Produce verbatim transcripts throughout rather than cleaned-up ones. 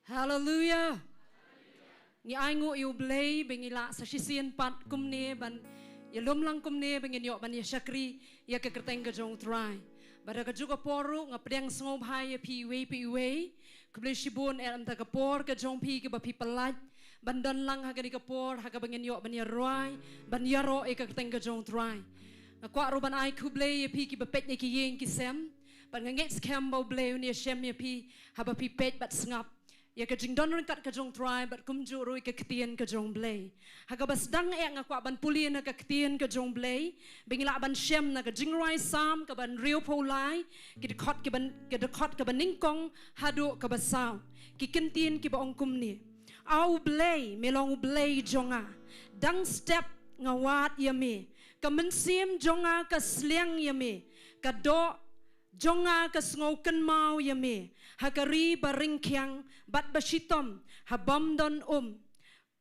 Haleluia. Ngi ainguh ïa U Blei ba ngi lah sa shisien pat kumne ban ïalum lang kumne ba ngin ïoh ban ïa shakri ïa ka kyrteng ka jong U Trai. Bad ha kajuh ka por ruh nga pdiang sngewbha ïa phi iwei pa iwei. Khublei shibun eh namar ka por ka jong phi kaba phi pyllait ban don lang ha kane ka por ha kaba ngin ïoh ban ïa rwai ban ïaroh ïa ka kyrteng ka jong U Trai. Nga kwah ruh ban ai khublei ïa phi kiba peit na ki ïing ki sem. Bad nga ngeit skhem ba U Blei un ïa shem ïa phi haba phi peit bad sngap ïa ka jingdon ryngkat ka jong U Trai bad kumjuh ruh ïa ka ktien ka jong U Blei. Ha kaba sdang eh nga kwah ban pule na ka ktien ka jong U Blei ba ngi lah ban shem na ka Jingrwai Salm kaba hynriew phew lai, ki dkhot kiba, ki dkhot kaba nyngkong haduh kaba saw. Ki kyntien kiba ong kumne: A U Blei, me long U Blei jong nga, dang step nga wad ïa me. Ka mynsiem jong nga ka sliang ïa me, ka doh jong nga ka sngewkynmaw ïa me ha ka ri ba ryngkhiang bad ba shitom, ha bym don um.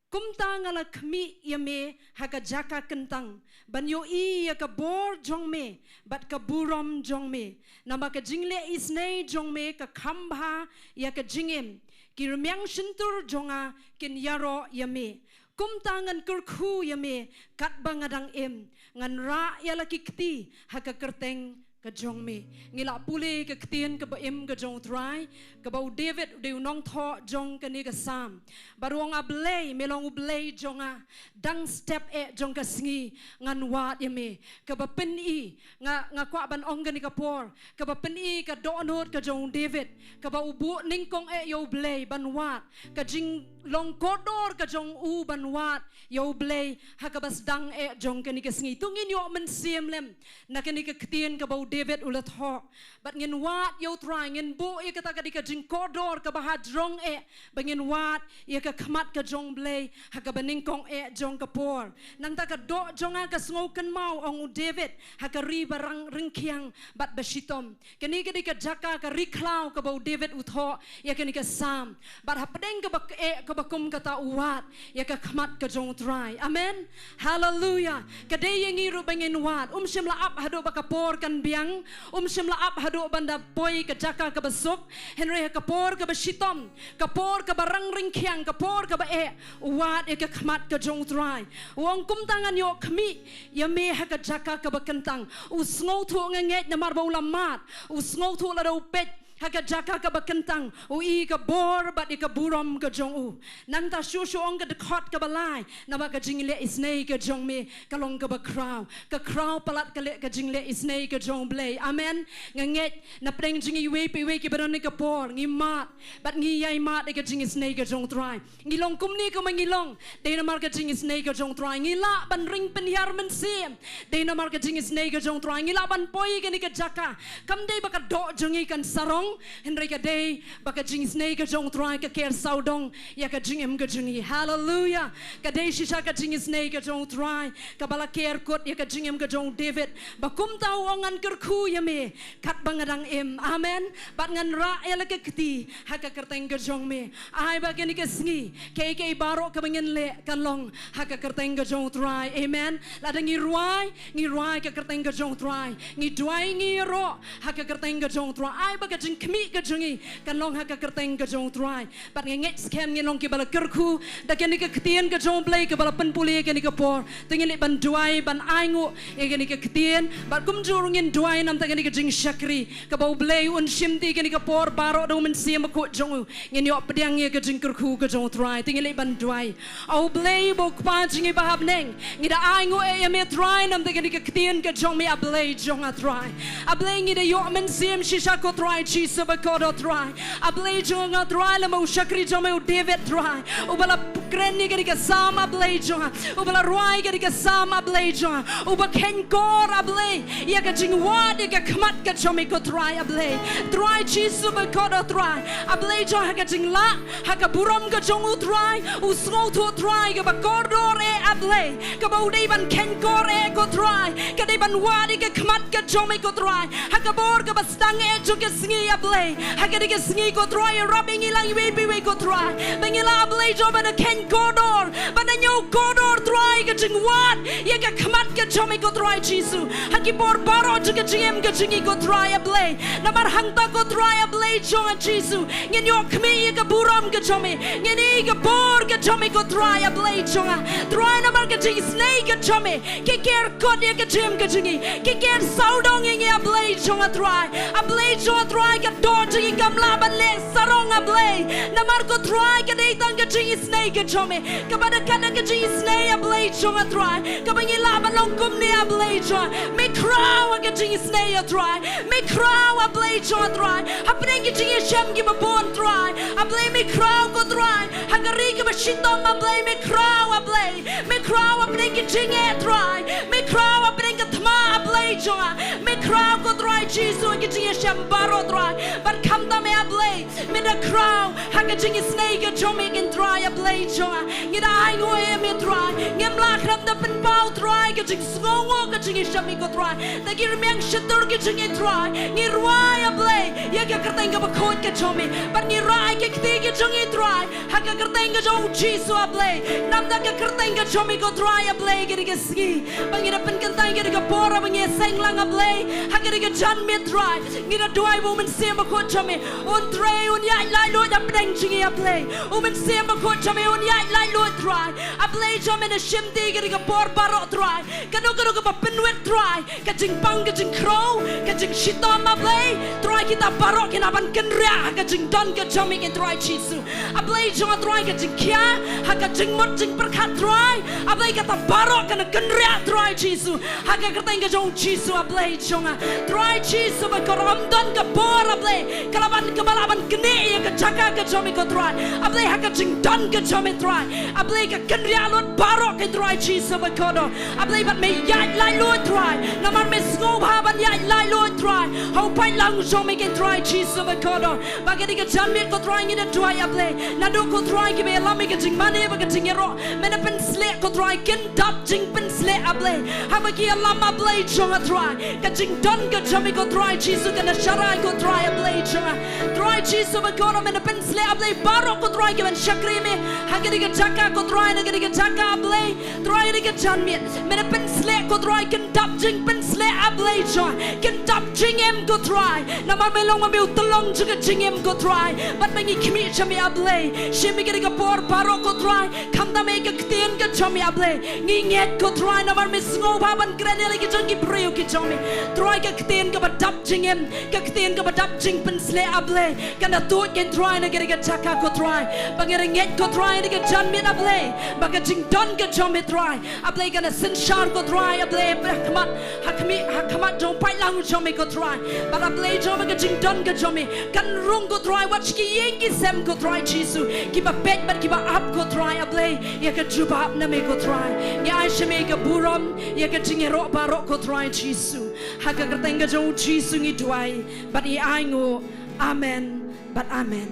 Kumta nga la khmih ïa me ha ka jaka kyntang ban ïohi ïa ka bor jong me bad ka burom jong me. Namar ka jingleh isynei jong me ka kham bha ïa ka jingim. Ki rmiang shyntur jong nga kin ïaroh ïa me. Kumta ngan kyrkhu ïa me katba nga dang im, ngan rah ïa la ki kti ha ka kyrteng ka jong me. Ngi lah pule ka ktien kaba im ka jong U Trai, kaba u David u dei u nongthoh jong kane ka Salm. Bad u ong: A Blei, me long U Blei jong nga, dang step eh jong ka sngi ngan wad ïa me. Kaba pyni, nga, nga kwah ban ong kane ka por, kaba pyni ka dohnud ka jong u David, kaba u buh nyngkong eh ïa U Blei ban wad, ka jinglong kordor ka jong u ban wad ïa U Blei ha kaba sdang eh jong kane ka sngi. To ngin ïoh mynsiem lem na kane ka ktien kaba u David u la thoh. Bad ngin wad ïa U Trai, ngin buh ïa kata ka dei ka jingkordor kaba hajrong eh ba ngin wad ïa ka khmat ka jong U Blei ha kaba nyngkong eh jong ka por. Nangta ka doh jong nga ka sngewkynmaw, ong u David, ha ka ri ba rang ryngkhiang bad ba shitom. Kane ka dei ka jaka ka ri khlaw kaba u David u thoh ïa kane ka Salm. Bad hapdeng kaba eh kaba kum kata u wad ïa ka khmat ka jong U Trai. Amen. Haleluia. Ka dei ïa ngi ruh ba ngin wad. Um shym la ap haduh ba ka por kan biang. Um shym la ap haduh ban da poi ka jaka kaba suk. Hynrei ha ka por kaba shitom, ka por kaba rang ryngkhiang, ka por kaba eh, u wad ïa ka khmat ka jong U Trai. U ong: Kumta ngan ïoh khmih ïa me ha ka jaka kaba kyntang. U sngewthuh, nga ngeit, namar ba u la mad. U sngewthuh lada u peit ha ka jaka kaba kyntang, u i ka bor bad ïa ka burom ka jong u. Nangta shuh shuh ong ka dkhot kaba lai, namar ka jingleh isynei ka jong me ka long kaba khraw. Ka khraw palat ka leh ka jingleh isynei ka jong U Blei. Amen. Nga ngeit na pdeng jong ngi iwei pa iwei kiba don ha kane ka por, ngi mad bad ngi ïai mad ïa ka jingisynei ka jong U Trai. Ngi long kumne kumba ngi long dei namar ka jingisynei ka jong U Trai. Ngi lah ban ring pynhiar mynsiem dei namar ka jingisynei ka jong U Trai. Ngi lah ban poi kane ka jaka, kam dei ba ka doh jong ngi kan sarong, hynrei ka dei ba ka jingisynei ka jong U Trai ka ker sawdong ïa ka jingim ka jong ngi. Haleluia. Ka dei shisha ka jingisynei ka jong U Trai kaba la ker kut ïa ka jingim ka jong u David, ba kumta u ong: Ngan kyrkhu ïa me katba nga dang im. Amen. Bad ngan rah ïa la ka kti ha ka kyrteng ka jong me. Ai ba kane ka sngi, kaei kaei baroh kaba ngin leh kan long ha ka kyrteng ka jong U Trai. Amen. Lada ngi rwai, ngi rwai ha ka kyrteng ka jong U Trai. Ngi duwai, ngi ïaroh ha ka kyrteng ka jong U Trai. Ai ba ka jingkhmih ka jong ngi kan long ha ka kyrteng ka jong U Trai. Bad nga ngeit skhem ngin long kiba la kyrkhu da kane ka ktien ka jong U Blei kaba la pynpule kane ka por. To ngin leit ban duwai, ban ainguh ïa kane ka ktien. Bad kumjuh ruh ngin duwai namar kane ka jingshakri kaba U Blei un shimti kane ka por baroh da U Mynsiem Bakhuid jong u. Ngin ïoh pdiang ïa ka jingkyrkhu ka jong U Trai. To ngin leit ban duwai. A U Blei uba U Kpa jong ngi ba ha bneng, ngi da ainguh ïa me Trai namar kane ka ktien ka jong me, A Blei jong nga Trai. A Blei, ngi da ïoh mynsiem shisha ko Trai Jisu bakordor Trai. A Blei jong nga Trai, lem bad u shakri jong me u David Trai, uba la kren ïa kane ka Salm, A Blei jong nga, uba la rwai ïa kane ka Salm, A Blei jong nga, uba kheiñkor, A Blei, ïa ka jingwad ïa ka khmat ka jong me ko Trai, A Blei. Trai Jisu bakordor Trai, A Blei jong nga, ha ka jinglah, ha ka burom ka jong u Trai, u sngewthuh Trai kaba kordor eh, A Blei, kaba u dei ban kheiñkor eh ko Trai, ka dei ban wad ïa ka khmat ka jong me ko Trai. Ha ka bor kaba sdang eh jong ka sngi, A Blei, ha kane ka sngi ko Trai, ïarap ïa ngi lang iwei pa iwei ko Trai, ba ngin lah, A Blei jong nga, ban kheiñ kordor, ba na ñiew kordor Trai ka jingwad ïa ka khmat ka jong me ko Trai Jisu. Ha ki por baroh jong ka jingim ka jong ngi ko Trai A Blei. Namar hangta ko Trai A Blei jong nga Jisu, ngin ïoh khmih ïa ka burom ka jong me, ngin ïoh ka bor ka jong me ko Trai A Blei jong nga. Trai namar ka jingisynei ka jong me ka ker kot ïa ka jingim ka jong ngi, ka ker sawdong ïa ngi A Blei jong nga Trai. A Blei jong nga Trai, ka doh jong ngi kam lah ban leh sarong A Blei. Namar ko Trai ka dei tang ka jingisynei ka jong me, kaba da kat da ka jingisynei A Blei jong nga Trai, kaba ngi lah ban long kumne A Blei jong nga. Me khraw ha ka jingisynei A Trai, me khraw A Blei jong nga Trai, hapdeng ki jingïashem kiba bun Trai. A Blei me khraw ko Trai, ha ka ri kaba shitom A Blei me khraw A Blei. Me khraw hapdeng ki jingeh Trai, me khraw hapdeng ka thma A Blei jong nga. Me khraw ko Trai Jisu ha ki jingïashem baroh Trai. Bad khamtam A Blei, me da khraw ha ka jingisynei ka jong me ko Trai A Blei jong nga. Ngi da ainguh ïa me Trai, ngim lah khnang da pynpaw Trai ka jingsngewnguh ka jingïashem ko Trai. Da ki rmiang shyntur ka jong ngi Trai, ngi rwai A Blei ïa ka kyrteng kaba khuid ka jong me, bad ngi rah ïa ka kti ka jong ngi Trai ha ka kyrteng ka jong u Jisu A Blei. Namar da ka kyrteng ka jong me ko Trai A Blei, ka dei ka sngi ba ngi da pynkyntait, ka dei ka por ba ngi ïaseng lang A Blei. Ha ka dei ka janmiet Trai, ngi da duwai ba u Mynsiem Bakhuid jong me un trei, un ïaid laitluid hapdeng jong ngi A Blei. U Mynsiem Bakhuid jong me un ïaid laitluid Trai. A Blei jong me, na shim te ka dei ka por baroh Trai, kano kano kaba pynwit Trai, ka jingpang, ka jingkhrew, ka jingshitom A Blei. Trai kita baroh kin lah ban kynriah ha ka jingdon ka jong me ko Trai Jisu. A Blei jong nga Trai, ka jingkhia ha ka jingmut jingpyrkhat Trai, A Blei kata baroh kan kynriah Trai Jisu ha ka kyrteng ka jong u Jisu A Blei jong nga. Trai Jisu bakordor, ym don ka bor A Blei ka lah ban, kaba lah ban knieh ïa ka jaka ka jong me ko Trai. A Blei ha ka jingdon ka jong me Trai, A Blei ka kynriah lut baroh ko Trai Jisu bakordor. A Blei bad me ïaid laitluid Trai, namar me sngewbha ban ïaid laitluid Trai ha u paidlang jong me ko Trai Jisu bakordor. Ba ka dei ka janmiet ko Trai ngi da duwai A Blei, naduh ko Trai kiba ïalam ïa ka jingmane bad ka jingïaroh, me da pynsleh ko Trai, kin dap jingpynsleh A Blei. Haba ki ïalam A Blei jong nga Trai, ka jingdon ka jong me ko Trai Jisu kan da sharai ko Trai A Blei jong nga. Trai Jisu bakordor, me da pynsleh A Blei baroh ko Trai kiban shakri me ha ka dei ka jaka ko Trai, na ka dei ka jaka A Blei. Trai ha ka dei ka janmiet, me da pynsleh ko Trai, kin dap jingpynsleh A Blei jong nga, kin dap jingim ko Trai. Namar me long ma me u tyllong jong ka jingim ko Trai, bad ma ngi khmih sha me A Blei. Shim ïa ka dei ka por baroh ko Trai, khamtam ïa ka ktien ka jong me A Blei. Ngi ngeit ko Trai, namar me sngewbha ban kren ïa la ki jong ki briew ki jong me. Trai ka ktien kaba dap jingim, ka ktien kaba dap jingpynsleh A Blei, kan da tuid ko Trai na ka dei ka jaka ko Trai. Ba ngi da ngeit ko Trai na ka janmiet A Blei, ba ka jingdon ka jong me Trai A Blei kan da synshar ko Trai A Blei, ha khmat, ha khmih, ha khmat jong u paidlang jong me ko Trai. Bad A Blei jong me, ka jingdon ka jong me kan rung ko Trai, wat sha ki ïing ki sem ko Trai Jisu, kiba peit bad kiba ap ko Trai A Blei ïa ka jubab na me ko Trai. Ngi ai sha me ka burom ïa ka jingïaroh baroh ko Trai Jisu. Ha ka kyrteng ka jong u Jisu ngi duwai bad ngi ainguh. Amen bad amen.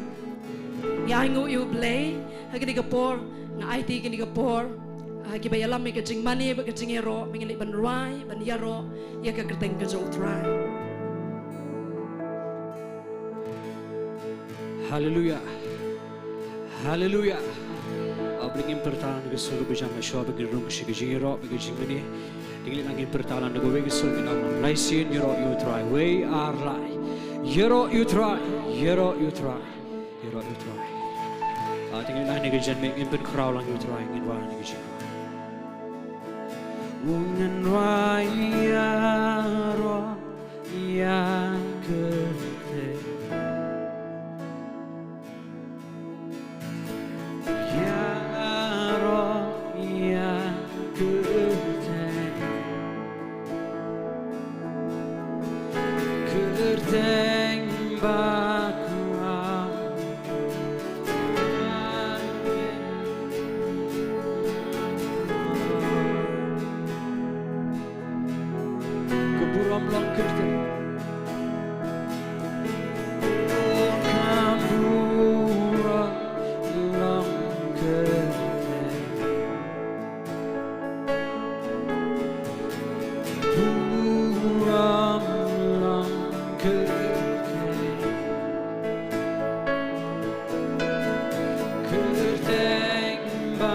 Ngi ainguh ïa u Blei. Ha ka dei ka por nga aiti, ka dei ka por, ah, kiba ïalam ïa ka jingmane bad ka jingïaroh, me ngin leit ban rwai ban ïaroh ïa ka kyrteng ka jong u Trai. Haleluya. Haleluya. Haba ngim pyrta na ka sur ka bajam, shuwa ba ngin rung sha ka jingïaroh bad ka jingmane, ngin leit, ngin pyrta lang na kawei ka sur, ngin ong, lai sien ïaroh ïa u Trai, wei ar lai. Ïaroh ïa u Trai, ïaroh ïa u Trai, ïaroh ïa u Trai. Ah, te ngin leit na ka janmiet, ngin pynkhraw lang ïa u Trai, ngin wan na ka jingkhraw. U ngin rwai ïaroh ïa ka kyrteng. Ïaroh ïa ka kyrteng. Kyrteng ba khraw. Ka burom long kyrteng. Ka burom long kyrteng. Burom long kyrteng. Kyrteng ba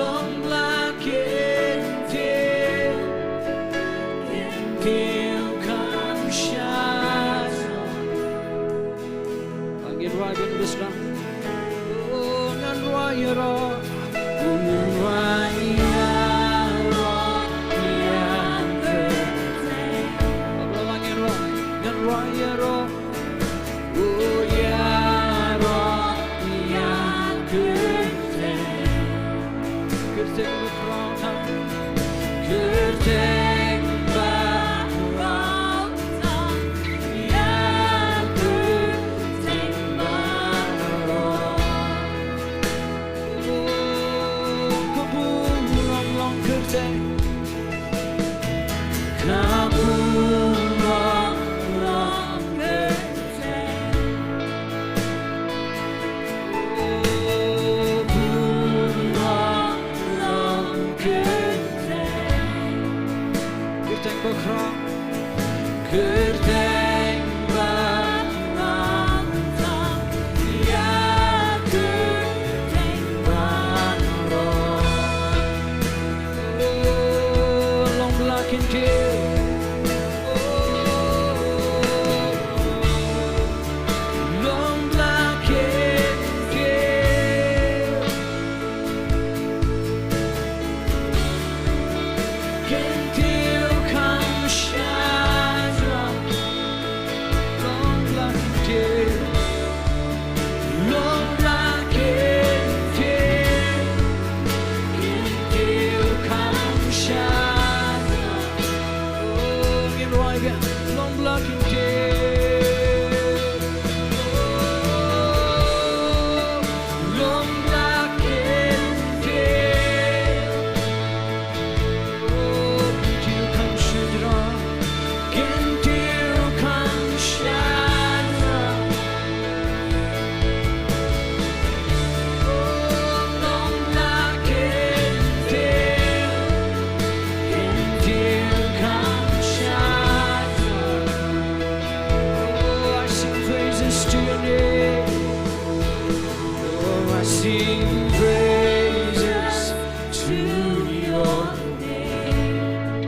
Long la kyntiew, kyntiew kham shai. Ngin rwai ban bishkam. O ngan rwai ïaroh, o ngan rwai ïaroh ïa kyrteng. Ngan rwai, ngan rwai ïaroh. O ïaroh ïa kyrteng. Kyrteng bakhraw tam. Kyrteng bakhraw tam. Ïa kyrteng bakhraw. O ka burom long kyrteng. Ka burom long kyrteng. Kyrteng bakhraw. Kyrteng bakhraw. Ïa kyrteng bakhraw. Long ba la kyntiew. Long ba la kyntiew. Kyntiew kham shai. Long ba la kyntiew. Long ba la kyntiew. Kyntiew kham shai. Oh, ngin rwai biang. Long ba la kyntiew. Oh, long ba la kyntiew. Oh, I sing praises to your name. Oh, I sing praises to your name.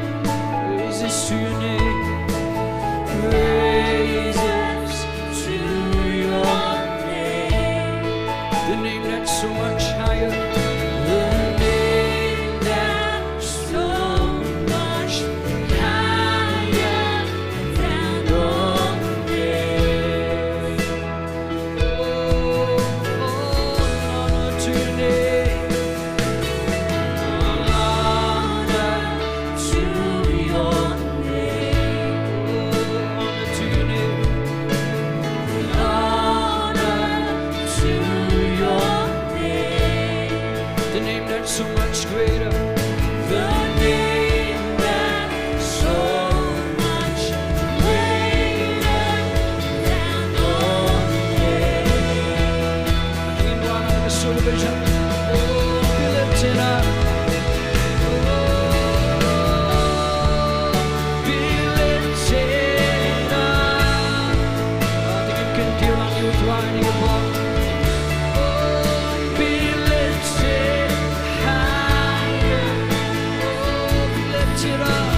Praises to your name. Praises to your name. The name that's so much higher. The name that's so much higher than all names. Oh, oh, honor to your name. Honor to your name. Oh, honor to your name. Honor to your name. The name that's so much greater. The name that's so much greater than all names. Sing it with us, sing it with us. Oh, be lifted up. Oh, be lifted up. Oh, be lifted higher. Oh, be lifted up.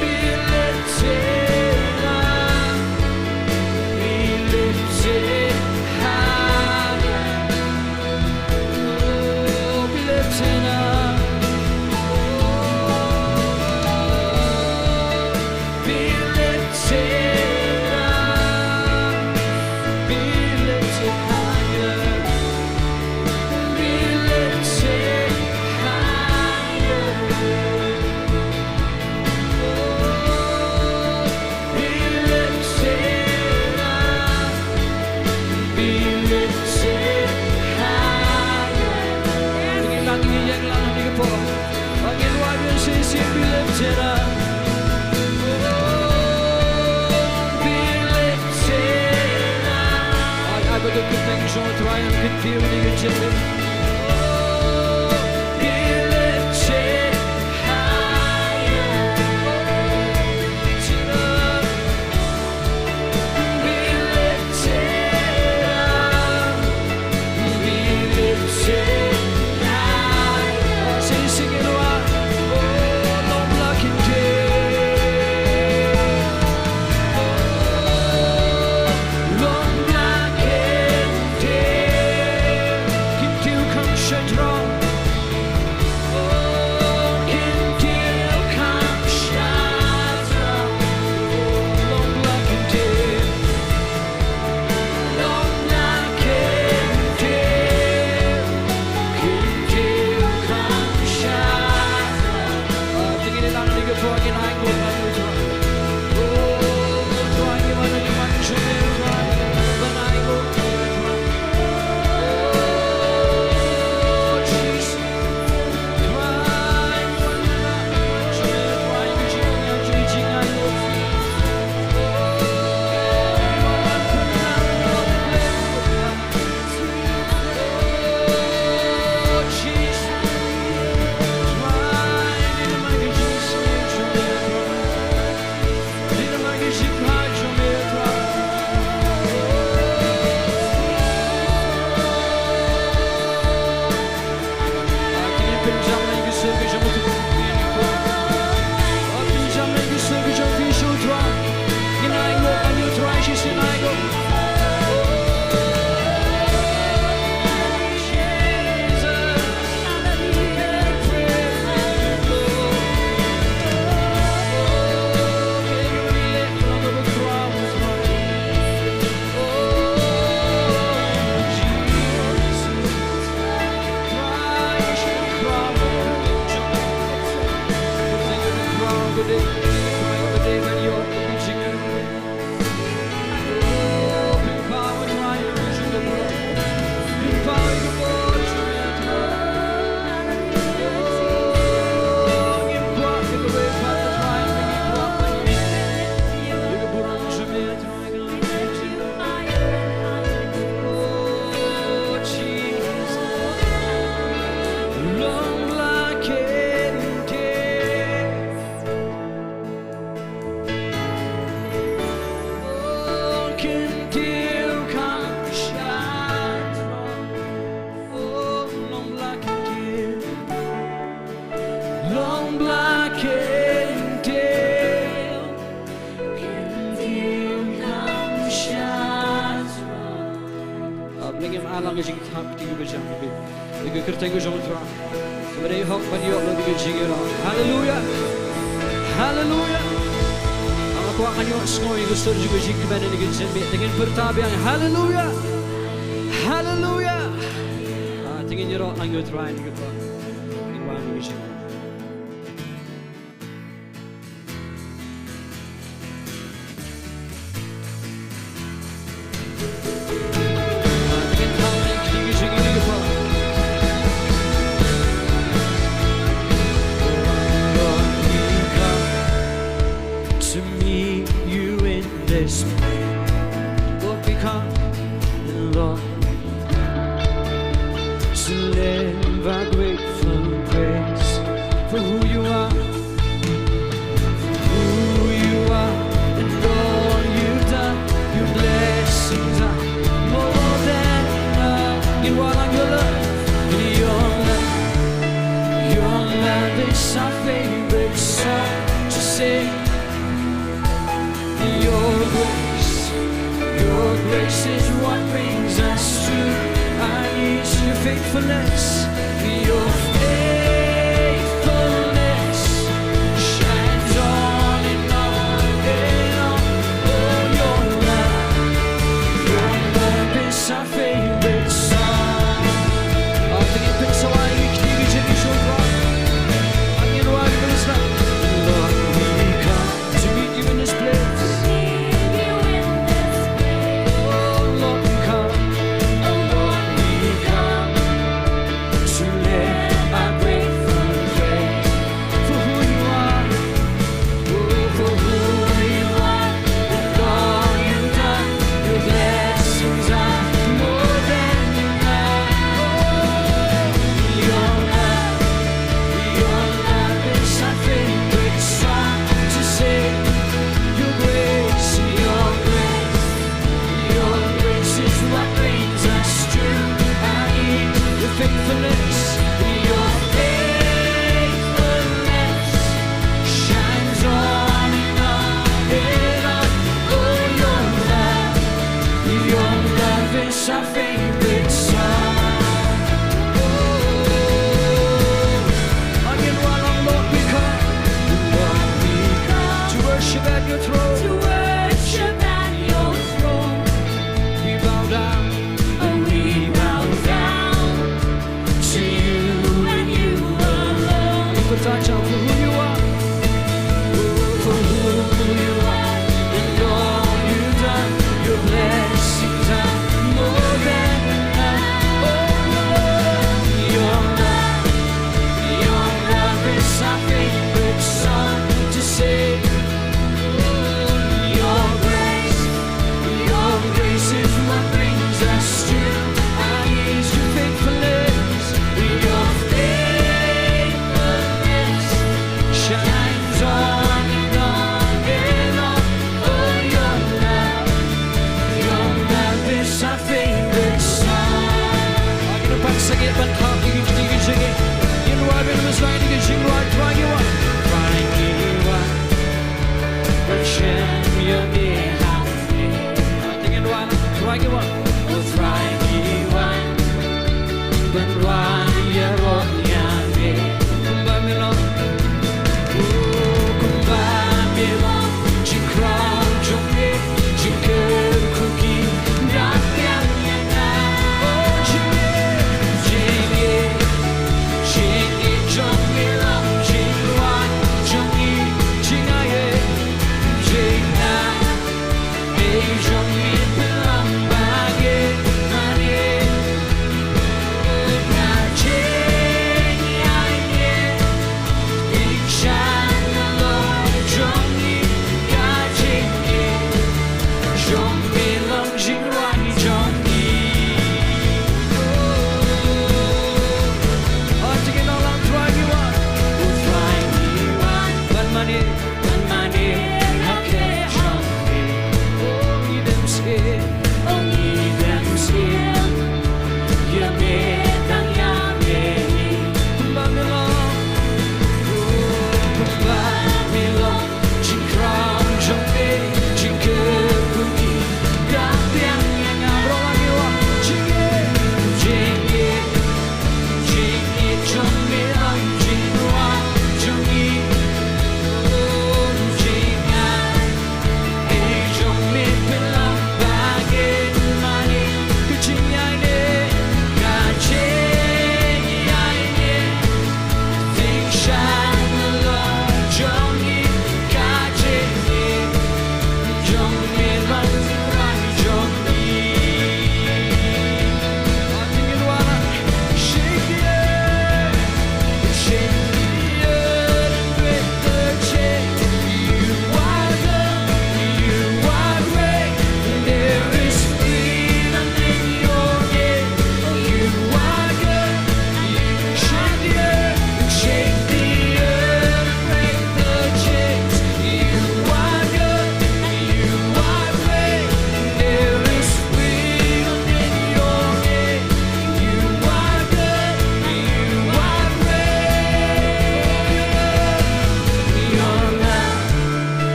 Be lifted up. Be lifted higher. Oh, be lifted up. Oh, be lifted up. Be lifted higher. Be lifted higher. Oh, be lifted up. Be lifted higher. Ngin nang ïeng lang ha kane ka por. Ngin rwai biang shisien, be lifted up. Oh, be lifted up. Ai, ai ba ka kyrteng jong U Trai kan kyntiew ïa kane ka jingim. Oh, be lifted higher. Oh, lifted up. Be lifted up, be lifted Ka jingthap kti kaba jam kaba. Ïa ka kyrteng ka jong u Trai. Kaba dei hok ban ïoh lut ïa ka jingïarap. Haleluya. Haleluya. Nga kwah ngan ïohsngew ïa ka sur jong ka jingkmen ïa ka jingkmen. Te ngin pyrta biang. Haleluya. Haleluya. Ah, te ngin ïaroh lang ïa u Trai ïa kaba. Ngin wan ïa ka jingkmen. To meet you in this place. Lord, we come, Lord, to live our grateful praise for who you are, who you are, and all you've done. Your blessings are more than enough. You are like your love, and your love, your love is our favorite song to sing. Your grace, your grace is what brings us to our knees. Your faithfulness, your faithfulness shines on and on and on. Oh, your love, your love is our favorite song. Oh, to ngin pynsawai ïa ka kti ka jong u Trai. Ngin wad ïa ka, Lord, we come to meet you in this place. Oh, Lord, we come. Oh, Lord, we come to let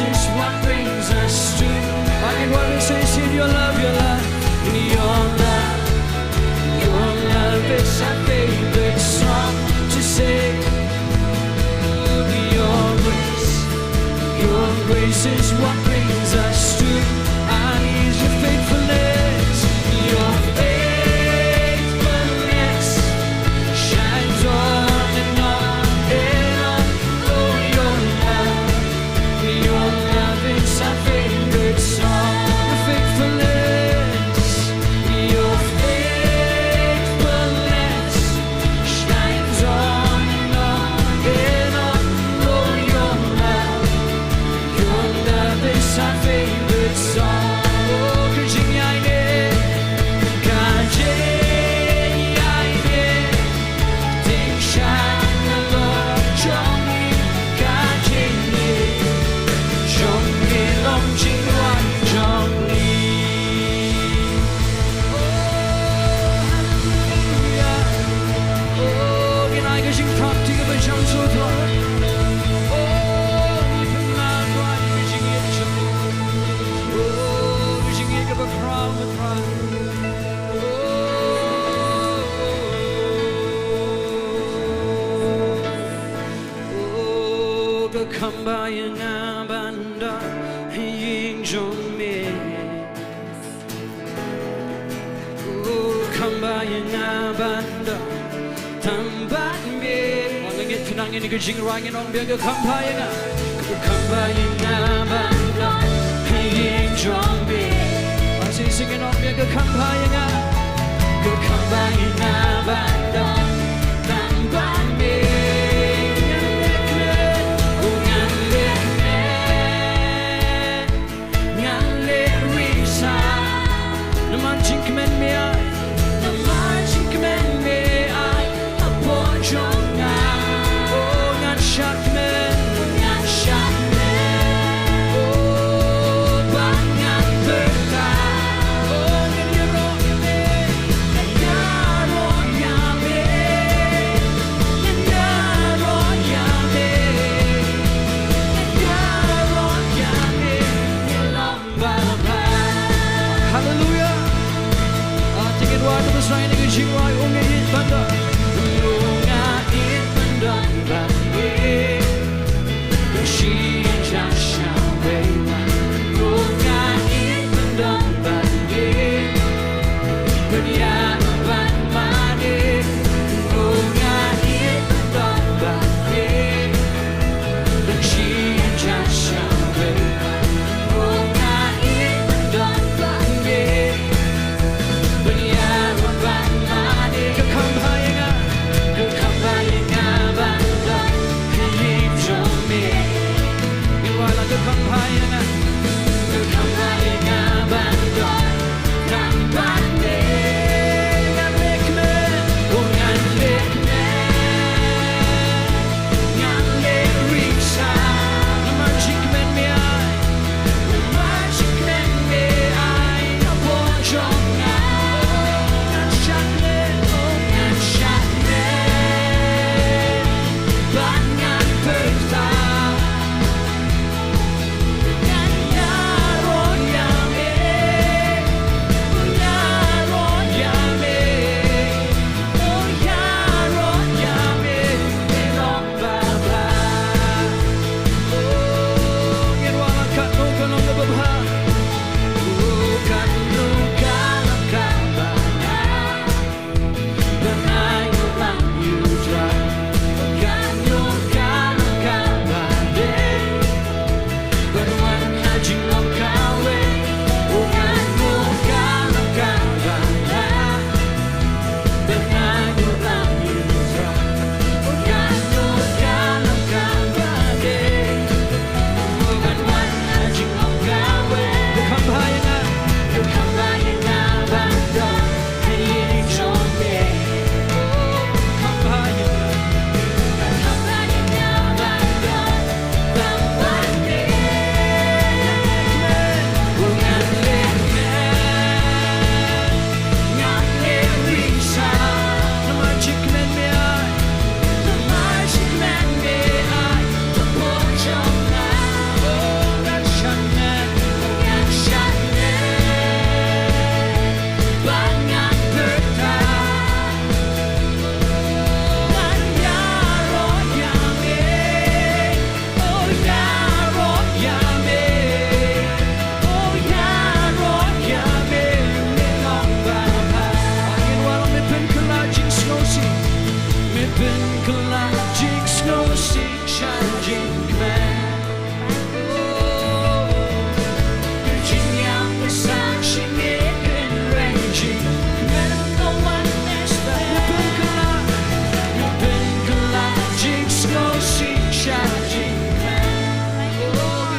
is what brings us through. I can only say, sing your love, your love, your love. Your love is our favorite song to sing. Your grace, your grace is what brings us through. And is your faithfulness, your faithfulness shines on and on and on. Oh, your love, your love is our favorite song. Your faithfulness, your faithfulness shines on and on and on. Oh, your love, your love is our favorite song. Oh, ka jingïaid eh, ka jingïaid eh. Oh, ka kham ba ïa nga ban da ïing jong me. Oh, kham ba ïa nga ban da tam bad me. Wan la ngeit khnang ïa kane ka jingrwai, ngin ong biang, ka kham ba ïa nga. Ka kham ba ïa nga ban da ïing jong me. Wan sa shisien ngin ong biang, ka kham ba ïa nga. Ka kham ba ïa nga ban da tam bad me. Ngan leh kmen, oh ngan leh kmen, ngan leh risai. Namar jingkmen me ai, namar jingkmen me ai hapoh jong nga. Oh, ngan shah kmen, ngan shah kmen. Oh, ba ngan pyrta, oh, ngan ïaroh ïa me, ngan ïaroh ïa me.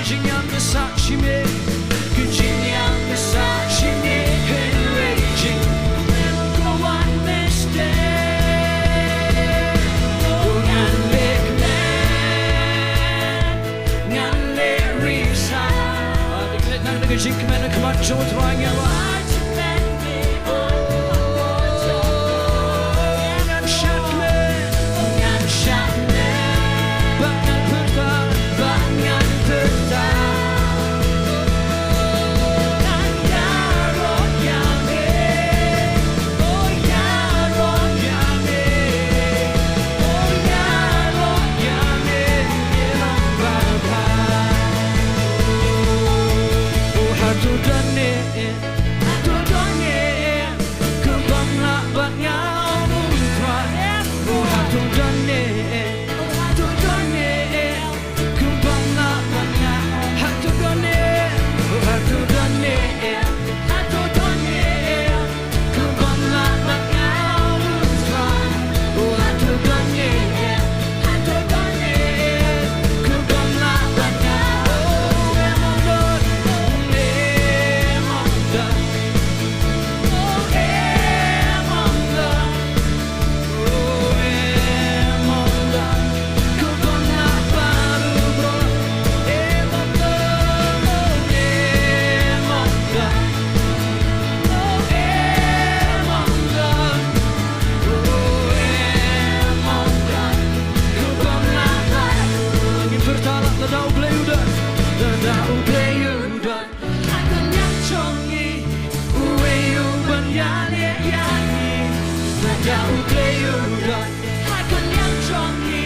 Jingïam ka sah shi miet, ka jingïam ka sah shi miet, hynrei jingkmen ka wan mynstep. Oh, ngan leh kmen, ngan leh risau. Ah, leh kmen na ka jingkmen ha khmat jong U Trai, ngan leh. Ngan shakri, ngan shakri, bad ngan pyrta, bad ngan pyrta. Ngan ïaroh ïa me, oh, ïaroh ïa me, oh, ïaroh ïa me, ïa me, bad, bad. Oh, hato don ne em, hato don ne em, kaba ym lah bad nga, oh U Trai. Oh, hato don ne em, hato don ne em, kaba ym lah bad nga. Hato don ne em, oh, hato don ne em, hato don ne em, kaba ym lah bad nga, oh U Trai. Oh, hato don ne em, hato don ne em, kaba ym lah bad nga. Oh, em ym don, em ym don. Oh, em ym don. Oh, em ym don. Kaba ym lah baroh. Em ym don, em ym don. Oh, em ym don. Oh, em ym don. Kaba ym lah baroh. Ngin pyrta lada U Blei u don. Lada U Blei u don ha ka liang jong ngi, uei uban ïaleh ïa ngi? Lada U Blei u don ha ka liang jong ngi,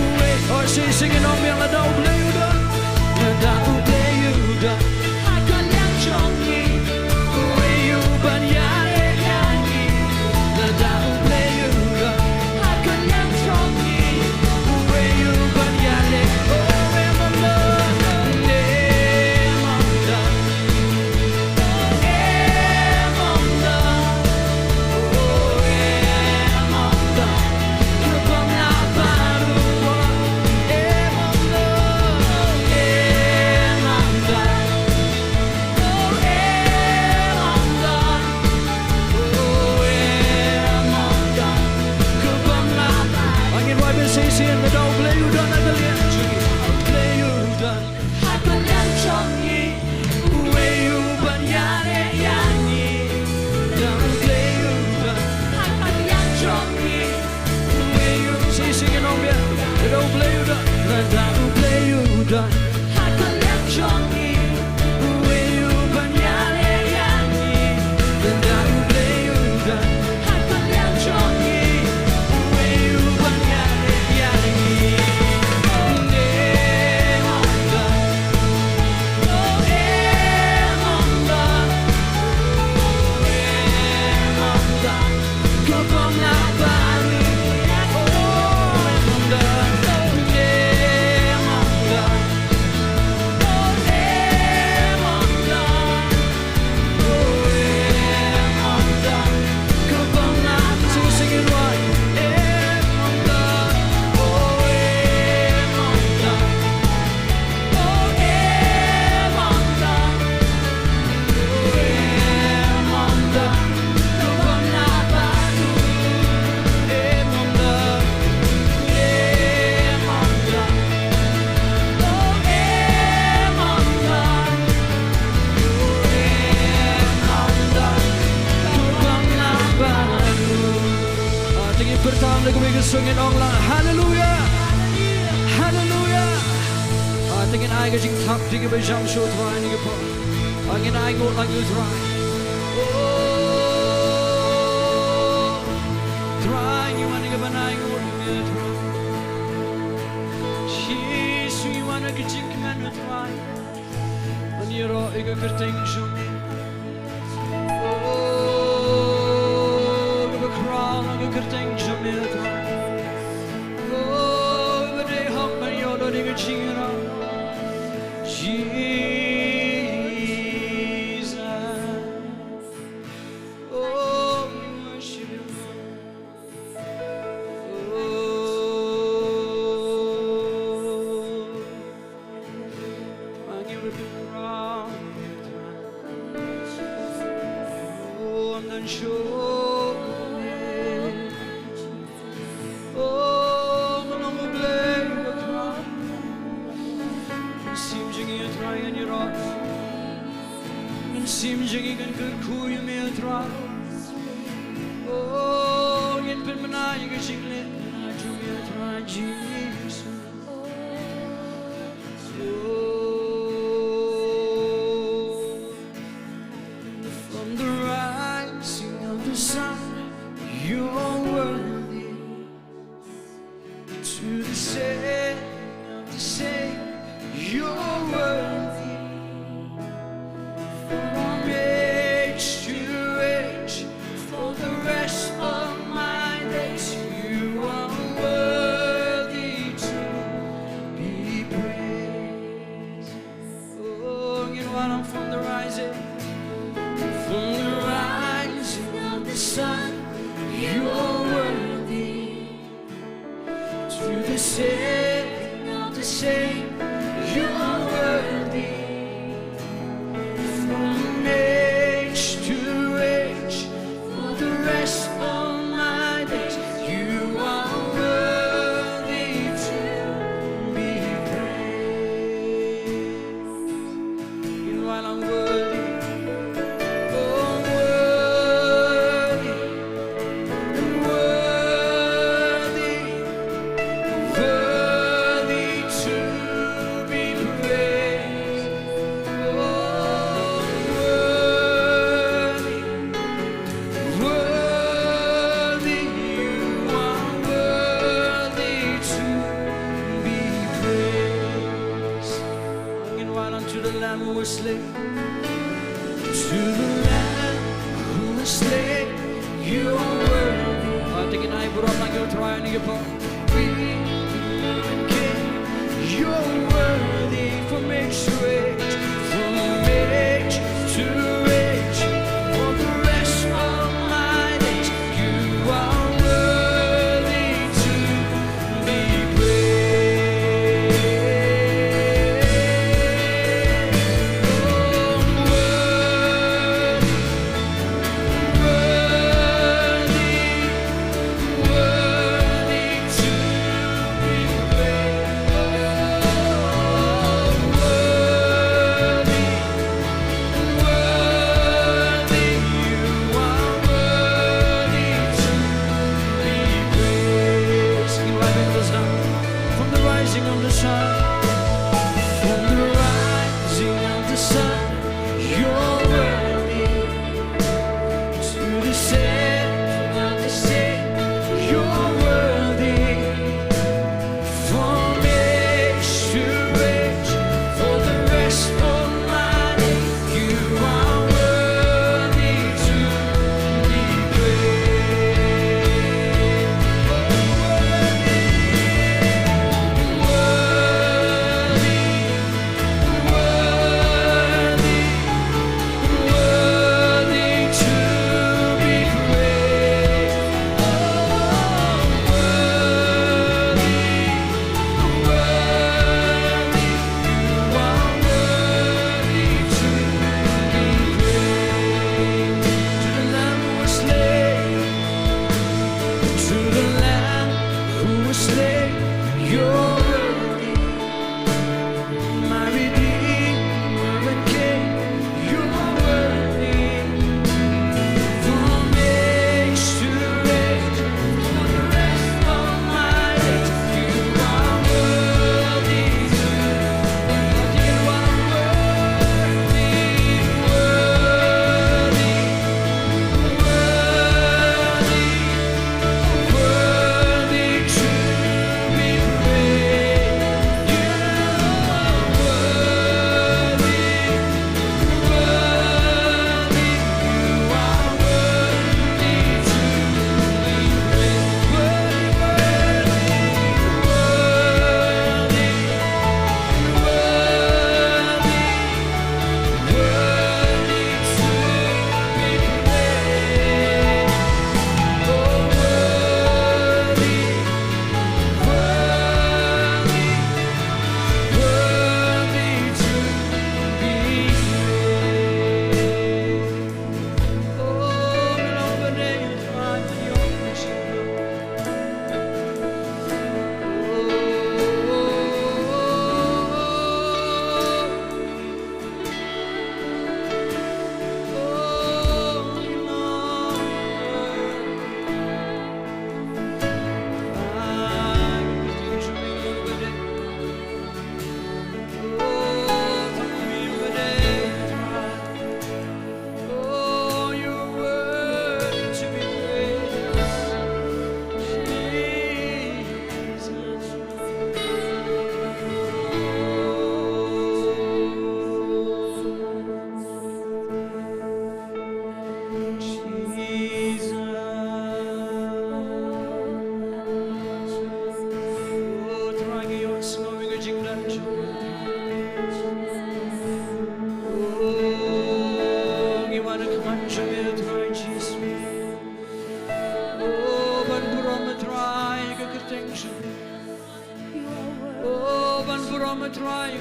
uei, oh, shisien ngin ong biang, lada U Blei u don, lada U Blei u don ha ka liang jong ngi, uei uban ïaleh ïa ngi? Lada U Blei u don ha ka liang jong ngi, uei uban ïaleh? Oh, em ym don, em ym don. Ngin wai biang shisien, lada U Blei u don ha ka liang jong ngi, U Blei u don ha ka liang jong ngi, uei uban ïaleh ïa ngi? Lada U Blei u don ha ka liang jong ngi, uei u, shisien ngin ong biang, lada U Blei u don, lada U Blei u don ha ka liang jong ngi, uei uban ïaleh ïa ngi? Lada U Blei u don ha ka liang jong ngi, uei uban ïaleh ïa ngi? Em ym don. Ah, to ngin pyrta na kawei ka sur, ngin ong lang, Haleluya! Haleluya! Ah, to ngin ai ka jingthap, to ngin ba jam sha U Trai na ka por. Ah, ngin ai nguh lang ïa U Trai. Oh, Trai, ngi wan ïa ka ban ai nguh ïa me, Trai. Jisu, ngi wan ïa ka jingkmen, Trai. Ban ïaroh ïa ka kyrteng jong me. Oh, kaba khraw long ka kyrteng jong me, Trai. Oh, kaba dei hok ban ïoh da ka jingïaroh. Jesus. Oh, we worship you, Lord. Oh. Oh, ym don shuh. Oh, me long U Blei, U Trai. Mynsiem jong ngi, U Trai, ngan ïaroh. Mynsiem jong ngi kan kyrkhu ïa me, U Trai. Oh, ngin pynbna ïa ka jingleh jong me, U Trai Jisu. From the rising of the sun, you are worthy. To the setting of the same, you are worthy. From age to age, for the rest of my days, you are worthy to be praised. Oh, ngin wallam from the rising, from the rising of the sun, you are worthy. To the setting of the same, you are worthy. From age to age, for the rest of my days, you are worthy to be praised. You are worthy, oh, worthy, worthy, worthy to be praised. Oh, worthy, worthy, you are worthy to be praised. Ngin wallam to the Lamb who was slain. To the Lamb who was slain, you are worthy. Ah, te ngin ai burom lang ïa U Trai ha kane ka por. We, King, you're worthy from age to age, from age to age, for the rest of my days. You are worthy to be praised. Oh, worthy, worthy, worthy to be praised. Oh,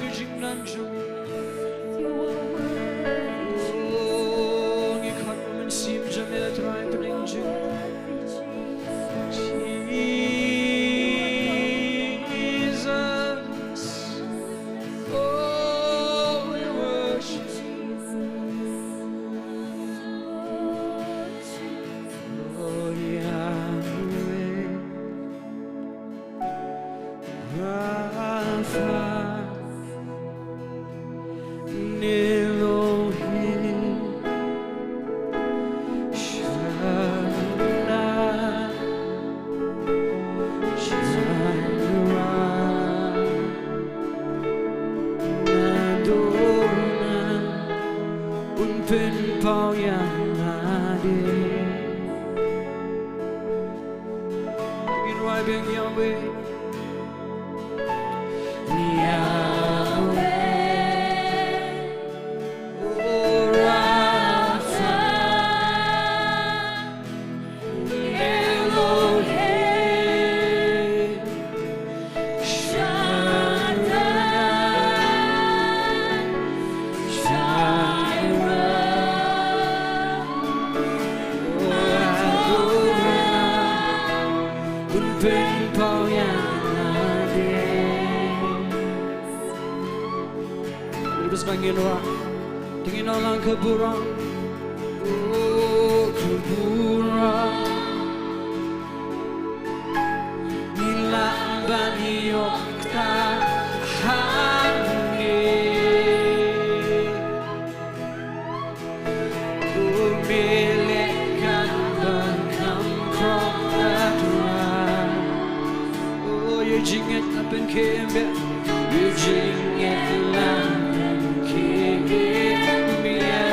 ka jingkyrkhu jong ngi. Oh, ngi khot ïa u Mynsiem jong me, Trai, pdeng jong ngi. Jesus. Oh, we worship you. Oh, Yahweh Rapha, Elohim Shaddai, Jireh Adonai, un pynpaw ïa nga de. Ngin rwai biang Yahweh. Yahweh, oh Rapha, Elohim Shaddai, Jireh Adonai, un pynpaw ïa nga de. Ngin bsa ngin rwai. Te ngin ong lang ka burom. Oh, ka burom. Ngi lah ban ïoh ktah hangne. Oh, me leh kaba kham khraw, Trai. Oh, ïa jingngeit la pynkhih biang. Ïa jingngeit la pynkhih biang.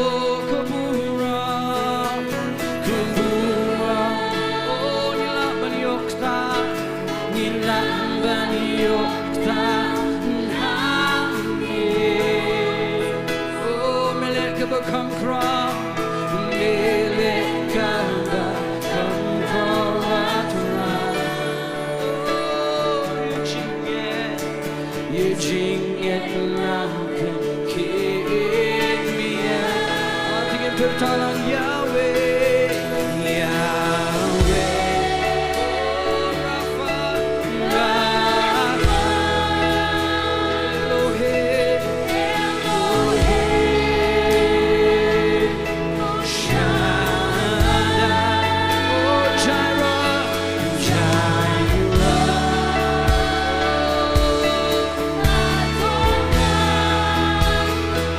Oh, ka burom, ka burom. Oh, ngi lah ban ïoh ktah, ngi lah ban ïoh ktah hangne. Oh, me leh kaba kham khraw, me leh kaba kham khraw, Trai. Oh, ïa jingngeit, ïa jingngeit la pynkhih biang. Ah, te ngin pyrta lang Yahweh, Yahweh. Oh, Rapha, Rapha. Elohim, Elohim. Shaddai, oh Jireh, Jireh. Adonai,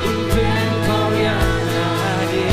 un pynpaw ïa nga de.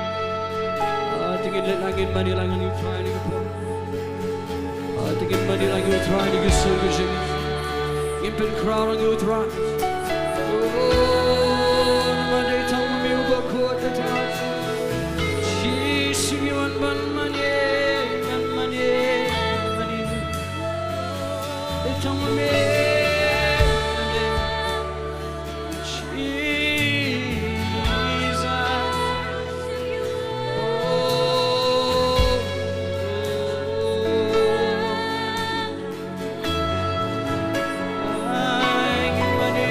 Ah, te ngin leit lang, ngin mane lang, ngin try, ngin pyn- Ah, te ngin mane lang, ngin try, ngin shu, ngin shu. Ngin pynkhraw lang, ngin try. Oh, namar dei tang ma me uba khuid, dei tang. Jisu ngi wan ban mane, ban mane, ban mane. Dei tang ma me, ban mane.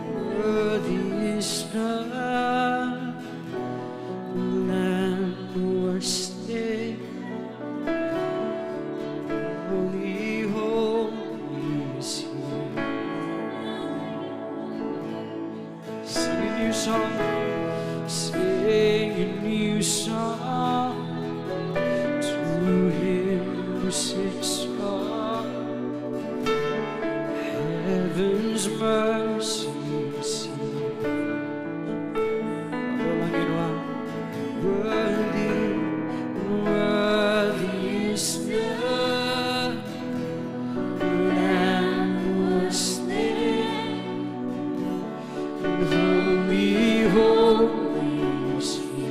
Worthy is the Lamb who was slain. Holy, holy is he. Sing a new song, sing a new song to him who sits on heaven's mercy seat. Worthy, worthy is the Lamb who was slain. Holy, holy is he.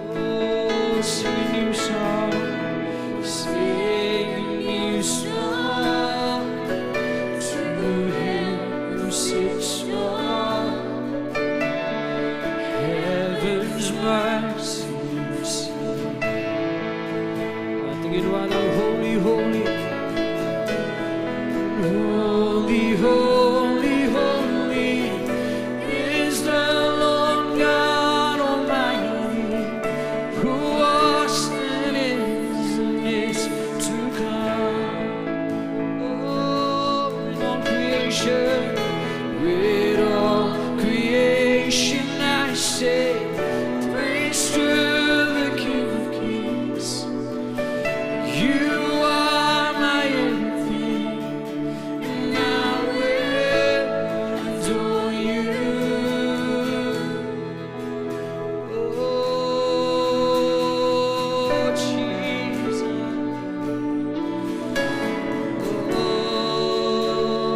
Oh, sing a new song, sing a new song to him who sits on heaven's mercy seat. Holy, holy, holy, holy, holy is the Lord God Almighty, who was and is and is to come. Oh, with all creation, with all creation, I say, praise to the King of Kings. You are my everything, and I will adore you. Oh, Jesus. Oh,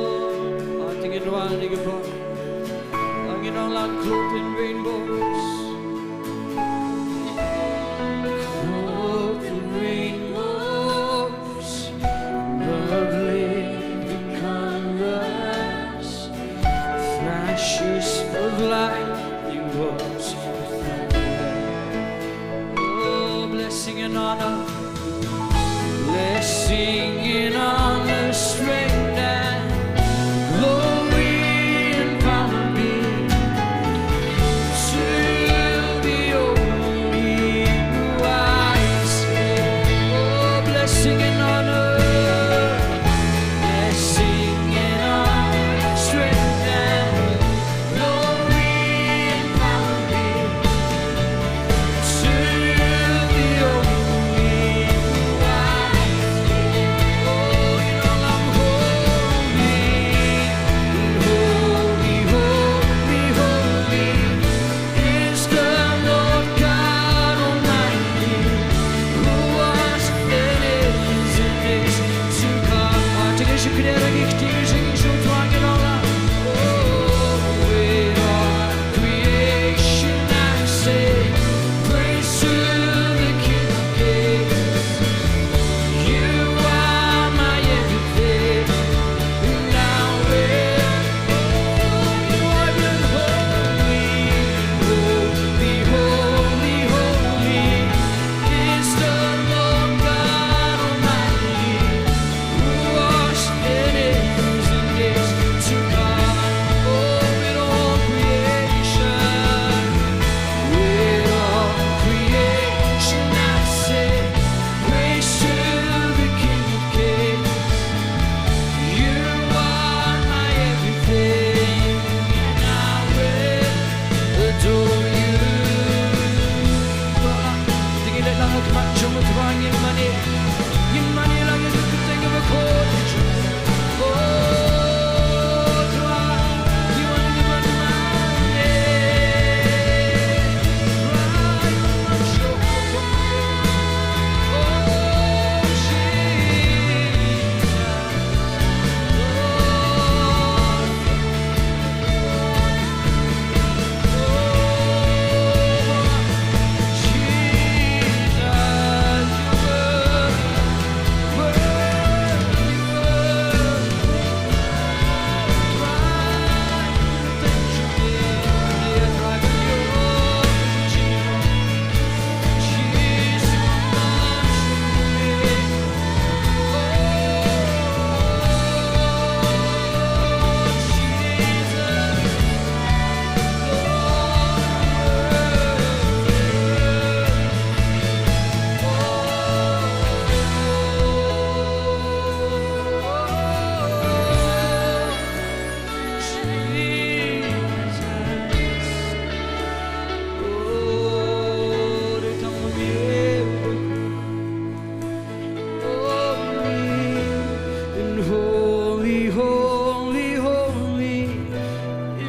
Holy, holy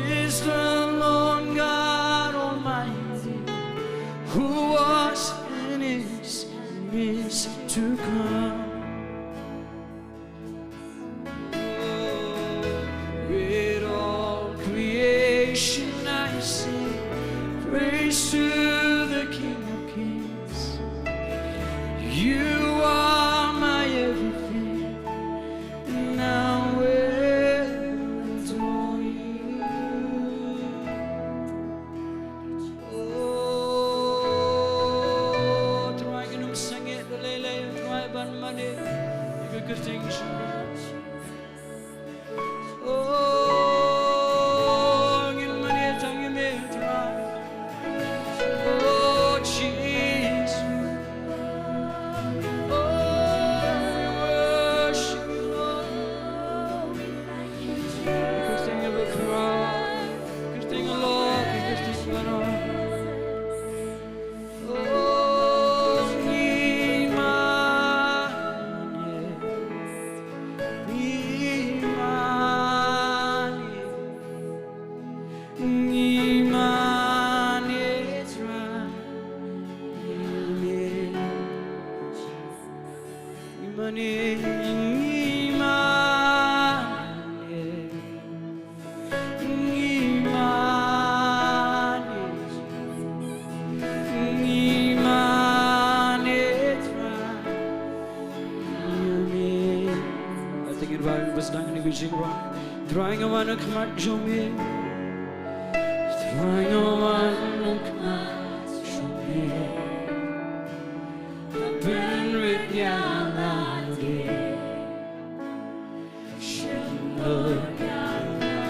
is the Lord God Almighty, who was and is and is to come. With all creation I sing praise to the King of Kings. You are my everything, and I will adore you. Oh, Trai, ngin ym sangeh da lei lei, Trai, ban mane ïa ka kyrteng jong me. Oh, ngin mane tang ïa me, Trai. Oh, Jesus. Oh, we worship you, Lord. Kyrteng ïa bakhraw, kyrteng ïa lok, kyrteng ïa baroh. Oh, ngi mane, ngi mane, ngi mane, Trai, ngi mane. Ngi mane, ngi mane, ngi mane, ngi mane, Trai, ngi mane. Ating ba ba sdang ni ku jingrwai. Trai, nga wan ha khmat jong me. Trai, nga wan ha khmat jong me. Pynrit ïa nga lade. Shim bor ïa nga.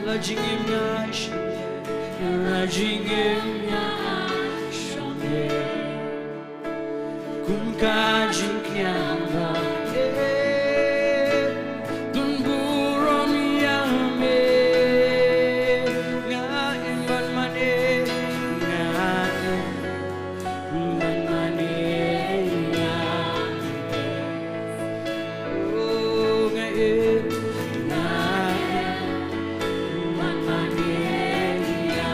La jingim nga shim, la jingim nga shim. Kum ka jingkieng ba, eh, don burom ïa me. Nga im ban mane, nga im ban mane ïa me. Oh, nga im, nga im ban mane ïa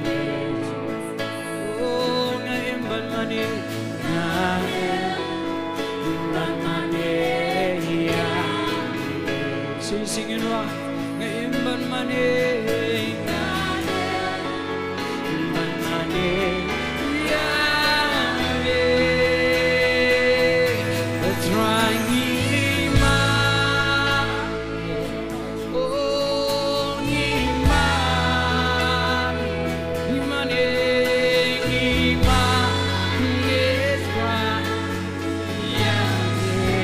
me. Oh, nga im ban mane, nga im ban mane ïa me. Sing, sing it, Trai. Nga im ban mane, nga im ban mane ïa me. Trai, ngi mane. Oh, ngi mane, ngi mane, ngi mane, Trai. Ïa me,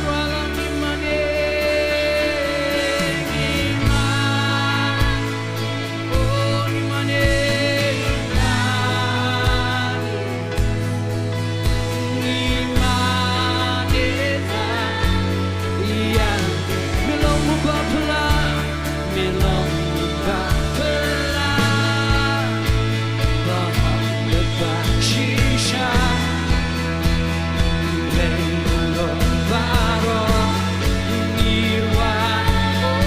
Trai, ngi mane, ngi mane. Oh, ngi mane, ngi mane. Ngi mane ïa me. Me long u ba phylla, me long u ba phylla. Ba hok bad ba shisha. Blei u long baroh. Ngi wan, oh,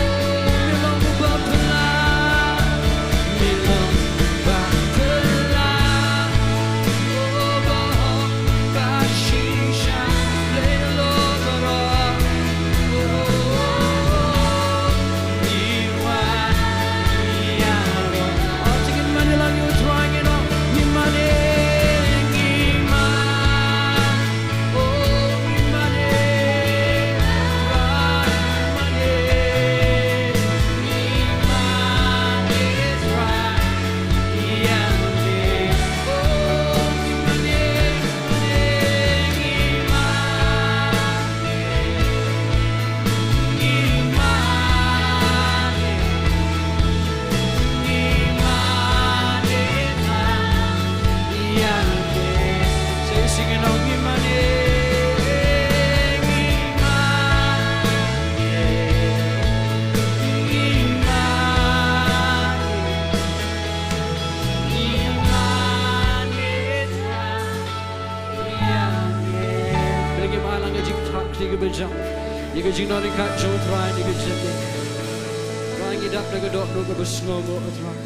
me long u ba phylla. Me long u ba phylla. Oh, ba hok ba shisha. Blei u long baroh. Oh, ngi wan ïaroh. Oh, to ngin mane lang ïa u Trai, ngin ong, ngi mane, ngi mane. Ïa ka bajam, ïa ka jingdon ryngkat jong U Trai ïa ka jingdon. Trai, ngi dap da ka dohnud kaba sngewnguh, Trai.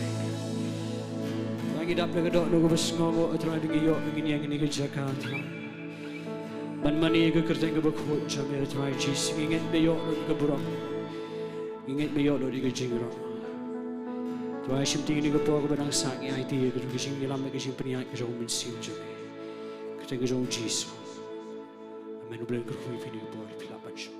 Trai, ngi dap da ka dohnud kaba sngewnguh, Trai, ba ngi ïoh ba ngin ïeng ha kane ka jaka, Trai, ban mane ïa ka kyrteng kaba khuid jong me, Trai Jisu. Ngi ngeit ba ïoh lut ka burom, ngi ngeit ba ïoh lut ïa ka jingïaroh. Trai, shim ïa kane ka por kaba dang sah, ngi aiti ïa ka jingïalam, ïa ka jingpynïaid ka jong U Mynsiem jong me. Kyrteng ka jong U Jisu. Amen. U Blei un kyrkhu ïa phi ha kane ka por, phi lah ban shong.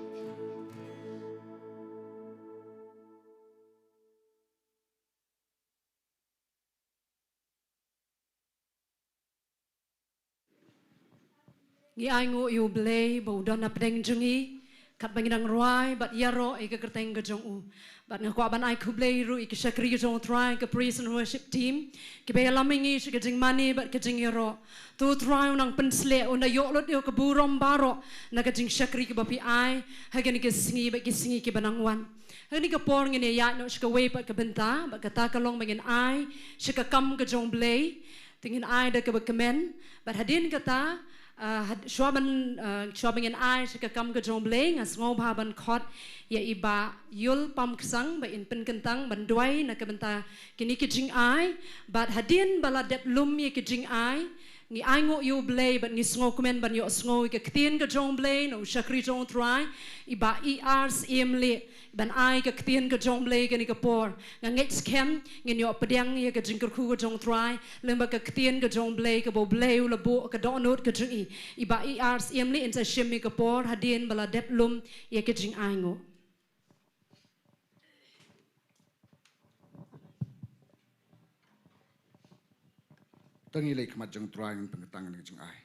Ngi ainguh ïa U Blei ba u don hapdeng jong ngi, katba ngi dang rwai bad ïaroh ïa ka kyrteng ka jong u. Bad nga kwah ban ai khublei ruh ïa ki shakri ka jong U Trai, ka praise and worship team, kiba ïalam ïa ngi sha ka jingmane bad ka jingïaroh. To U Trai un nang pynsleh, un da ïoh lut ïa ka burom baroh na ka jingshakri kaba phi ai ha kane ka sngi bad ki sngi kiba nang wan. Ha kane ka por ngin ïaid noh sha kawei pat ka bynta, bad kata ka long ba ngin ai sha ka kam ka jong U Blei. Te ngin ai da kaba kmen. Bad hadien kata, ah, had-, shuwa ban, ah, shuwa ba ngin ai sha ka kam ka jong U Blei, nga sngewbha ban khot ïa i Bah Yul Pamksang ba in pynkyntang ban duwai na ka bynta kine ki jingai. Bad hadien ba la dep lum ïa ki jingai, ngi ainguh ïa U Blei bad ngi sngewkmen ban ïohsngew ïa ka ktien ka jong U Blei na u shakri jong U Trai, i Bah E R Syiemlieh, ban ai ka ktien ka jong U Blei kane ka por. Nga ngeit skhem ngin ïoh pdiang ïa ka jingkyrkhu ka jong U Trai lyngba ka ktien ka jong U Blei kaba U Blei u la buh ha ka dohnud ka jong i. I Bah E R Syiemlieh in sa shim ïa ka por hadien ba la dep lum ïa ka jingainguh. To ngin leit khmat jong U Trai, ngin pynkyntang ïa ka jingai.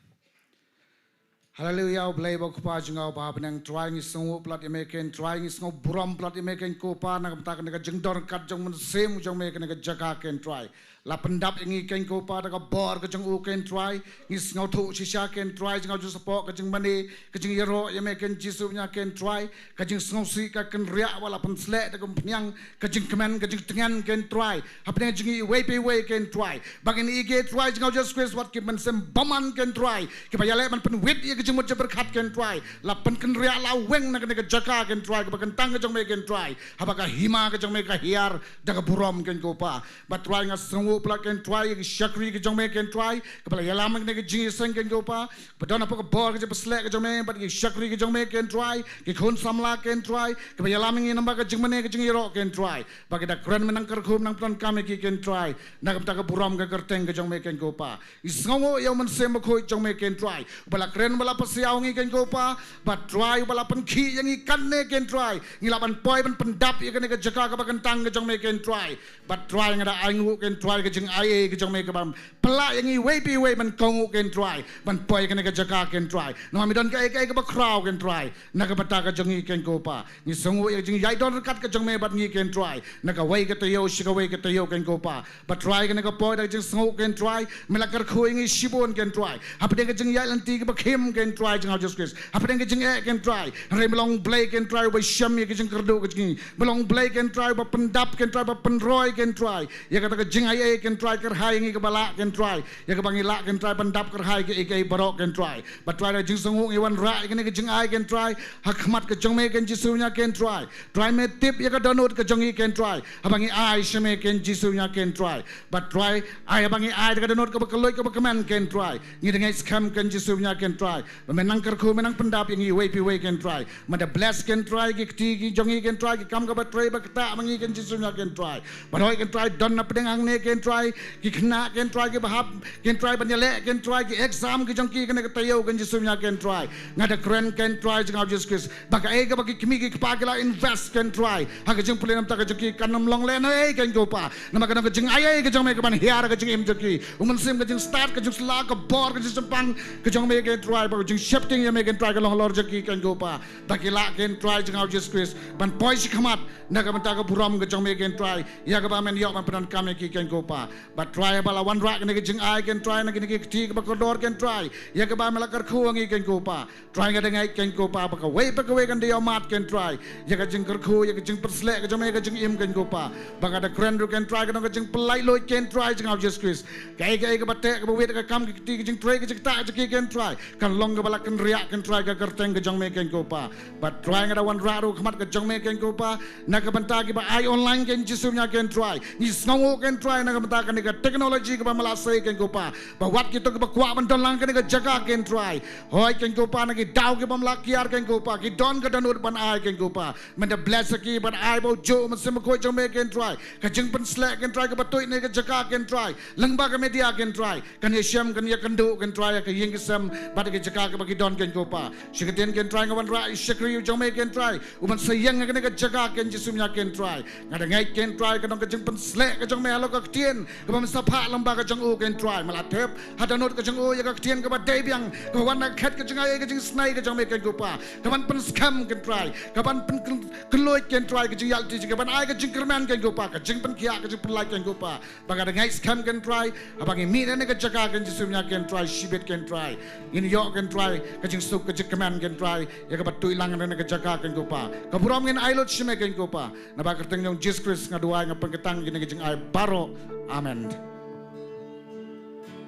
Haleluia, U Blei ba U Kpa jong nga uba ha bneng, Trai, ngi sngewnguh palat ïa me ken Trai, ngi sngew burom palat ïa me ken ko Pa, na ka bynta kane ka jingdon ryngkat jong U Mynsiem jong me ha kane ka jaka ken Trai. La pyndap ïa ngi ken ko Pa da ka bor ka jong u ken Trai. Ngi sngewthuh shisha ken Trai, jong nga ju support ka jingmane, ka jingïaroh ïa me ken Jisu ïa ken Trai. Ka jingsngewsih ka kynriah ba la pynsleh da ka umphniang, ka jingkmen, ka jingtngen ken Trai. Hapdeng jong ngi iwei pa iwei ken Trai. Ba ngin ïeit ïa Trai jong nga Jisu Khrist, wat ki mynsiem bymman ken Trai, kiba ïaleh ban pynwit ïa ka jingmut jingpyrkhat ken Trai. La pynkynriah laweng na kane ka jaka ken Trai, kaba kyntang ka jong me ken Trai. Haba ka hima ka jong me ka hiar da ka burom ken ko Pa. Bad Trai nga sngewnguh palat ken Trai ïa ki shakri ki jong me ken Trai, kiba la ïalam ïa kane ka jingïaseng ken ko Pa. Ba don hapoh ka bor ka jingpynsleh ka jong me bad ki shakri ki jong me ken Trai, ki khun samla ken Trai, kiba ïalam ïa ngi namar ka jingmane ka jingïaroh ken Trai. Ba ki da kren me nang kyrkhu me nang pyndonkam ïa ki ken Trai, na ka bynta ka burom ka kyrteng ka jong me ken ko Pa. Ngi sngewnguh ïa U Mynsiem Bakhuid jong me ken Trai, uba la kren uba la pasiaw ïa ngi ken ko Pa. Bad Trai uba la pynkhih ïa ngi katne ken Trai, ngi lah ban poi ban pyndap ïa kane ka jaka kaba kyntang ka jong me ken Trai. Bad Trai nga da ainguh ken Trai ka jingaiei ka jong me kaba pynlah ïa ngi iwei pa iwei ban kohnguh ken Trai, ban poi kane ka jaka ken Trai. Namar me don kaei kaei kaba khraw ken Trai na ka bynta ka jong ngi ken ko Pa. Ngi sngewnguh ïa ka jingïaid don ryngkat ka jong me bad ngi ken Trai, na kawei ka taïew sha kawei ka taïew ken ko Pa. Bad Trai kane ka por da ka jingsngewnguh ken Trai, me la kyrkhu ïa ngi shibun ken Trai. Hapdeng ka jingïaid lynti kaba khim ken Trai jong nga Jisu Khrist, hapdeng ka jingeh ken Trai, hynrei me long Blei ken Trai uba shem ïa ka jingkyrduh ka jong ngi. Me long Blei ken Trai uba pyndap ken Trai, uba pynroi ken Trai ïa kata ka jingaiei ken Trai. Kyrhai ïa ngi kaba lah ken Trai, ïa kaba ngi lah ken Trai ban dap kyrhai ïa kiei kiei baroh ken Trai. Bad Trai da ka jingsngewnguh ngi wanrah ïa kane ka jingai ken Trai ha khmat ka jong me ken Jisu ïa ken Trai. Trai me tip ïa ka dohnud ka jong ngi ken Trai, haba ngi ai sha me ken Jisu ïa ken Trai. Bad Trai, ai haba ngi ai da ka dohnud kaba kylluid kaba kmen ken Trai, ngi da ngeit skhem ken Jisu ïa ken Trai, ba me nang kyrkhu me nang pyndap ïa ngi iwei pa iwei ken Trai. Me da bless ken Trai ki kti ki jong ngi ken Trai, ki kam kaba trei ba ktah ma ngi ken Jisu ïa ken Trai. Bad hooid ken Trai, don na pdeng hangne ken Trai ki khynnah ken Trai kiba hap ken Trai ban ïaleh ken Trai ki exam ki jong ki kane ka taïew ken Jisu ïa ken Trai. Nga da kren ken Trai jong nga Jisu Khrist, ba kaei kaba ki kmie ki kpa ki la invest ken Trai ha ka jingpule na bynta ka jong ki, kan ym long lehnohei ken ko Pa. Namar ka don ka jingaiei ka jong me kaban hiar ka jingim jong ki. U Mynsiem, ka jingstad, ka jingsylla, ka bor, ka jingchampang ka jong me ken Trai, bad ka jingsheptieng ïa me ken Trai ka long halor jong ki ken ko Pa. Ba ki lah ken Trai jong nga Jisu Khrist ban poi shakhmat na ka bynta ka burom ka jong me ken Trai, ïa kaba men ïoh ban pyndonkam ïa ki ken ko Pa. Bad Trai haba la wanrah kane ka jingai ken Trai na kine ki kti kiba kordor ken Trai, ïa kaba me la kyrkhu ïa ngi ken ko Pa. Trai nga da ngeit ken ko Pa ba kawei pa kawei kan da ïohmad ken Trai ïa ka jingkyrkhu, ïa ka jingpynsleh ka jong me ha ka jingim ken ko Pa. Ba nga da kren ruh ken Trai ka don ka jingpyllait luid ken Trai jong nga Jisu Khrist. Kaei kaei kaba teh kaba wit ha ka kam ka kti, ka jingtrei ka jingktah jong ki ken Trai, kan long kaba la kynriah, ko Trai, ka kyrteng ka jong me, ko Trai. Bad Trai, nga da wanrah ruh ha khmat ka jong me, ko Trai, na ka bynta kiba ai online, ko Jisu ïa nga, ko Trai. Ngi sngewnguh, ko Trai, na ka bynta kane ka technology kaba me la sei, ko Trai, ba wat kito kiba kwah ban don lang ha kane ka jaka, ko Trai, hooid, ko Trai, na ki daw kiba me la kiar, ko Trai, ki don ka dohnud ban ai, ko Trai. Men da bless ïa ki bad ai ba u juh u Mynsiem Bakhuid jong me, ko Trai, ka jingpynsleh, ko Trai, kaba tuid na ka jaka, ko Trai, lyngba ka media, ko Trai, kan ïashem, kan ïakynduh, ko Trai, ïa ka ïing ka sem bad ïa ka jaka kaba ki don, ko Trai. Shi ktien, ko Trai, nga wanrah ïa u shakri u jong me, ko Trai, u ban sa ïeng ha kane ka jaka, ko Jisu ïa nga, ko Trai. Nga da ngeit, ko Trai, ka don ka jingpynsleh ka jong me halor ka ktien kaba me sa phah lyngba ka jong u, ko Trai. Me la thep ha dohnud ka jong u ïa ka ktien kaba dei biang, kaba wan na ka khet ka jingai, ka jingisnei ka jong me, ko Trai, ka ban pynskhem, ko Trai, ka ban pynkylluid, ko Trai, ka jingïaid lynti jong ki, ka ban ai ka jingkyrmen, ko Trai, ka jingpynkhiah, ka jingpynlait, ko Trai. Ba nga da ngeit skhem, ko Trai, haba ngi mih na kane ka jaka, ko Jisu ïa nga, ko Trai, shibit, ko Trai, ngin ïoh, ko Trai, ka jingsuk, ka jingkmen, ko Trai, ïa kaba tuid lang na kane ka jaka, ko Trai. Ka burom ngin ai lut sha me, ko Trai. Naba ka kyrteng jong u Jisu Khrist nga duwai, nga pynkyrteng ïa kine ki jingai baroh. Amen.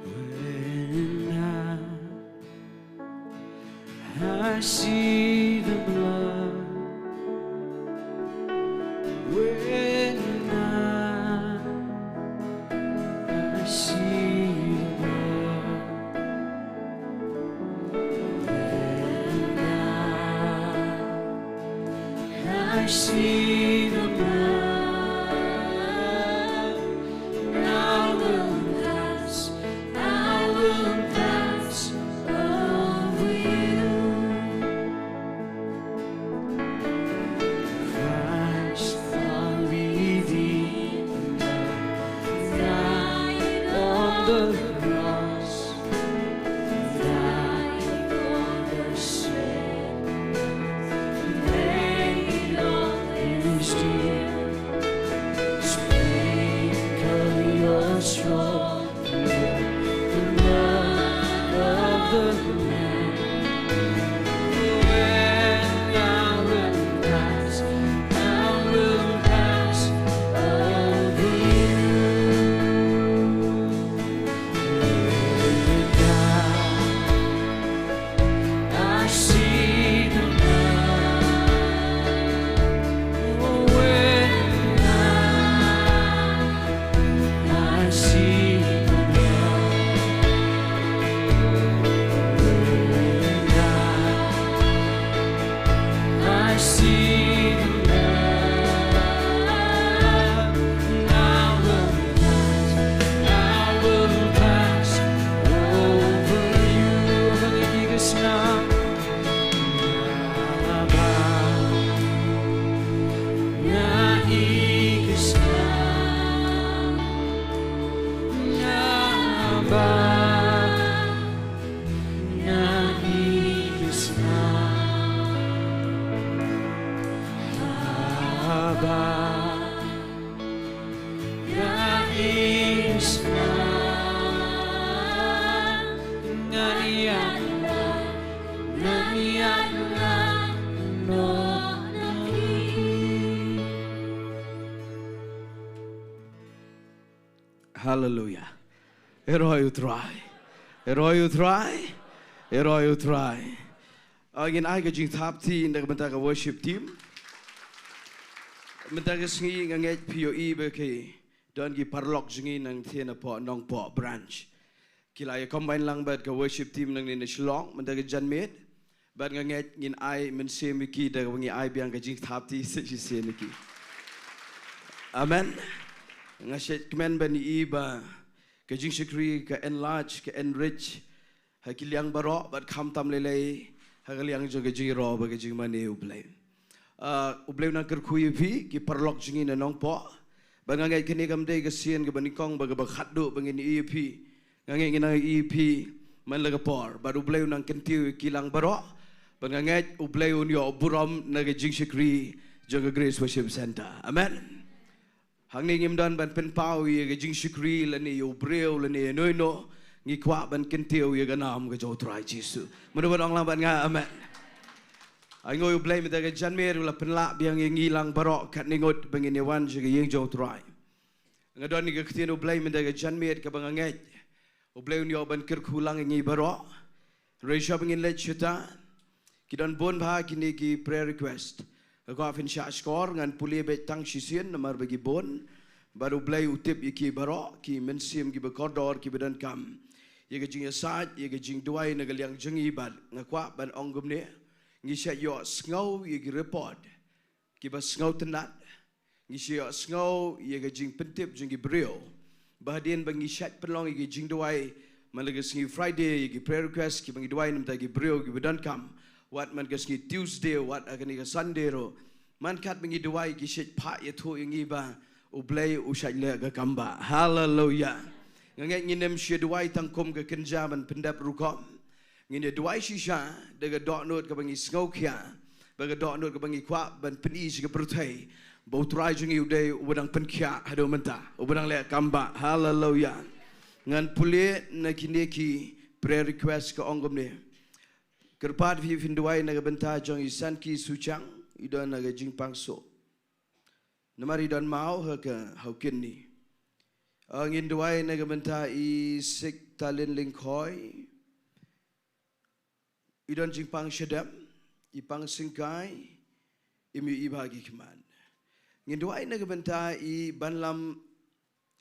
When I I see the blood. When I, I see the blood. When I, I see the blood. I will pass, I will pass over you. Christ, our Redeemer, died on the cross. Died for the sin, paid all is due. Sprinkle your strong blood of the Lamb. When I will pass, I will pass over you. When I, I see the blood. When I, I see the blood. When I, I see the blood. I will pass, I will pass over you. Nga ikes nga, nga ba, nga ikes nga, nga ba. Nga ikes nga, nga ïaid nga, nga ïaid nga noh na phi. Hallelujah. Heroi u Trai. Heroi u Trai. Heroi u Trai. Ah, ngin ai ka jingthap ti na ka bynta ka worship team. Mynta ka sngi nga ngeit phi ïohi ba ki don ki paralok jong ngi nangtei napoh Nongpoh branch. Ki la ïa combine lang bad ka worship team nangne na Shillong mynta ka janmiet. Bad nga ngeit ngin ai mynsiem ïa ki da kaba ngi ai biang ka jingthap ti sa shisien ïa ki. Amen. Nga shait kmen ban ïohi ba ka jingshakri ka enlarge, ka enrich ha ki liang baroh bad khamtam lei lei ha ka liang jong ka jingïaroh bad ka jingmane U Blei. Ah, U Blei un nang kyrkhu ïa phi ki paralok jong ngi na Nongpoh. Bad nga ngeit kane kam dei ka sien kaba nyngkong bad kaba khatduh ba ngin ïohi ïa phi. Nga ngeit ngin nang ïohi ïa phi man la ka por bad U Blei un nang kyntiew ïa ki lang baroh. Bad nga ngeit U Blei un ïoh burom na ka jingshakri jong ka Grace Worship Centre. Amen. Hangne ngim don ban pynpaw ïa ka jingshakri lane ïa u briew lane ïa uno uno, ngi kwah ban kyntiew ïa ka nam ka jong U Trai Jisu. Mano ban ong lang bad nga amen. Ai nguh ïa U Blei mynta ka janmiet u la pynlah biang ïa ngi lang baroh katne ngut ba ngin ïa wan sha ka ïing jong U Trai. Nga don ïa ka ktien U Blei mynta ka janmiet kaba nga ngeit U Blei un ïoh ban kyrkhu lang ïa ngi baroh. Hynrei shuwa ba ngin leit shuwa, ki don bun bha kine ki prayer request. Nga kwah phin shah shkor, ngan pule beit tang shisien namar ba ki bun. Bad U Blei u tip ïa ki baroh, ki mynsiem kiba kordor kiba donkam ïa ka jingïasaid, ïa ka jingduwai na ka liang jong ngi, bad nga kwah ban ong kumne. Ngi shait ïohsngew ïa ki report kiba sngewtynnat. Ngi shait ïohsngew ïa ka jingpyntip jong ki briew ba hadien ba ngi shait pynlong ïa ki jingduwai man la ka sngi Friday, ïa ki prayer request kiba ngi duwai na bynta ki briew kiba donkam, wat man ka sngi Tuesday, wat ha kane ka Sunday ruh. Man katba ngi duwai, ki shait phah ïathuh ïa ngi ba U Blei u shait leh ka kam bah. Haleluya. Nga ngeit ngin ym shym duwai tang kum ka kynja ban pyndep rukom. Ngin ïa duwai shisha da ka dohnud kaba ngi sngewkhia, ba ka dohnud kaba ngi kwah ban pyni sha ka pyrthei ba U Trai jong ngi u dei uba dang pynkhiah haduh mynta, uba dang leh kam bah. Haleluya. Ngan pule na kine ki prayer request, ka ong kumne. Kyrpad phi phin duwai na ka bynta jong i Sanki Suchang, i don ha ka jingpang suk. Namar i don maw ha ka, ha u kidney. Ah, ngin duwai na ka bynta i Siktalin Lyngkhoi. I don jingpang shadem, i pang syngkai, im ïohi bha ki khmat. Ngin duwai na ka bynta i Banlam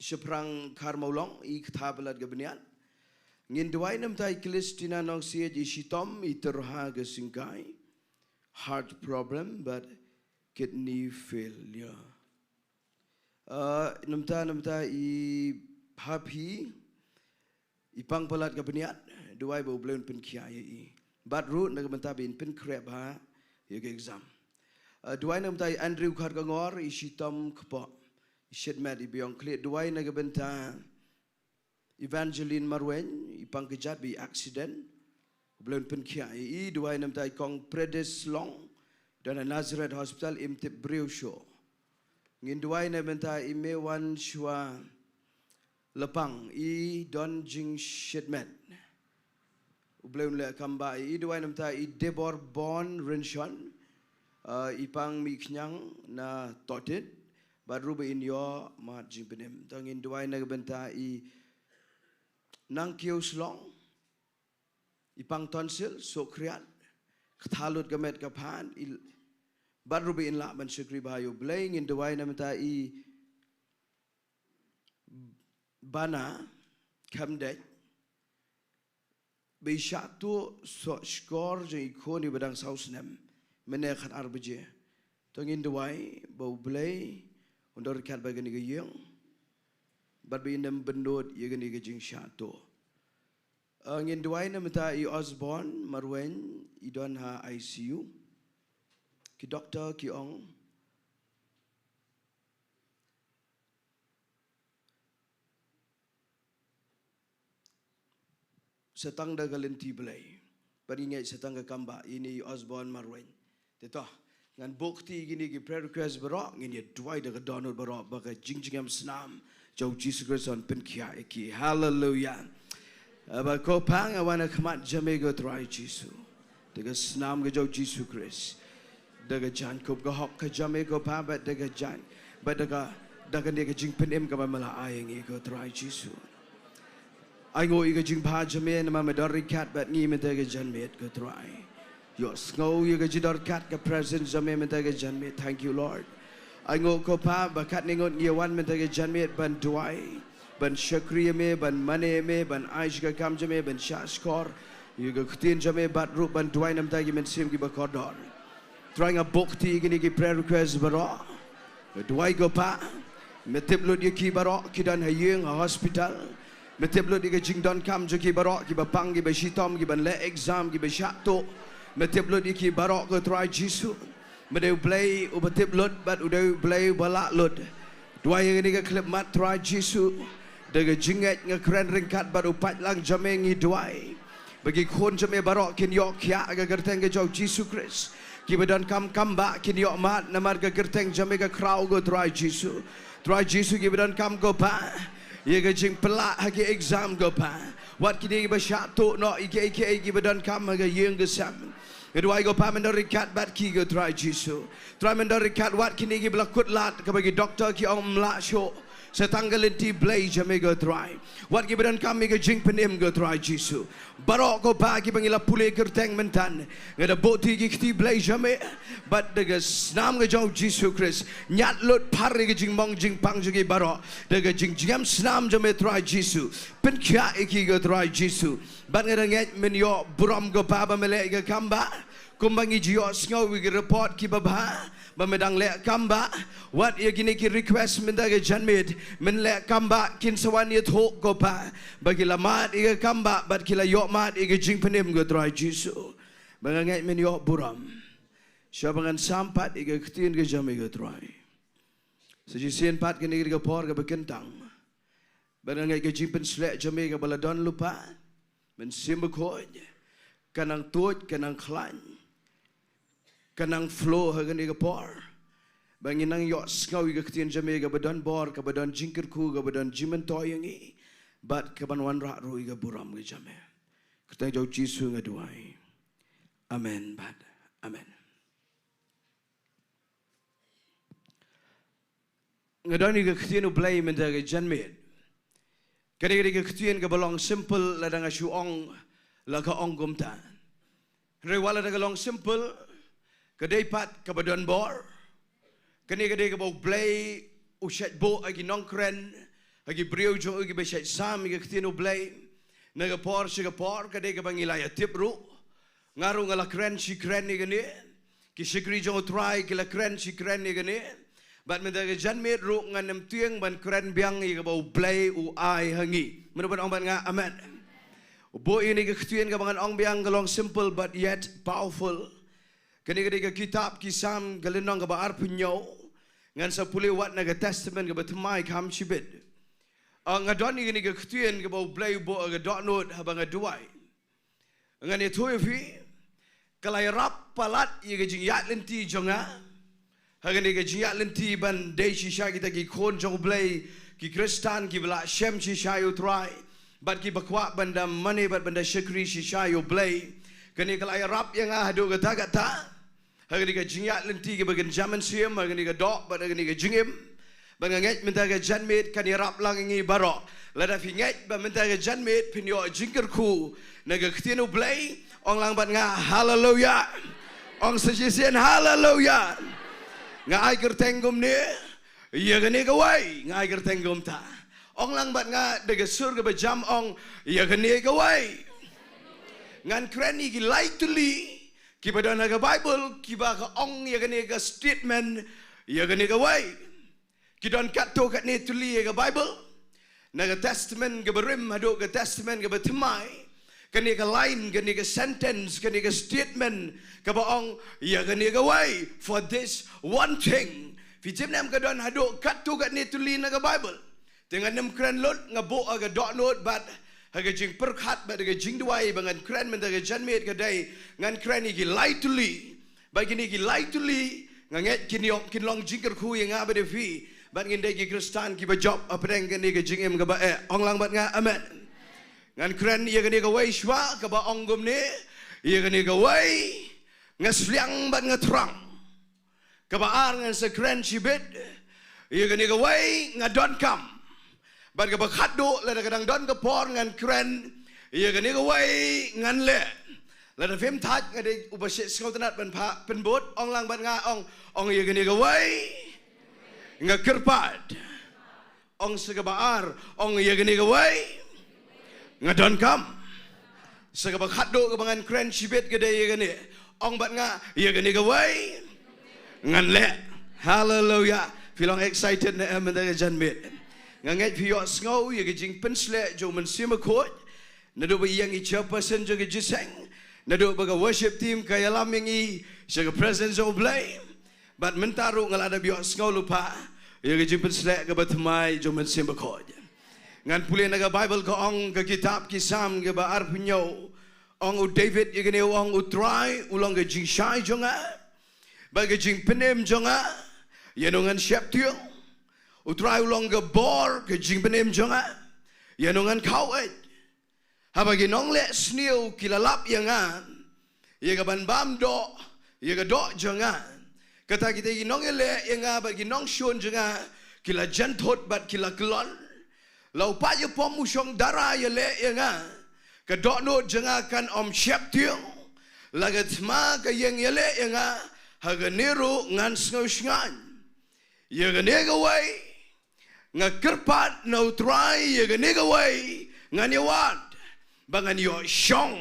Shaphrang Kharmawlong, i ktha palat ka bniat. Ngin duwai na bynta i Christina Nongsiej, i shitom, i tyrha ka syngkai, heart problem bad kidney failure. Ah, na bynta, na bynta i Happy, i pang palat ka bniat, duwai ba U Blei un pynkhiah ïa i. Bad ruh na ka bynta ba in pynkhreh bha ïa ka exam. Ah, duwai na ka bynta i Andrew Kharkongor, i shitom kpoh, i shit met, i biang khlieh. Duwai na ka bynta Evangeline Marwein, i pang kjat bad i accident, U Blei un pynkhiah ïa i. Duwai na bynta i Kong Predis Long, don ha Nazareth Hospital, im tip briew shuh. Ngin duwai na bynta i Mewan Shwa Lapang, i don jingshit met, U Blei un leh kam bah ïa i. Duwai na bynta i Debor Bon Rynshon, ah, i pang mih khñiang na Tohtit, bad ruh ba in ïoh mad jingpynim. To ngin duwai na ka bynta i Nangkiew Slong, i pang tonsil, suk khriat, ktha lut ka met ka phad, i, bad ruh ba in lah ban shakri bha ïa U Blei. Ngin duwai na bynta i Bana Khamdei, ba i shah tuh soh shkor jong i khun iba dang saw snem mynne khatar baje. To ngin duwai ba U Blei un don ryngkat bad kane ka ïing, bad ba in ym bynnud ïa kane ka jingshah tuh. Ah, ngin duwai na bynta i Osborne Marwein, i don ha I C U. Ki doktor ki ong sa tang da ka lynti Blei, bad ngi ngeit sa tang ka kam bah ïa ine i Osborne Marwein. Te to, ngan buh kti ïa kine ki prayer request baroh, ngin ïa duwai da ka dohnud baroh ba ka jingjngem snam jong U Jisu Khrist un pynkhiah ïa ki. Haleluya. Haba ko Pa nga wan ha khmat jong me ko Trai Jisu, da ka snam ka jong U Jisu Khrist, da ka jaiñkup ka hok ka jong me ko Pa, bad da ka jaiñ, bad da ka, da kane ka jingpynim kaba me la ai ïa ngi ko Trai Jisu. Ai nguh ïa ka jingbha jong me namar me don ryngkat bad ngi mynta ka janmiet ko Trai. Ïohsngew ïa ka jingdon ryngkat ka presence jong me mynta ka janmiet. Thank you, Lord. Ai nguh ko Pa ba katne ngut ngi ïa wan mynta ka janmiet ban duwai, ban shakri ïa me, ban mane ïa me, ban ai sha ka kam jong me, ban shah shkor ïa ka ktien jong me, bad ruh ban duwai na bynta ki mynsiem kiba kordor. Trai nga buh kti ïa kine ki prayer request baroh. Nga duwai ko Pa, me tip lut ïa ki baroh ki don ha ïing ha hospital. Me tip lut ïa ka jingdonkam jong ki baroh, kiba pang, kiba shitom, kiban leh exam, kiba shah tuh. Me tip lut ïa ki baroh ko Trai Jisu. Me dei U Blei uba tip lut bad u dei U Blei uba lah lut. Duwai ïa kane ka khyllipmat Trai Jisu. Da ka jingngeit nga kren ryngkat bad u paidlang jong me, ngi duwai ba ki khun jong me baroh kin ïoh khiah ha ka kyrteng ka jong U Jisu Khrist. Kiba donkam kam bah kin ïoh mad namar ka kyrteng jong me ka khraw ko Trai Jisu. Trai Jisu, kiba donkam ko Pa ïa ka jingpynlah ha ki exam ko Pa, wat kine kiba shah tuh noh ïa kiei kiei kiba donkam ha ka ïing ka sem, nga duwai ko Pa men don ryngkat bad ki ko Trai Jisu. Trai men don ryngkat wat kine kiba la kut lad kaba ki doktor ki ong ym lah shuh. Sa tang ka lynti Blei jong me ko Trai. Wat kiba donkam ïa ka jingpynim ko Trai Jisu. Baroh ko Kpa kiba ngi la pule kyrteng mynta, nga da buh ïa ki kti Blei jong me. Bad da ka snam ka jong u Jisu Khrist, ñiad lut phar ïa ka jingmong jingpang jong ki baroh da ka jingjngem snam jong me Trai Jisu. Pynkhiah ïa ki ko Trai Jisu. Bad nga da ngeit men ïoh burom ko Kpa ba me leh ïa ka kam ba kumba ngi ju ïohsngew ïa ki report kiba bha ba me dang leh kam ba. Wat ïa kine ki request mynta ka janmiet men leh kam ba kin sa wan ïathuh ko Kpa ba ki la mad ïa ka kam ba bad ki la ïoh mad ïa ka jingpynim ko Trai Jisu. Ba nga ngeit men ïoh burom. Sha ba ngan sam pat ïa ka ktien ka jong me ko Trai. Sa shisien pat kane ka dei ka por kaba kyntang. Bad nga ngeit ka jingpynsleh jong me kaba la don lypa, Mynsiem Bakhuid, ka nang tuid, ka nang khlaiñ, ka nang flow ha kane ka por. Ba ngin nang ïohsngew ïa ka ktien jong me kaba don bor, kaba don jingkyrkhu, kaba don jingmyntoi ïa ngi. Bad kaban wanrah ruh ïa ka burom ka jong me. Kyrteng jong u Jisu nga duwai. Amen bad amen. Nga don ïa ka ktien u Blei mynta ka janmiet. Kane ka dei ka ktien kaba long simple lada nga shu ong la ka ong kumta. Hynrei wat lada ka long simple, ka dei pat kaba don bor. Kane ka dei kaba u Blei u shait buh ha ki nongkren, ha ki briew jong u kiba shait sam ïa ka ktien u Blei. Na ka por sha ka por ka dei kaba ngi la ïa tip ruh. Nga ruh nga la kren shi kren ïa kane. Ki shakri jong u Trai ki la kren shi kren ïa kane. Bad mynta ka janmiet ruh ngan ym tieng ban kren biang ïa kaba u Blei u ai ha ngi. Mano ban ong bad nga amen? U buh ïa kane ka ktien kaba ngan ong biang ka long simple but yet powerful. Kane ka dei ka kitab Ki Salm ka lynnong kaba arphew hynñiew. Ngan sa pule wat na ka Testament kaba thymmai kham shibit. Ah, nga don ïa kane ka ktien kaba u Blei u buh ha ka dohnud haba nga duwai. Ngan ïathuh ïa phi, ka la ïarap palat ïa ka jingïaid lynti jong nga. Ha kane ka jingïaid lynti ban dei shisha kita ki khun jong u Blei, ki Khristan kiba la shem shisha ïa u Trai bad kiba kwah ban da mane bad ban da shakri shisha ïa u Blei. Kane ka la ïarap ïa nga haduh katta katta. Ha kane ka jingïaid lynti kaba kynja mynsiem, ha kane ka doh bad ha kane ka jingim. Bad nga ngeit mynta ka janmiet kan ïarap lang ïa ngi baroh. Lada phi ngeit ba mynta ka janmiet phin ïoh jingkyrkhu na ka ktien u Blei, ong lang bad nga haleluya. Ong sa shisien haleluya. Nga ai kyrteng kumne, ïa kane kawei, nga ai kyrteng kumta. Ong lang bad nga da ka sur kaba jam, ong ïa kane kawei. Ngan kren ïa ki lai tylli kiba don ha ka Baibl kiba ka ong ïa kane ka statement, ïa kane kawei. Ki don katto katne tylli ha ka Baibl. Na ka Testament kaba rim haduh ka Testament kaba thymmai. Kane ka line, kane ka sentence, kane ka statement kaba ong ïa kane kawei, for this one thing. Phi tip ne em, ka don haduh katto katne tylli na ka Baibl. Te ngan ym kren lut, nga buh ha ka dohnud bad ha ka jingpyrkhat bad ha ka jingduwai ba ngan kren mynta ka janmiet ka dei ngan kren ïa ki lai tylli. Bad kine ki lai tylli nga ngeit kin ïoh, kin long jingkyrkhu ïa nga bad ïa phi. Bad ngin dei ki Khristan kiba jop hapdeng kane ka jingim kaba eh. Ong lang bad nga amen. Ngan kren ïa kane kawei shuwa kaba ong kumne, ïa kane kawei nga sliang bad nga thrang. Kaba ar ngan sa kren shibit, ïa kane kawei nga donkam. Bad kaba khatduh lada ka dang don ka por ngan kren, ïa kane kawei ngan leh. Lada phim thait nga dei uba sngewtynnat ban pynbud, ong lang bad nga, ong, ong ïa kane kawei nga kyrpad. Ong sa kaba ar, ong ïa kane kawei nga donkam. Sa kaba khatduh kaba ngan kren shibit ka dei ïa kane. Ong bad nga, ïa kane kawei ngan leh. Haleluya. Phi long excited ne em mynta ka janmiet? Nga ngeit phi ïohsngew ïa ka jingpynsleh jong u Mynsiem Bakhuid. Naduh ba ïeng i chairperson jong ka jingïaseng, naduh ba ka worship team ka ïalam ïa ngi sha ka presence jong u Blei. Bad mynta ruh nga la dep ïohsngew lypa ïa ka jingpynsleh kaba thymmai jong u Mynsiem Bakhuid. Ngan pule na ka Baibl, ka ong ka kitab Ki Salm kaba arphew hynñiew. Ong u David ïa kane, u ong, U Trai u long ka jingshai jong nga bad ka jingpynim jong nga, ïa no ngan sheptieng? U Trai u long ka bor ka jingpynim jong nga, ïa no ngan khaw-eit? Haba ki nongleh sniew ki la lap ïa nga, ïa kaban bam doh ïa ka doh jong nga. Kata kita ki nongïaleh ïa nga bad ki nongshun jong nga ki la jan thut bad ki la kyllon. La u paid ïapom u shong dara ïaleh ïa nga. Ka dohnud jong nga kan ym sheptieng. La ka thma ka ïeng ïaleh ïa nga. Ha kane ruh ngan sngewsngaiñ. Ïa kane kawei nga kyrpad na U Trai, ïa kane kawei ngan ïawad ba ngan ïoh shong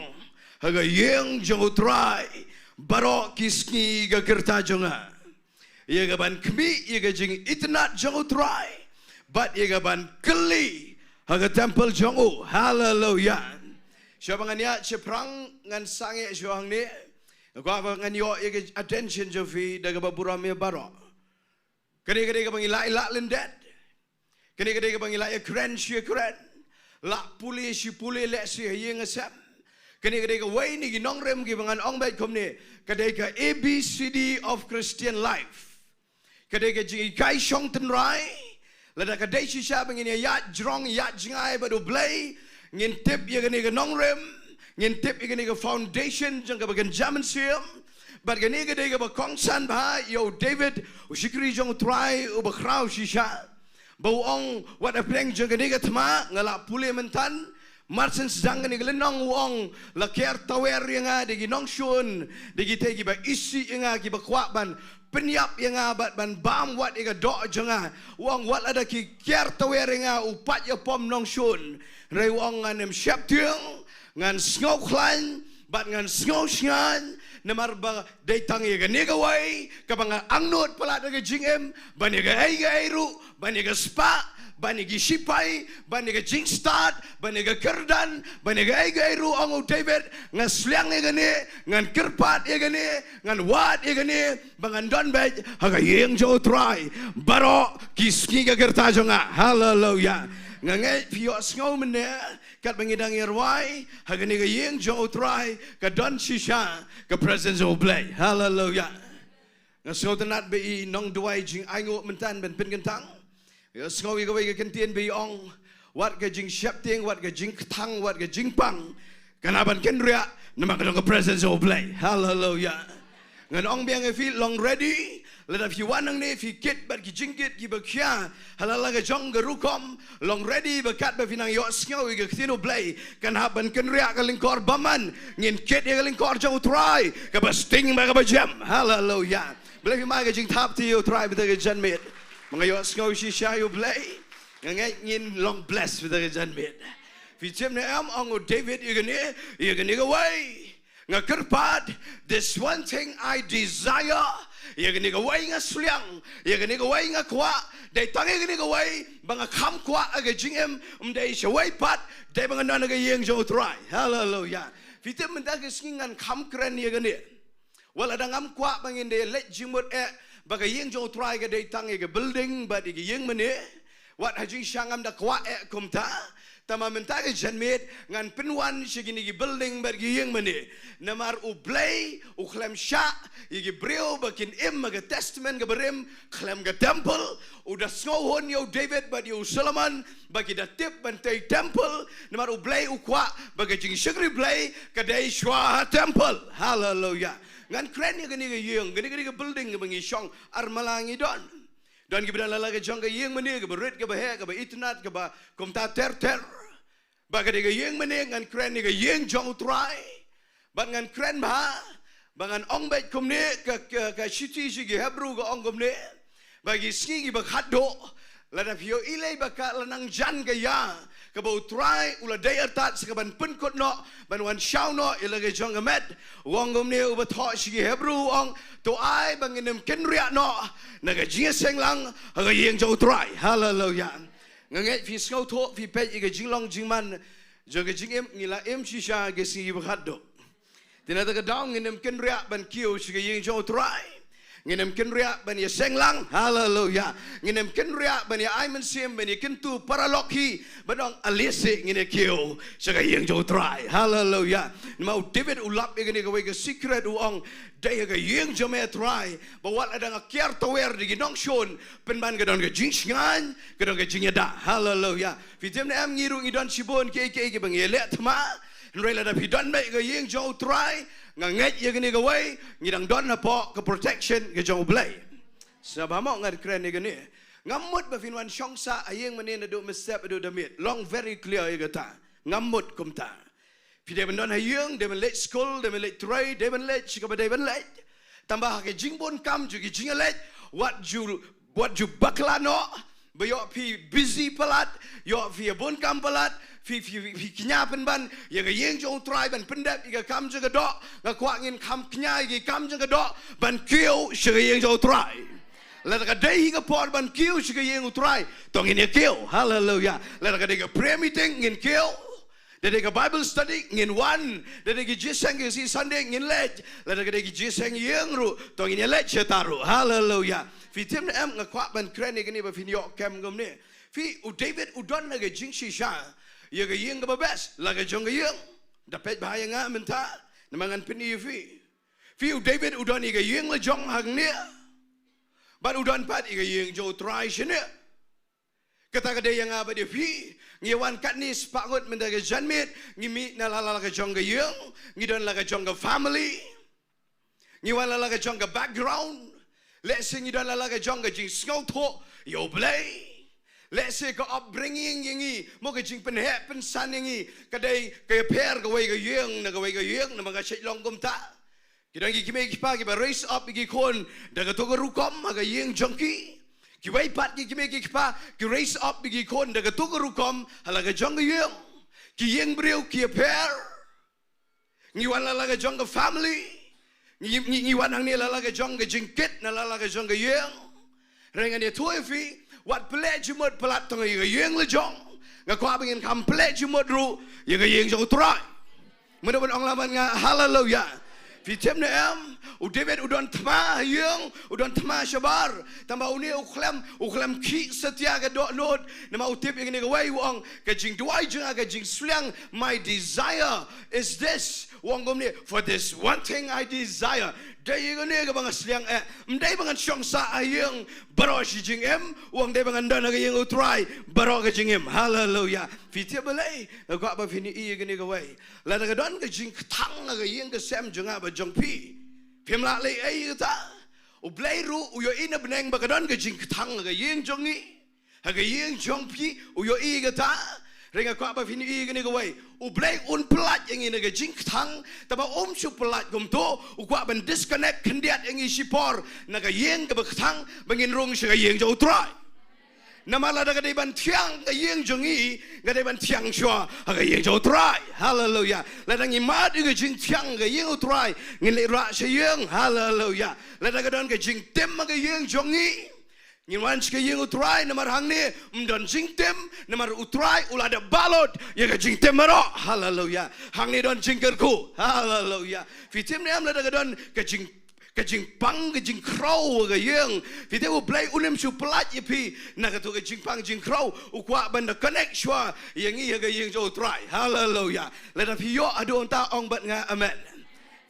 ha ka ïing jong U Trai baroh ki sngi ka rta jong nga. Ïa ka ban khmih ïa ka jingitynnad jong U Trai bad ïa ka ban kylli ha ka temple jong u. Haleluia. Shuwa ba ngan ïaid shaphrang ngan sangeh shuwa hangne. Nga kwah ba ngan ïoh ïa ka attention jong phi da kaba burom ïa baroh. Kane ka dei kaba ngi lah ïa lah lyndet. Kane ka dei kaba ngi lah ïa kren shi kren. Lah pule shi pule leh shi ha ïing ha sem. Kane ka dei kawei na ki nongrim kiba ngan ong beit kumne. Ka dei ka A B C D of Christian life. Ka dei ka jinghikai shong tynrai. Lada ka dei shisha ba ngin ïa ïaid jrong ïaid jngai bad U Blei. Ngin tip ïa kane ka nongrim. Ngin tip ïa kane ka foundation jong kaba kynja mynsiem. Bad kane ka dei kaba kongsan bha ïa u David, u shakri jong U Trai uba khraw shisha. Ba u ong wat hapdeng jong kane ka thma nga lah pule mynta. Mar shen sdang kane ka lynnong u ong la kiar tawer ïa nga da ki nongshun, da kitei kiba isih ïa nga, kiba kwah ban pynïap ïa nga bad ban bam wat ïa ka doh jong nga. U ong wat lada ki kiar tawer ïa nga u paid ïapom nongshun. Hynrei u ong ngan ym sheptieng, ngan sngewkhlaiñ bad ngan sngewsngaiñ, namar ba dei tang ïa kane kawei kaba nga angnud palat da ka jingim, ban ïa kaei kaei ruh, ban ïa ka spah, ban ïa ki shipai, ban ïa ka jingstad, ban ïa ka kyrdan, ban ïa kaei kaei ruh, ong u David, nga sliang ïa kane, ngan kyrpad ïa kane, ngan wad ïa kane, ba ngan don beit ha ka ïing jong U Trai baroh ki sngi ka rta jong nga. Haleluia. Nga ngeit phi ïohsngew mynne, katba ngi dang ïa rwai ha kane ka ïing jong U Trai ka don shisha ka presence jong U Blei. Haleluia. Nga sngewtynnat ba i nongduwai jingainguh mynta ban pynkyntang. Ïohsngew ïa kawei ka kyntien ba i ong, wat ka jingsheptieng, wat ka jingkthang, wat ka jingpang, kan hap ban kynriah namar ka don ka presence jong U Blei. Haleluia. Ngan ong biang ïa phi, long ready. Lada phi wan hangne phi kit bad ki jingkit kiba khia ha la la ka jong ka rukom, long ready ba katba phi nang ïohsngew ïa ka ktien U Blei, kan hap ban kynriah ka lyngkor bymman. Ngin kit ïa ka lyngkor jong U Trai kaba sting bad kaba jem. Haleluia. Balei phi mai ka jingthap ti ïa U Trai mynta ka janmiet? Ba nga ïohsngew shisha ïa U Blei. Nga ngeit ngin long bless mynta ka janmiet. Phi tip ne em, ong u David, ïa kane, ïa kane kawei nga kyrpad, this one thing I desire. Ïa kane kawei nga sliang, ïa kane kawei nga kwah. Dei tang ïa kane kawei ba nga kham kwah ha ka jingim, ym dei shawei pat, dei ba ngan don ha ka ïing jong U Trai. Haleluia. Phi tip mynta ka sngi ngan kham kren ïa kane. Wat lada ngam kwah ba ngin da leit jingmut eh ba ka ïing jong U Trai ka dei tang ïa ka building bad ïa ka ïing mane. Wat ha jingshisha ngam da kwah eh kumta. Tangba mynta ka janmiet ngan pynwan sha kine ki building bad ki ïing mane. Namar U Blei u khlem shah ïa ki briew ba kin im ha ka testament kaba rim khlem ka temple. U da sngewhun ïa u David bad ïa u Solomon ba ki da tip ban tei temple. Namar U Blei u kwah ba ka jingshakri Blei ka dei shuwa ha temple. Haleluia. Ngan kren ïa kane ka ïing, kane, kane ka building kaba ngi shong, ar mala ngi don. Don kiba don la la ka jong ka ïing mane, kaba rit, kaba heh, kaba itynnad, kaba kumta ter ter. Ba ka dei ka ïing mane, ngan kren ïa ka ïing jong U Trai. Bad ngan kren bha ba ngan ong beit kumne, ka, ka, ka shithi sha ki Hebru ka ong kumne. Ba ki sngi kiba khatduh, lada phi ïohi lei ba ka la nang jan ka ïa kaba U Trai u la dei artat sa ka ban pynkut noh, ban wan shaw noh ïa la ka jong ka met. U ong kumne uba thoh sha ki Hebru, u ong, to ai ba ngin ym kynriah noh na ka jingïaseng lang ha ka ïing jong U Trai. Haleluia. Nga ngeit phi sngewthuh, phi peit ïa ka jinglong jingman jong ka jingim, ngi la im shisha ka sngi ba khatduh. Te na kata ka daw ngin ym kynriah ban kiew sha ka ïing jong U Trai. Ngin ym kynriah ban ïaseng lang. Haleluia. Ngin ym kynriah ban ïa ai mynsiem, ban ïa kyntu paralok hi, ban ong, ale seh ngin ïa kiew sha ka ïing jong U Trai. Haleluia. Namar u David u lap ïa kane kawei ka secret, u ong, dei ha ka ïing jong me Trai ba wat la dang kiar tawer da ki nongshun, pynban ka don ka jingshngaiñ, ka don ka jingïada. Haleluia. Phi tip ne em, ngi ruh ngi don shibun kiei kiei kiba ngi leh thma. Hynrei lada phi don beit ha ka ïing jong U Trai, nga ngeit ïa kane kawei, ngi dang don hapoh ka protection ka jong U Blei. Sngap bha mo ngan kren ïa kane. Ngam mut ba phin wan shong sah ha ïing mynne naduh mynstep haduh da miet. Long very clear ïa kata. Ngam mut kumta. Phi dei ban don ha ïing, dei ban leit skul, dei ban leit trei, dei ban leit shi kaba dei ban leit. Tangba ha ka jingbun kam jong ki jingïaleit, wat ju, wat ju bakla noh, ba ïoh phi busy palat, ïoh phi bun kam palat, phi, phi, phi, phi kñia pynban ïa ka ïing jong U Trai ban pyndep ïa ka kam jong ka doh. Nga kwah ngin kham kñia ïa ka kam jong ka doh ban kiew sha ka ïing jong U Trai. Lada ka dei hi ka por ban kiew sha ka ïing U Trai, to ngin ïa kiew. Haleluya. Lada ka dei ka prayer meeting, ngin kiew. Da dei ka Bible study, ngin wan. Da dei ki jingïaseng ki sngi Sunday, ngin leit. Lada ka dei ki jingïaseng ïing ruh, to ngin ïa leit shata ruh. Haleluya. Phi tip ne em, nga kwah ban kren ïa kane ba phin ïoh kem kumne. Phi, u David u don ha ka jingshisha ïa ka ïing kaba best, la ka jong ka ïing. Da peit bha ïa nga mynta, namar ngan pyni ïa phi. Phi, u David u don ïa ka ïing la jong hangne, bad u don pat ïa ka ïing jong U Trai shane. Kata ka dei ïa nga bad ïa phi. Ngi wan katne spah ngut mynta ka janmiet, ngi mih na la la ka jong ka ïing, ngi don la ka jong ka family. Ngi wan la la ka jong ka background. Lehse ngi don la la ka jong ka jingsngewthuh ïa U Blei. Lehse ka upbringing ïa ngi, mo, ka jingpynheh pynsan ïa ngi, ka dei ka ïapher kawei ka ïing na kawei ka ïing, namar ka shait long kumta. Ki don ki kmie ki kpa kiba raise up ïa ki khun da kato ka rukom ha ka ïing jong ki. Kiwei pat ki kmie ki kpa ki raise up ïa ki khun da kato ka rukom ha la ka jong ka ïing. Ki ïing briew ki ïapher. Ngi wan la la ka jong ka family. Ngi, ngi, ngi wan hangne la la ka jong ka jingkit na la la ka jong ka ïing. Hynrei ngan ïathuh ïa phi, wat pynleh jingmut palat tang ïa ka ïing la jong. Nga kwah ba ngin kham pynleh jingmut ruh ïa ka ïing jong U Trai. Mynta ban ong lem bad nga, haleluya. Phi tip ne em, u David u don thma ha ïing, u don thma shabar. Tangba une u khlem, u khlem khih satia ka dohnud. Namar u tip ïa kane kawei, u ong, ka jingduwai jong nga, ka jingsliang, my desire is this. U ong kumne, for this one thing I desire. Dei ïa kane kaba nga sliang eh. Ym dei ba ngan shong sah ha ïing baroh shi jingim. U ong dei ba ngan don ha ka ïing U Trai baroh ka jingim. Haleluya. Phi tip balei? Nga kwah ba phin ïohi ïa kane kawei. Lada ka don ka jingkthang ha ka ïing ka sem jong nga bad jong phi, phim lah leh ei ïa kata. U Blei ruh u ïohi na bneng ba ka don ka jingkthang ha ka ïing jong ngi. Ha ka ïing jong phi, u ïohi ïa kata. Hynrei nga kwah ba phin ïohi ïa kane kawei. U Blei un pyllait ïa ngi na ka jingkthang, tangba um shu pyllait kumto, u kwah ban disconnect khyndiat ïa ngi shipor na ka ïing kaba kthang, ba ngin rung sha ka ïing jong U Trai. Namar lada ka dei ban thiang ka ïing jong ngi, ka dei ban thiang shuwa ha ka ïing jong U Trai. Haleluya. Lada ngi mad ïa ka jingthiang ka ïing U Trai, ngin leit rah sha ïing. Haleluya. Lada ka don ka jingtim ha ka ïing jong ngi, ngin wan sha ka ïing U Trai, namar hangne ym don jingtim, namar U Trai u la dep balut ïa ka jingtim baroh. Haleluya. Hangne don jingkyrkhu. Haleluya. Phi tip ne em, lada ka don ka jing, ka jingpang, ka jingkhraw ha ka ïing, phi tip U Blei un ym shu pyllait ïa phi na kato ka jingpang jingkhraw, u kwah ban da connect shuwa ïa ngi ha ka ïing jong U Trai. Haleluya. Lada phi ïoh haduh mynta ong bad nga amen.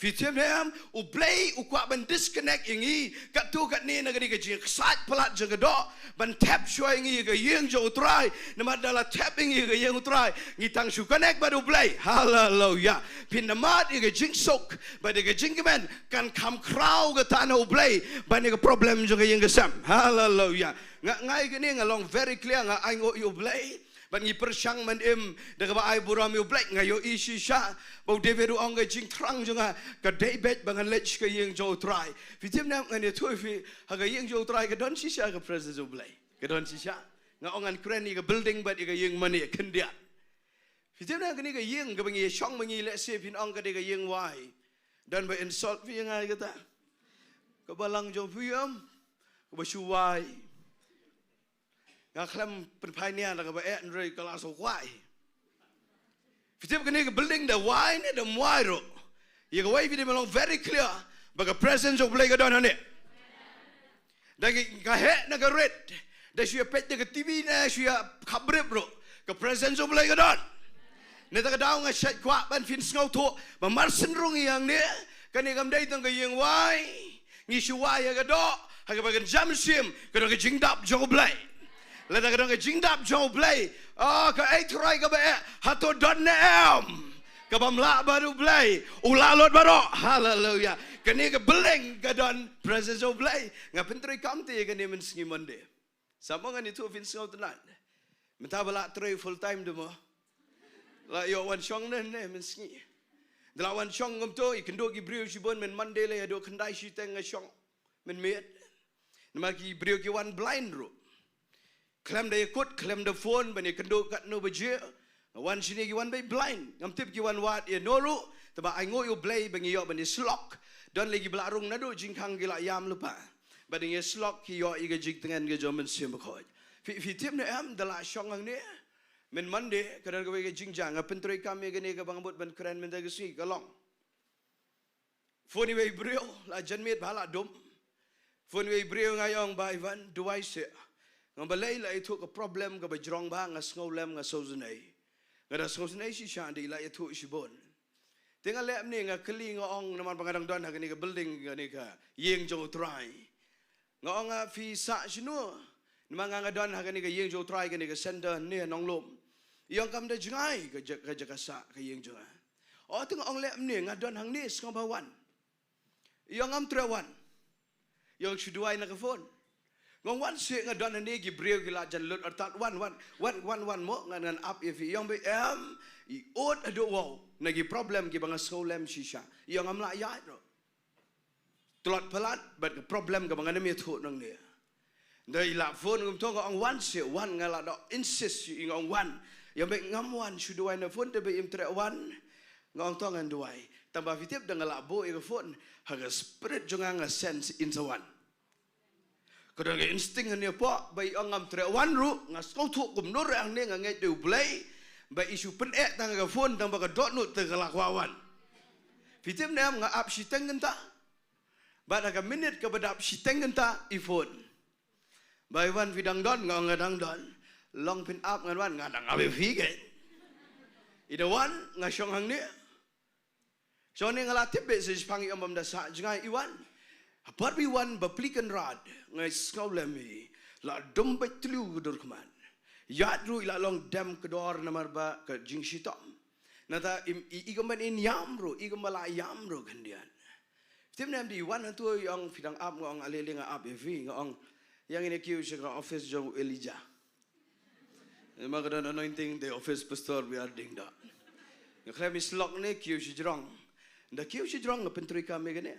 Phi tip ne em, U Blei u kwah ban disconnect ïa ngi katto katne na kane ka jingksaid palat jong ka doh, ban thep shuwa ïa ngi ha ka ïing jong U Trai. Namar da la thep ïa ngi ha ka ïing U Trai, ngi tang shu connect bad U Blei. Haleluya. Phin da mad ïa ka jingsuk bad ïa ka jingkmen, kan kham khraw kata na U Blei ban ïa ka problem jong ka ïing ka sem. Haleluya. Nga, nga ïa kane nga long very clear, nga ainguh ïa U Blei. Bad ngi pyrshang ban im da kaba ai burom ïa U Blei. Nga ïohi shisha ba u David u ong, ka jingthrang jong nga ka dei beit ba ngan leit sha ka ïing jong U Trai. Phi tip ne em, ngan ïathuh ïa phi, ha ka ïing jong U Trai ka don shisha ka presence U Blei. Ka don shisha. Nga ong ngan kren ïa ka building bad ïa ka ïing mane khyndiat. Phi tip ne em, kane ka ïing kaba ngi ïa shong ma ngi, lehse phin ong ka dei ka ïing wai. Don ba insult phi ïa nga ïa kata. Ka balang jong phi em, kaba shu wai. Nga khlem pynphai nia da kaba eh, hynrei ka la shu kwai. Phi tip kane ka building da wai ne da ym wai ruh, ïa kawei phi dei ban long very clear ba ka presence of Blei ka don hangne. Da ngi, ka heh na ka rit, da shu ïa peit da ka T V ne shu ïa khapbrip ruh, ka presence of Blei ka don. Nangta ka daw nga shait kwah ban phin sngewthuh ba mar synrung ïa hangne, kane kam dei tang ka ïing wai. Ngi shu wai ha ka doh, ha kaba kan jam shim, ka don ka jingdap jong U Blei. Lada ka don ka jingdap jong U Blei, oh, kaei tharai kaba eh, hato don ne em? Kaba ym lah bad U Blei, u lah lut baroh. Haleluya. Kane ka building ka don presence of Blei. Nga pyntreikam te ïa kane mynsngi Monday. Sa mo ngan ïathuh phin sngewtynnat. Mynta ba lah trei full time de mo. Lah ïoh wan shong ne ne mynsngi. Da lah wan shong ngam to, i kynduh ki briew shibun mynman de lei haduh khyndai shiteng nga shong mynmiet. Namar ki briew ki wan blind ruh. Khlem da ïakut, khlem da phone ban ïakynduh katno baje. Nga wan shane ki wan beit blind. Ngam tip ki wan wad ïano ruh. Te ba ainguh ïa U Blei ba ngi ïoh ban ïasyllok. Don lei kiba la rung naduh jingkhang ki la ïam lypa. Ba dang ïasyllok ki ïoh ïa ka jingtngen ka jong u Mynsiem Bakhuid. Phi, phi tip ne em, da lah shong hangne mynman de, ka don kawei ka jingjia, nga pyntreikam ïa kane kaba nga mut ban kren mynta ka sngi, ka long. Phone iwei i briew, la jan miet bha la dum. Phone iwei i briew, nga ong, Bah Ivan, duwai seh. Nga balei, la ïathuh ka problem kaba jrong bha, nga sngewlem, nga sngewsynei. Nga da sngewsynei shisha, dei la ïathuh shibun. Te nga leh mynne, nga kylli, nga ong, namar ba nga dang don ha kane ka building, kane ka ïing jong U Trai. Nga ong, ah, phi sah shano? Namar nga, nga don ha kane ka ïing jong U Trai, kane ka center ne Nonglum. I ong, kam da jngai ka ja-, ka jaka sah ka ïing jong nga. O, te nga ong, leh mynne, nga don hangne, sngewbha wan. I ong, ngam treh wan. I ong, shu duwai na ka phone. Nga ong, wan seh, nga don hangne, ki briew ki la jan lut artat, wan, wan, wan, wan, wan mo, ngan, ngan ap ïa phi. I ong, beit em, i ud haduh wow na ki problem kiba nga sngewlem shisha. I ong, ngam lah ïaid ruh. Tlot palat bad ka problem kaba ngan ym ïathuh nangne. Nda i la phone kumto, nga ong, wan seh, wan, nga la da insist, i nga ong, wan. I ong, beit ngam wan, shu duwai na phone te beit im treh wan. Nga ong, to ngan duwai. Tang ba phi tip, da nga la buh ïa ka phone, ha ka spirit jong nga, nga sense in sa wan. Ka don ka instinct hangne hapoh, ba i ong ngam treh wan ruh, nga sngewthuh kumno ruh hangne, nga ngeit da U Blei ba i shu pyneh tang ka phone, tang ba ka dohnud te ka la kwah wan. Phi tip ne em, nga ap shiteng kynta. Bad ha ka minit kaba dap shiteng kynta, i phone. Bah Ivan, phi dang don? Nga ong nga dang don. Long phin ap ngan wan? Nga dang ap ïa phi keiñ. I da wan, nga shong hangne. Shong hangne, nga la tip beit sa shiphang, i ong bym da sah jngai, i wan. Ha por ba i wan bapli kynrad, nga sngewlem, i la dum beit thliew ka dur khmat. Ïaid ruh i la long dem kdor namar ba ka jingshitom. Nangta i, i, i kumba in ïam ruh, i kumba la ïam ruh khyndiat. Tip ne em, da i wan hangto, i ong phi dang ap? Nga ong ale le, nga ap ïa phi. Nga ong ïa ngin ïa kiew sha ka office jong u Elijah. Namar ka don anointing, the office pastor, we are ding da. Nga khlem ïasyllok ne kiew shajrong. Da kiew shajrong nga pyntreikam ïa kane.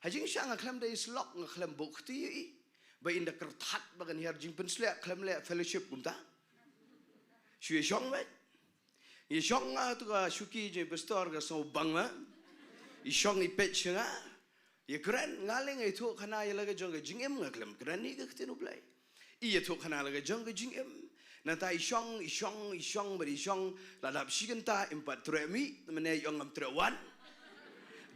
Ha jingshisha nga khlem da ïasyllok, nga khlem buh kti ïa i. Ba in da kyrthat ba kan hiar jingpynsleh, khlem leh fellowship kumta. Shu ïashong beit. Ïashong, nga tu ka shuki jong i pastor ka sngewbang ma. I shong i peit sha nga. Ïakren, nga leh nga ïathuh khana ïa la ka jong ka jingim, nga khlem kren ïa ka ktien U Blei. I ïathuh khana la ka jong ka jingim. Nangta i shong, i shong, i shong, bad i shong, la dap shi kynta im pat treh mih, mynne i ong ngam treh wan.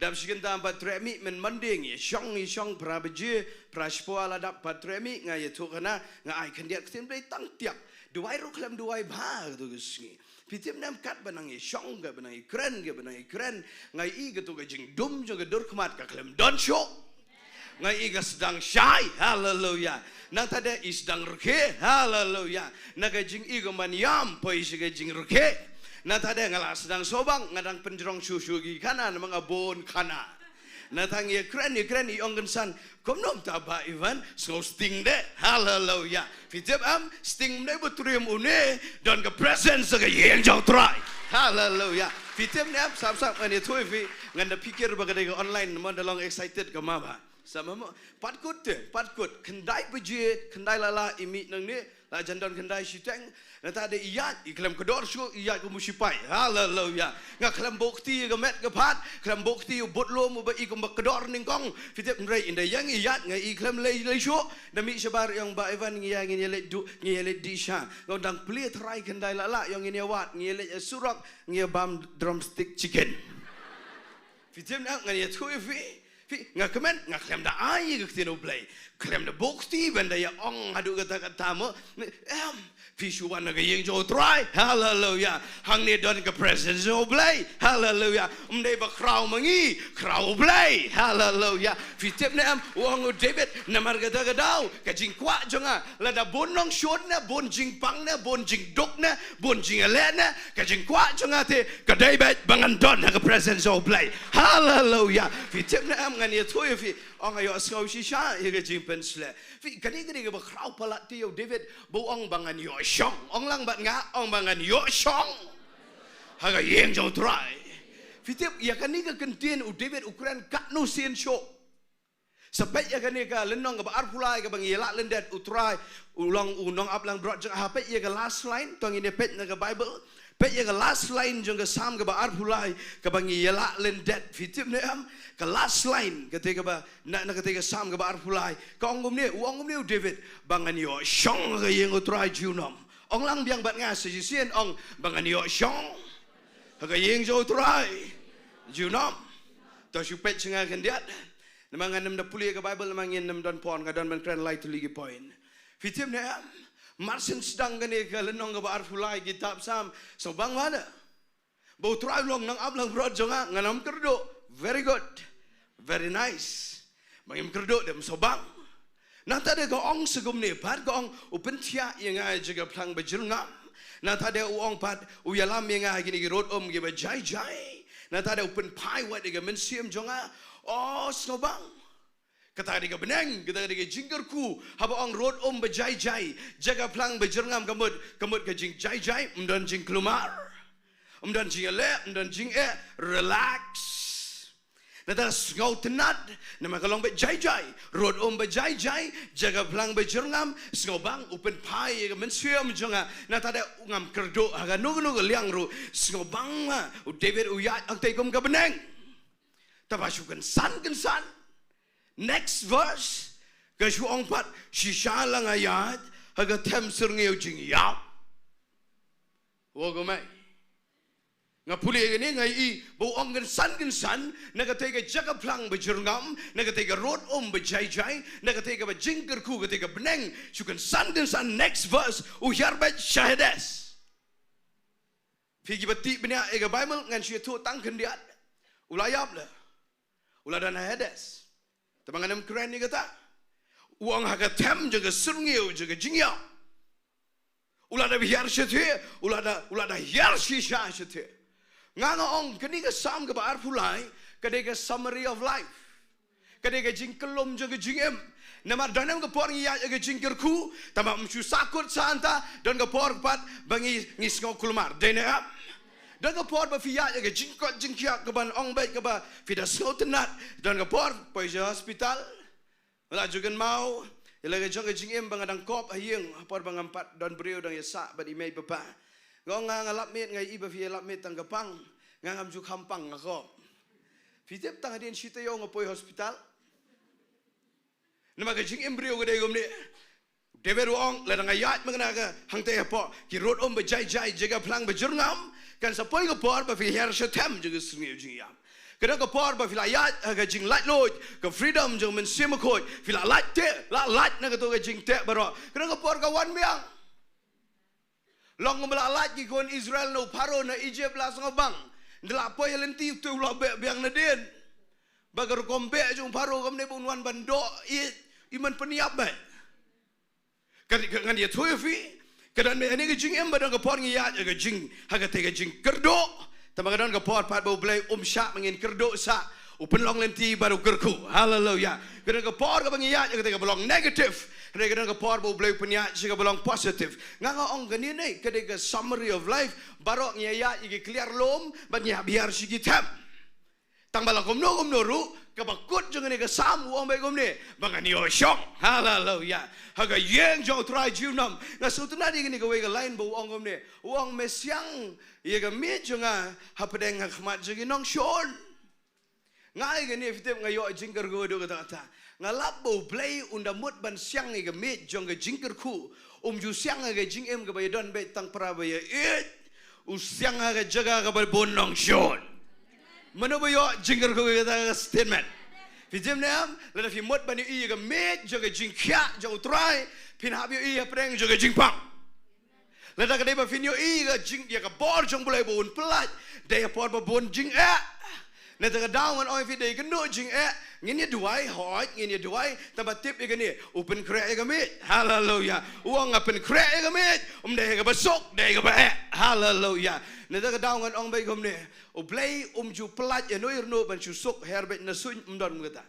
Dap shi kynta im pat treh mih, myn Monday ngi shong, i shong, phra baje, phra shiphew la dap pat treh mih, nga ïathuh khana, nga ai khyndiat ktien Blei tang tiak. Duwai ruh khlem duwai bha kato ka sngi. Phi tip ne em, katba nang ïashong, katba nang ïakren, katba nang ïakren, nga i kato ka jingdum jong ka dur khmat ka khlem don shuh. Nga i ka sdang shai, haleluya. Nangta de i sdang rkhie, haleluya. Na ka jingi ka man ïam poi sha ka jingrkhie. Nangta de nga la sdang sngewbang, nga dang pynjrong shuh shuh ki khana, namar nga bun khana. Nangta ngi ïakren, ïakren, i ong kynsan, kumno mynta Bah Ivan, sngew sting de, haleluya. Phi tip em, sting mynne ba triem une, don ka presence ka ïing jong Trai. Haleluya. Phi tip ne em, sap sap ngan ïathuh ïa phi, ngan da phikir ba ka dei ka online, namar da long excited ka ma ba. Sa ma mo, pat kut te, pat kut, khyndai baje, khyndai la la i mih nangne, la jan don khyndai shiteng, nangta de i ïaid, i khlem kdor shuh, i ïaid kum u shipai. Haleluya. Nga khlem buh kti ïa ka met ka phad, khlem buh kti ïa u bud lum uba i kumba kdor nyngkong. Phi tip, hynrei ynda ïeng i ïaid, nga i khlem lei lei shuh. Da mih shabar i ong Bah Ivan, ngi ïa, ngin ïa leit duh, ngi ïa leit dih sha. Nga ong dang plie tharai khyndai la la, i ong ngin ïa wad, ngi ïa leit surok, ngi ïa bam drumstick chicken. Phi tip ne em, ngan ïathuh ïa phi. Phi, nga kmen, nga khlem da ai ïa ka ktien U Blei. Khlem da buh kti ban da ïa ong haduh katta katta mo. Em, phi shu wan na ka ïing jong U Trai. Haleluya. Hangne don ka presence jong U Blei. Haleluya. Ym dei ba khraw ma ngi, khraw U Blei. Haleluya. Phi tip ne em, u ong u David, namar kata ka daw, ka jingkwah jong nga, lada bun nongshun ne, bun jingpang ne, bun jingduk ne, bun jingïaleh ne, ka jingkwah jong nga te ka dei beit ba ngan don ha ka presence jong U Blei. Haleluya. Phi tip ne em, Ngan ïathuh ïa phi, ong ïohsngew shisha ïa ka jingpynshlur. Phi, kane kane kaba khraw palat te ïa u David, ba u ong ba ngan ïohshong. Ong lang bad nga, ong ba ngan ïohshong ha ka ïing jong u Trai. Phi tip, ïa kane ka kyntien u David u kren katno sien shuh. Sa peit ïa kane ka lynnong kaba arphew lai kaba ngi ïa lah lyndet, u Trai u long u nongaplangbrot jong nga. Peit ïa ka last line, to ngin ïa peit na ka Bible. Peit ïa ka last line jong ka Salm kaba arphew lai kaba ngi ïa lah lyndet. Phi tip ne em? Ka last line kata kaba na, na kata ka Salm kaba arphew lai, ka ong kumne, u ong kumne u David, ba ngan ïohshong ha ka ïing u Trai junom. Ong lang biang bad nga sa shisien, ong ba ngan ïohshong ha ka ïing jong u Trai junom. To shu peit sha nga khyndiat. Namar ngan ym da pule ïa ka Bible, namar ngin ym don por, nga don ban kren lai tylli ki point. Phi tip ne em? Mar shen sdang kane ka lynnong kaba arphew lai kitab Salm, sngewbang mano? Ba u Trai u long nongaplangbrot jong nga, ngan ym kyrduh. Very good. Very nice. Ba ngim kyrduh de, ym sngewbang. Nangta de ka ong sa kumne pat, ka ong u pynthiah ïa nga ha ka phlang bajyrngam. Nangta de u ong pat u ïalam ïa nga ha kine ki rud um kiba jai jai. Nangta de u pynphai wat ïa ka mynsiem jong nga. O sngewbang. Kata ka dei ka bneng, kata ka dei ka jingkyrkhu, haba ong rud um ba jai jai, jaka phlang bajyrngam, ka mut, ka mut ka jingjai jai, ym don jingkulmar. Ym don jingïaleh, ym don jingeh, relax. Nangta sngewtynnat, namar ka long ba jai jai, rud um ba jai jai, jaka phlang bajyrngam, sngewbang u pynphai ïa ka mynsiem jong nga, nangta de ngam kyrduh ha kano kano ka liang ruh, sngewbang ma, u David u ïaid hangtei kum ka bneng. Te ba shu kynsan kynsan. Next verse, ka shu ong pat, shisha la nga ïaid ha ka them syrngiew jingïap. Wa kumai. Nga pule ïa kane nga ïohi ba u ong kynsan kynsan, na katei ka jaka phlang bajyrngam, na katei ka rud um ba jai jai, na katei kaba jingkyrkhu, katei ka bneng, shu kynsan kynsan, next verse, u hiar beit sha Hades. Phi kiba tip bniah ïa ka Bible, ngan shu ïathuh tang khyndiat. U la ïap la. U la don ha Hades. Te ba ngan ym kren ïa kata. U ong ha ka them jong ka syrngiew jong ka jingïap. U la da hiar shathie, u la da, u la da hiar shisha shathie. Nga nga ong kane ka Salm kaba arphew lai, ka dei ka summary of life. Ka dei ka jingkyllum jong ka jingim. Namar don em ka por ngi ïaid ïa ka jingkyrkhu, tangba ym shu sahkut sa hangta, don ka por pat ba ngi, ngi sngew kulmar. Dei ne em? Don ka por ba phi ïaid ïa ka jingkoit jingkhiah kaban ong beit kaba phi da sngewtynnat, don ka por poi sha hospital. Nga la ju kynmaw ïa la ka jong ka jingim ba nga dang kop ha ïing, ha por ba ngam pat don briew dang ïasah bad i mei i papa. Nga ong nga, nga lap miet, nga ïohi ba phi ïalap miet tang ka pang. Nga ngam ju kham pang, nga kop. Phi tip tang hadien shi taïew nga poi hospital. Namar ka jingim briew ka dei kumne. David u ong, lada nga ïaid ma nga na ka hangtei hapoh ki rud um ba jai jai, jaka phlang bajyrngam, kan sa poi ka por ba phi hiar sha them jong ka syrngiew jingïap. Ka don ka por ba phi la ïaid ha ka jinglaitluid, ka freedom jong ka mynsiem bakhuid, phi la lait teh, la lait na kato ka jingteh baroh. Ka don ka por ka wan biang. Long ba la lait ki khun Israel na u Pharaoh na Egypt, la sngewbang. Ynda la poi ha lynti, te u la beh biang nadien. Ba ka rukom beh jong u Pharaoh kumne ba un wan ban doh ïeit, i man pynïap beit. Ka, ka, ngan ïathuh ïa phi, ka don beit kane ka jingim ba don ka por ngi ïaid ha ka jing, ha katei ka jingkyrduh. Tangba ka don ka por pat ba U Blei um shah ba ngin kyrduh sah. U pynlong lynti bad u kyrkhu. Haleluya. Ka don ka por kaba ngi ïaid ha katei kaba long negative. Hynrei ka don ka por ba U Blei u pynïaid sha kaba long positive. Nga nga ong kane ne, ka dei ka summary of life. Baroh ngi ïaid ïa ki kliar lum bad ngi hap hiar sha ki them. Tangba la kumno kumno ruh, kaba kut jong kane ka Salm u ong beit kumne, ba ngan ïoh shong. Haleluya. Ha ka ïing jong U Trai junom. Nga sngewtynnat ïa kane kawei ka line ba u ong kumne. U ong, me siang ïa ka miej jong nga hapdeng ha khmat jong ki nongshun. Nga ïa kane, phi tip, nga ïoh jingkyrkhu haduh katta katta. Nga lap ba U Blei un da mut ban siang ïa ka miej jong ka jingkyrkhu. Um ju siang ha ka jingim kaba ïadon beit tang para ba ïaieit. U siang ha ka jaka kaba bun nongshun. Mano ba ïoh jingkyrkhu ïa kata ka statement? Phi tip ne em, lada phi mut ban ïohi ïa ka miej jong ka jingkhiah jong U Trai, phin hap ïohi hapdeng jong ka jingpang. Lada ka dei ba phin ïohi ïa ka jing, ïa ka bor jong U Blei ba un pyllait, dei ha por ba bun jingeh. Nangta ka daw ngan ong ïa phi dei kano jingeh, ngin ïa duwai, hooid, ngin ïa duwai, tangba tip ïa kane, u pynkhreh ïa ka miej. Haleluya. U ong nga pynkhreh ïa ka miej, ym dei ïa kaba suk, dei ïa kaba eh. Haleluya. Nangta ka daw ngan ong beit kumne, U Blei um ju pyllait ïano ïano ban shu suk, her beit na suiñ, ym don kumta.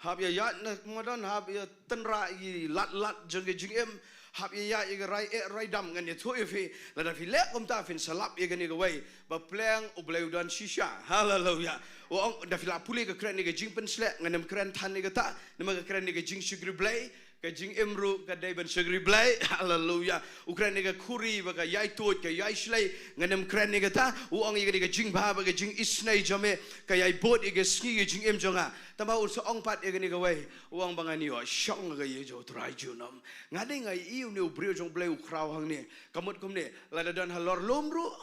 Hap ïa ïaid na madan, hap ïa tynrah ïa ki lad lad jong ka jingim, hap ïa ïaid ïa ka rai eh rai dam, ngan ïathuh ïa phi, lada phi leh kumta phin sa lap ïa kane kawei, ba pleng U Blei u don shisha. Haleluya. U ong da phi la pule ka kren ïa ka jingpynshlur, ngan ym kren than ïa kata, namar ka kren ïa ka jingshakri Blei, ka jingim ruh ka dei ban shakri Blei. Haleluya. U kren ïa ka khuri ba ka ïai tuid, ka ïai shlei, ngan ym kren ïa kata. U ong ïa kane ka jingbha ba ka jingisynei jong me ka ïai bud ïa ka sngi ka jingim jong nga. Tangba un sa ong pat ïa kane kawei, u ong ba ngan ïoh shong ha ka ïing jong U Trai junom. Nga dei nga ïohi une u briew jong U Blei u khraw hangne. Ka mut kumne, lada don halor lum ruh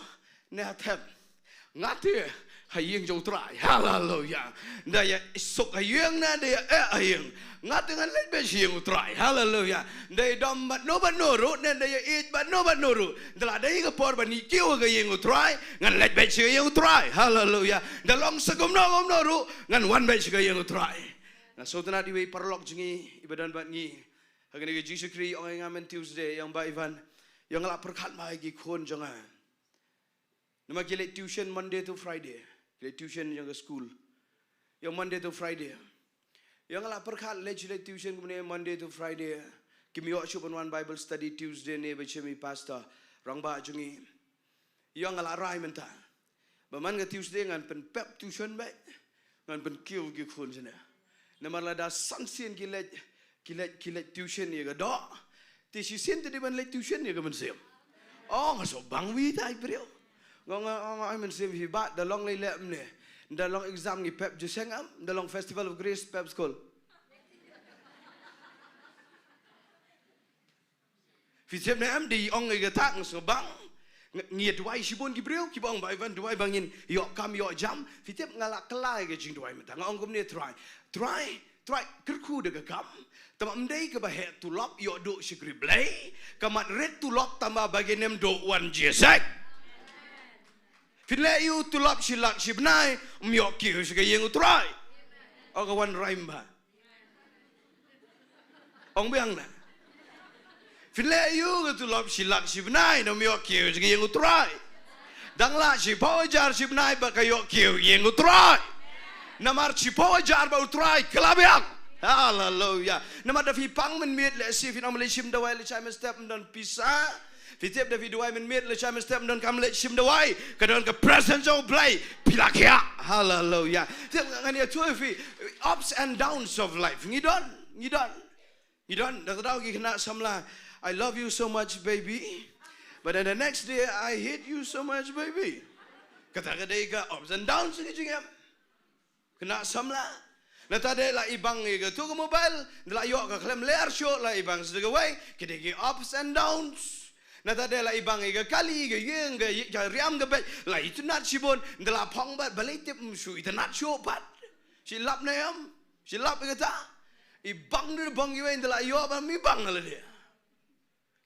ne ha them, nga te ha ïing jong U Trai. Haleluya. Da ïa suk ha ïing ne da ïa eh ha ïing, nga te ngan leit beit sha ïing U Trai. Haleluya. Da ïa dom bad no bad no ruh ne da ïa ïeit bad no bad no ruh, da la dei ka por ban ïa kiew ha ka ïing U Trai, ngan leit beit sha ka ïing U Trai. Haleluya. Da long sa kumno kumno ruh, ngan wan beit sha ka ïing U Trai. Nga sngewtynnat iwei i paralok jong ngi iba don bad ngi ha kane ka jingshakri, ong ïa nga mynne Tuesday, ïa ong Bah Ivan, ïa ong nga la pyrkhat ma ki khun jong nga. Namar ki leit tuition Monday to Friday. Ki leit tuition jong ka school. Ïa ong Monday to Friday. Ïa ong nga la pyrkhat leit shu leit tuition kumne Monday to Friday. Kim ïoh shuh ban wan Bible study Tuesday ne ba shem i pastor, rangbah jong ngi. Ïa ong nga la rai mynta ba man ka Tuesday ngan pynpep tuition beit, ngan pynkiew ki khun shane. Namar lada san sien ki leit, ki leit, ki leit tuition ïa ka doh, te shisien te dei ban leit tuition ïa ka mynsiem. Oh, nga sngewbang wi tai briew. Nga ong, nga ong, nga ong mynsiem hi, Bah, da long lei leh mynne, da long exam ngi pep jingïaseng em, da long Festival of Grace pep skul. Phi tip ne em, dei ong ïa kata nga sngewbang. Ngi, ngi duwai shibun ki briew kiba ong Bah Ivan duwai ba ngin ïoh kam ïoh jam. Phi tip nga la kylla ïa ka jingduwai mynta, nga ong kumne, Trai, Trai, Trai, kyrkhu da ka kam. Tangba ym dei kaba heh tulop ïoh duh shakri Blei. Ka mat rit tulop tangba ba kin ym duh wan jingïaseng. Phin leh ïa u tulop shi lak shi bnai, ym ïoh kiew sha ka ïing U Trai. O ka wan rhyme ba. Ong biang na. Phin leh ïa u ka tulop shi lak shi bnai, ym ïoh kiew sha ka ïing U Trai. Dang lah shiphew hajar shi bnai ba ka ïoh kiew ïing U Trai. Namar shiphew hajar ba U Trai kylla biang. Haleluya. Namar da phi pang mynmiet lehse phin ong leit shim dawai lashai mynstep ym don pisa. Phi tip da phi duwai mynmiet lashai mynstep ym don kam leit shim dawai, ka don ka presence of Blei, phi la khiah. Haleluya. Tip ngan ïathuh ïa phi, ups and downs of life. Ngi don, ngi don. Ngi don, da ka daw ki khynnah samla, "I love you so much, baby." But then the next day, "I hate you so much, baby." Kata ka dei ka ups and downs ka jingim. Khynnah samla. Nangta de la i bang ïa kato ka mobile, de la ïoh ka khlem ler shuh, la i bang sa kawei, ki dei ki ups and downs. Nangta de la i bang ïa ka kali, ka ïing, ka ï-, ka riam ka beit, la itynnad shibun, de la phong bad balei tip ym shu itynnad shuh pat. Shi lap ne em, shi lap ïa kata. I bang de bang iwei, de la ïoh ba mi bang la de.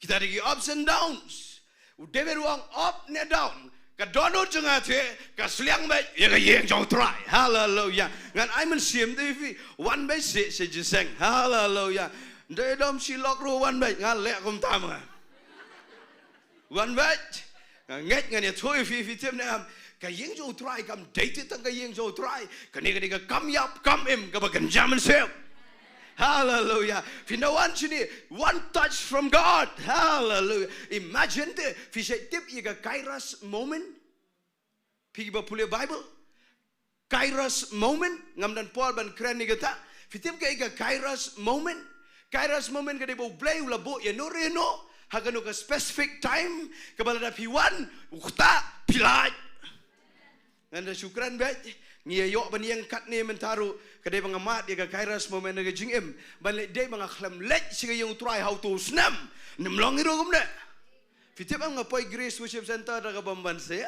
Kita dei ki ups and downs. U David u ong up ne down, ka dohnud jong nga te ka sliang beit ïa ka ïing jong U Trai. Haleluya. Ngan ai mynsiem te ïa phi, wan beit seh sha jingïaseng. Haleluya. Ym dei dom shi lok ruh wan beit, nga leh kumta ma nga. Wan beit. Nga ngeit ngan ïathuh ïa phi, phi tip ne em. Ka ïing jong U Trai kam dei te tang ka ïing jong U Trai. Kane ka dei ka kam ïap kam im kaba kynja mynsiem. Haleluya. Phin da wan shane, one touch from God. Haleluya. Imagine te phi sa tip ïa ka Kairos moment. Phi kiba pule Bible. Kairos moment, ngam don por ban kren ïa kata. Phi tip kaei ka Kairos moment? Kairos moment ka dei ba U Blei u la buh ïano re ïano ha kano ka specific time, kaba lada phi wan, u ktah, phi lait. Ngan da shu kren beit, ngi ïa ïoh ban ïeng katne mynta ruh, ka dei ba nga mad ïa ka Kairos moment ha ka jingim. Ban leh dei ba nga khlem leit sha ka ïing U Trai ha uto u snem. Ym long hi ruh kumne. Phi tip em, nga poi Grace Worship Center da kaba ym banse.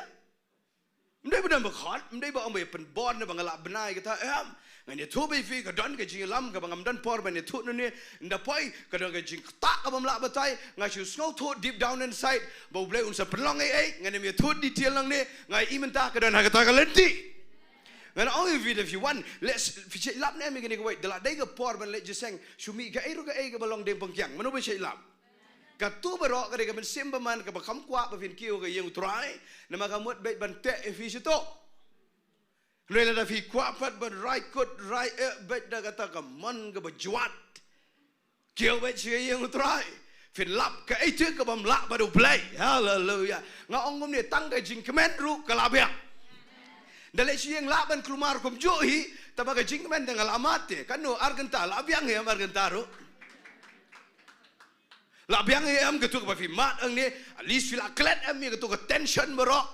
Ym dei ba don ba khot, ym dei ba ong ba ïa pynbor ne ba nga lah bnai kata em. Ngan ïathuh beit ïa phi, ka don ka jingïalam kaba ngam don por ban ïathuh nangne. Ynda poi ka don ka jingktah kaba ym lah batai, nga shu sngewthuh deep down inside ba U Blei un sa pynlong ei ei, ngan ym ïathuh detail nangne, nga ïohi mynta ka don ha kata ka lynti. Ngan ong ïa phi, da phi wan, leh, phi shait lap ne em ïa kane kawei, da la dei ka por ban leit jingïaseng, shu mih kaei ruh kaei kaba long dieng pangkiang. Mano ba shait lap? Kato baroh ka dei ka mynsiem bymman kaba kham kwah ba phin kiew ha ka ïing U Trai, namar ka mut beit ban teh ïa phi shato. Hynrei lada phi kwah pat ban rai kut rai eh beit da kata ka mon kaba jwat, kiew beit sha ka ïing U Trai. Phin lap kaei te kabym lah bad U Blei. Haleluya. Nga ong kumne, tang ka jingkmen ruh ka la biang. Da leit sha ïing lah ban kulmar kumjuh hi, tangba ka jingkmen te nga la mad te. Kano, ar kynta la biang hi em, ar kynta ruh? La biang hi em katu kaba phi mad hangne? At least phi la klet em ïa katu ka tension baroh?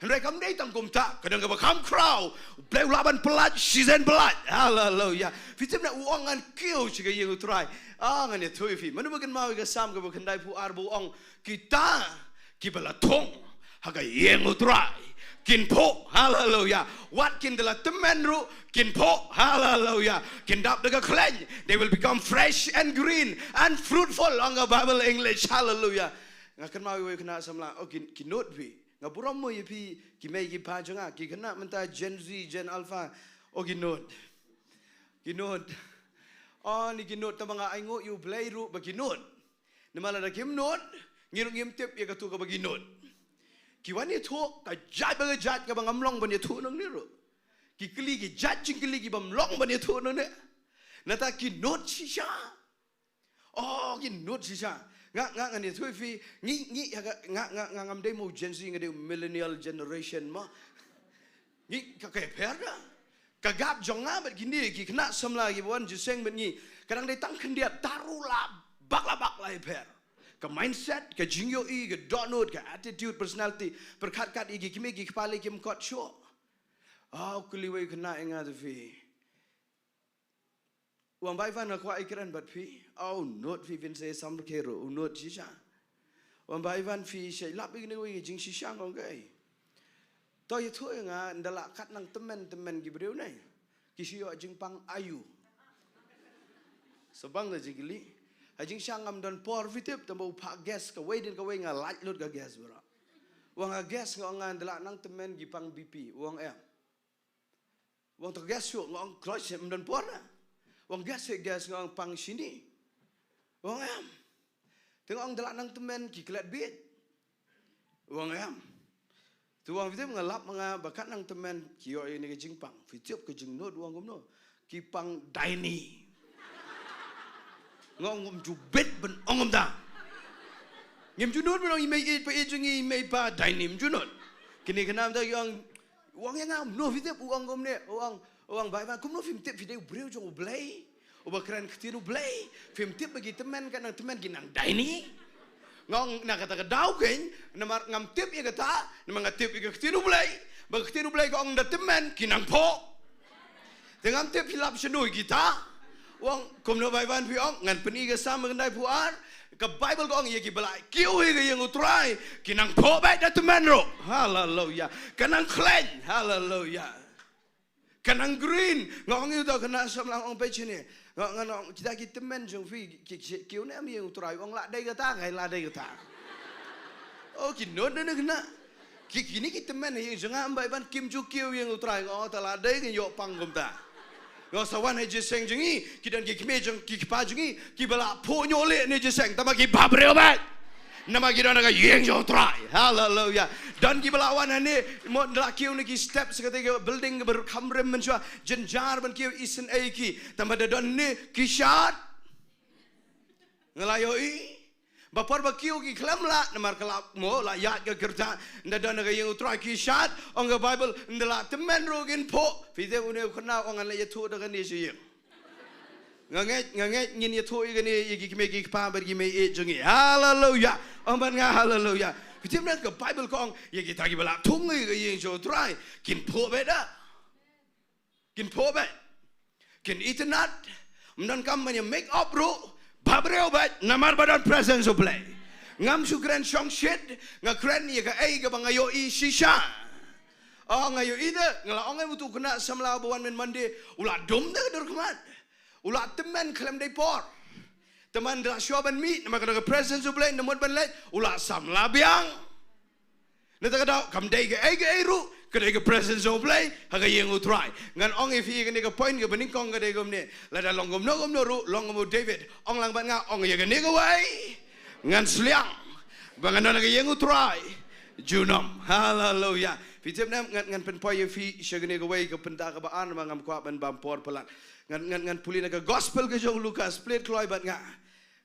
Hynrei kam dei tang kumta, ka don kaba kham khraw. U Blei u lah ban pyllait shisien pyllait. Haleluya. Phi tip ne, u ong ngan kiew sha ka ïing U Trai. Ah, ngan ïathuh ïa phi. Mano ba kynmaw ïa ka Salm kaba khyndaiphew ar ba u ong, kita kiba la thung ha ka ïing U Trai kin phuh. Haleluya. Wat kin da la tymmen ruh kin phuh. Haleluya. Kin dap da ka khleiñ. They will become fresh and green and fruitful, ong ka Bible English. Haleluya. Nga kynmaw ïa uwei u khynnah samla, oh, ki, ki nud phi. Nga burom mo ïa phi, ki mei ki pa jong nga, ki khynnah mynta Gen Z, Gen Alpha. Oh, ki nud. Ki nud. Oh, ni ki nud, tangba nga ainguh ïa U Blei ruh ba ki nud. Namar lada kim nud, ngi ruh ngim tip ïa katu kaba ki nud. Ki wan ïathuh ka jait ba ka jait kaba ngam long ban ïathuh nangne ruh. Ki kylli ki jait jingkylli kibym long ban ïathuh nangne. Nangta ki nud shisha. Oh, ki nud shisha. Nga, nga, ngan ïathuh ïa phi, ngi, ngi, ha ka, nga, nga, nga ngam dei mo Gen Z, nga dei millennial generation mo. Ngi, ka, ka ïapher da. Ka gap jong nga bad kine ki khynnah samla kiba wan jingïaseng bad ngi, ka dang dei tang khyndiat, tang ruh la bak la bak la ïapher. Ka mindset, ka jingïohi, ka dohnud, ka attitude, personality, pyrkhat kat ïa ki kmie ki kpa lei kim kot shuh. Ah, u kylli uwei u khynnah ïa nga, da phi, u ong, Bah Ivan, nga kwah ïakren bad phi. Oh, u nud phi, phin sa ïasam rkhie ruh, u nud shisha. U ong, Bah Ivan, phi shait lap ïa kane kawei ka jingshisha, nga ong, kaei? To ïathuh ïa nga, ynda lah kat nang tymmen tymmen ki briew ne ki shu ïoh jingpang aiu? Sa bang ka jingkylli. Ha jingshisha ngam don por, phi tip, tangba u phah gas kawei din kawei, nga lait lut ka gas baroh. U ong, ka gas, nga ong, nga, ynda lah nang tymmen ki pang B P? U ong, em. U ong, to gas shuh? Nga ong, kloi seh, ym don por na. U ong, gas seh, gas, nga ong, pang shini? U ong, em. Te nga ong, ynda lah nang tymmen ki klet bieit? U ong, em. Te u ong, phi tip, nga lap ma nga ba kat nang tymmen ki ïoh ïa kane ka jingpang. Phi tip ka jingnud u ong kumno? Ki pang daini. Nga ong, ym ju bit ban ong kumta. Ngim ju nud ban ong i mei ïeit pa ïeit jong ngi, i mei pa daini, ym ju nud. Kine ki khynnah mynta ki ong, u ong ïa nga, no, phi tip, u ong kumne, u ong, u ong, Bah Ivan, kumno phim tip phi dei u briew jong U Blei, uba kren ktien U Blei, phim tip ba ki tymmen, kat nang tymmen ki nang daini? Nga ong, na kata ka daw keiñ, namar ngam tip ïa kata, namar nga tip ïa ka ktien U Blei, ba ka ktien U Blei ka ong ynda tymmen ki nang phuh. Te ngam tip phi lap shano ïa kita. U ong, kumno Bah Ivan phi ong? Ngan pyni ka Salm khyndaiphew ar. Ka Baibl ka ong, ïa kiba la kiew ha ka ïing U Trai ki nang phuh beit da tymmen ruh. Haleluya. Ka nang khleiñ. Haleluya. Ka nang green. Nga ong ïa uta u khynnah samla, nga ong, peit shane. Nga, nga ong, kita ki tymmen jong phi ki, ki, ki kiew ne em ha ïing U Trai? U ong, la dei kata, nga ong, la dei kata. Oh, ki nud ne khynnah. Ki, kine ki tymmen ha ïing jong nga, em Bah Ivan, kim ju kiew ha ïing U Trai. Nga ong, te la dei ngin ïoh pang kumta. Nga ong, sa wan ha jingïaseng jong ngi, ki don ki kmie jong, ki kpa jong ngi kiba la phuh ñiuh lieh ne jingïaseng, tangba ki bhabriew beit. Namar ki don ha ka ïing jong U Trai. Haleluya. Don kiba la wan hangne, mo, la kiew na ki step sha kata ka building kaba kham rim mynshuwa, jynjar ban kiew, isynei ïa ki. Tangba da don ne ki shad. Nga la ïohi ba por ba kiew ki khlem lah, namar ka la, mo, la ïaid ka kyrta. Ynda don ha ka ïing U Trai ki shad, ong ka Baibl, ynda la tymmen ruh kin phuh. Phi tip une u khynnah u ong, ngan leit ïathuh da kane sha ïing. Nga ngeit, nga ngeit ngin ïathuh ïa kane ïa ki kmie ki kpa bad ki mei ïeit jong ngi. Haleluya. Ong bad nga, haleluya. Phi tip ne, ka Baibl ka ong, ïa kita kiba la thung ha ka ïing jong U Trai kin phuh beit da. Kin phuh beit. Kin itynnad. Ym donkam ban ïa make up ruh. Bhabriew beit, namar ba don presence U Blei. Ngam shu kren shongshit, nga kren ïa kaei kaba nga ïohi shisha. Oh, nga ïohi de, nga la ong ïa utu u khynnah samla ba wan mynta Monday, u la dum da ka dur khmat. U la tymmen khlem dei por. Te man da la shuwa ban mih, namar ka don ka presence U Blei, namar ban leit, u la samla biang. Nangta ka daw, kam dei kaei kaei ruh, Ka dei ka presence jong U Blei ha ka ïing U Trai. Ngan ong ïa phi ïa kane ka point kaba nyngkong ka dei kumne. Lada long kumno kumno ruh, long kum u David, ong lang bad nga, ong ïa kane kawei ngan sliang ba ngan don ha ka ïing U Trai junom. Haleluia. Phi tip ne em, ngan, ngan pynpoi ïa phi sha kane kawei ka bynta kaba ar namar ngam kwah ban bam por palat. Ngan, ngan, ngan pule na ka gospel ka jong u Lukas, plie kloi bad nga.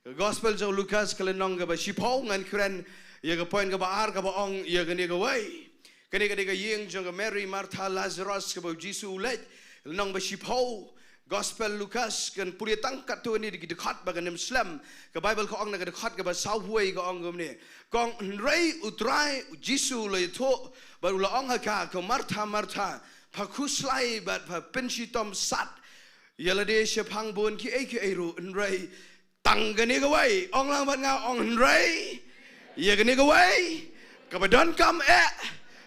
Ka gospel jong u Lukas ka lynnong kaba shiphew, ngan kren ïa ka point kaba ar kaba ong ïa kane kawei. Kane ka dei ka ïing jong ka Mary, Martha, Lazarus kaba u Jisu u leit. Lynnong ba shiphew, gospel Lukas, kan pule tang katto katne ki dkhot ba kan ym slem. Ka Baibl ka ong na ka dkhot kaba sawphew wei ka ong kumne. Ka ong hynrei U Trai, u Jisu u la ïathuh bad u la ong ha ka, ko Martha, Martha, pha khuslai bad pha pynshitom sat ïa lade shaphang bun kiei kiei ruh, hynrei tang kane kawei, ong lang bad nga, ong hynrei ïa kane kawei kaba donkam eh,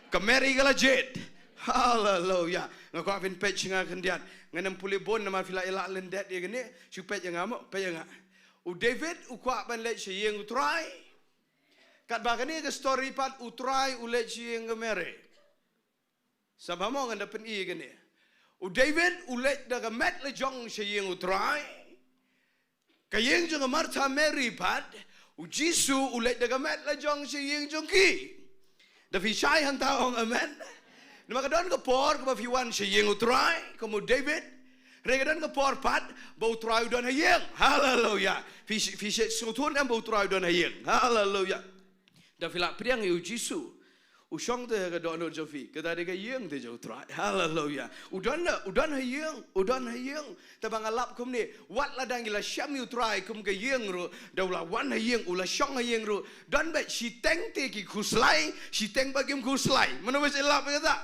ka Mary ka la jied. Haleluia. Nga kwah phin peit sha nga khyndiat. Ngan ym pule bun namar phi la ïaleh lyndet ïa kane. Shu peit ïa nga mo, peit ïa nga. U David u kwah ban leit sha ïing U Trai. Katba kane ka story pat U Trai u leit sha ïing ka Mary. Sa bha mo, ngan da pyni ïa kane. U David u leit da ka met la jong sha ïing U Trai. Ka ïing jong ka Martha Mary pat, u Jisu u leit da ka met la jong sha ïing jong ki. Da phi shai hangta ong amen. Namar ka don ka por kaba phi wan sha ïing U Trai kum u David. Hynrei ka don ka por pat ba U Trai u don ha ïing. Haleluia. Phi, phi sngewthuh em ba U Trai u don ha ïing? Haleluia. Da phi lah pdiang ïa u Jisu, u shong te ha ka dohnud jong phi, kata dei ka ïing te jong U Trai. Haleluia. U don, u don ha ïing, u don ha ïing. Te ba nga lap kumne, wat la dang ngi la shem ïa U Trai kum ka ïing ruh, da u la wan ha ïing, u la shong ha ïing ruh, don beit shiteng te ki khuslai, shiteng pat kim khuslai. Mano ba shu lap ïa kata?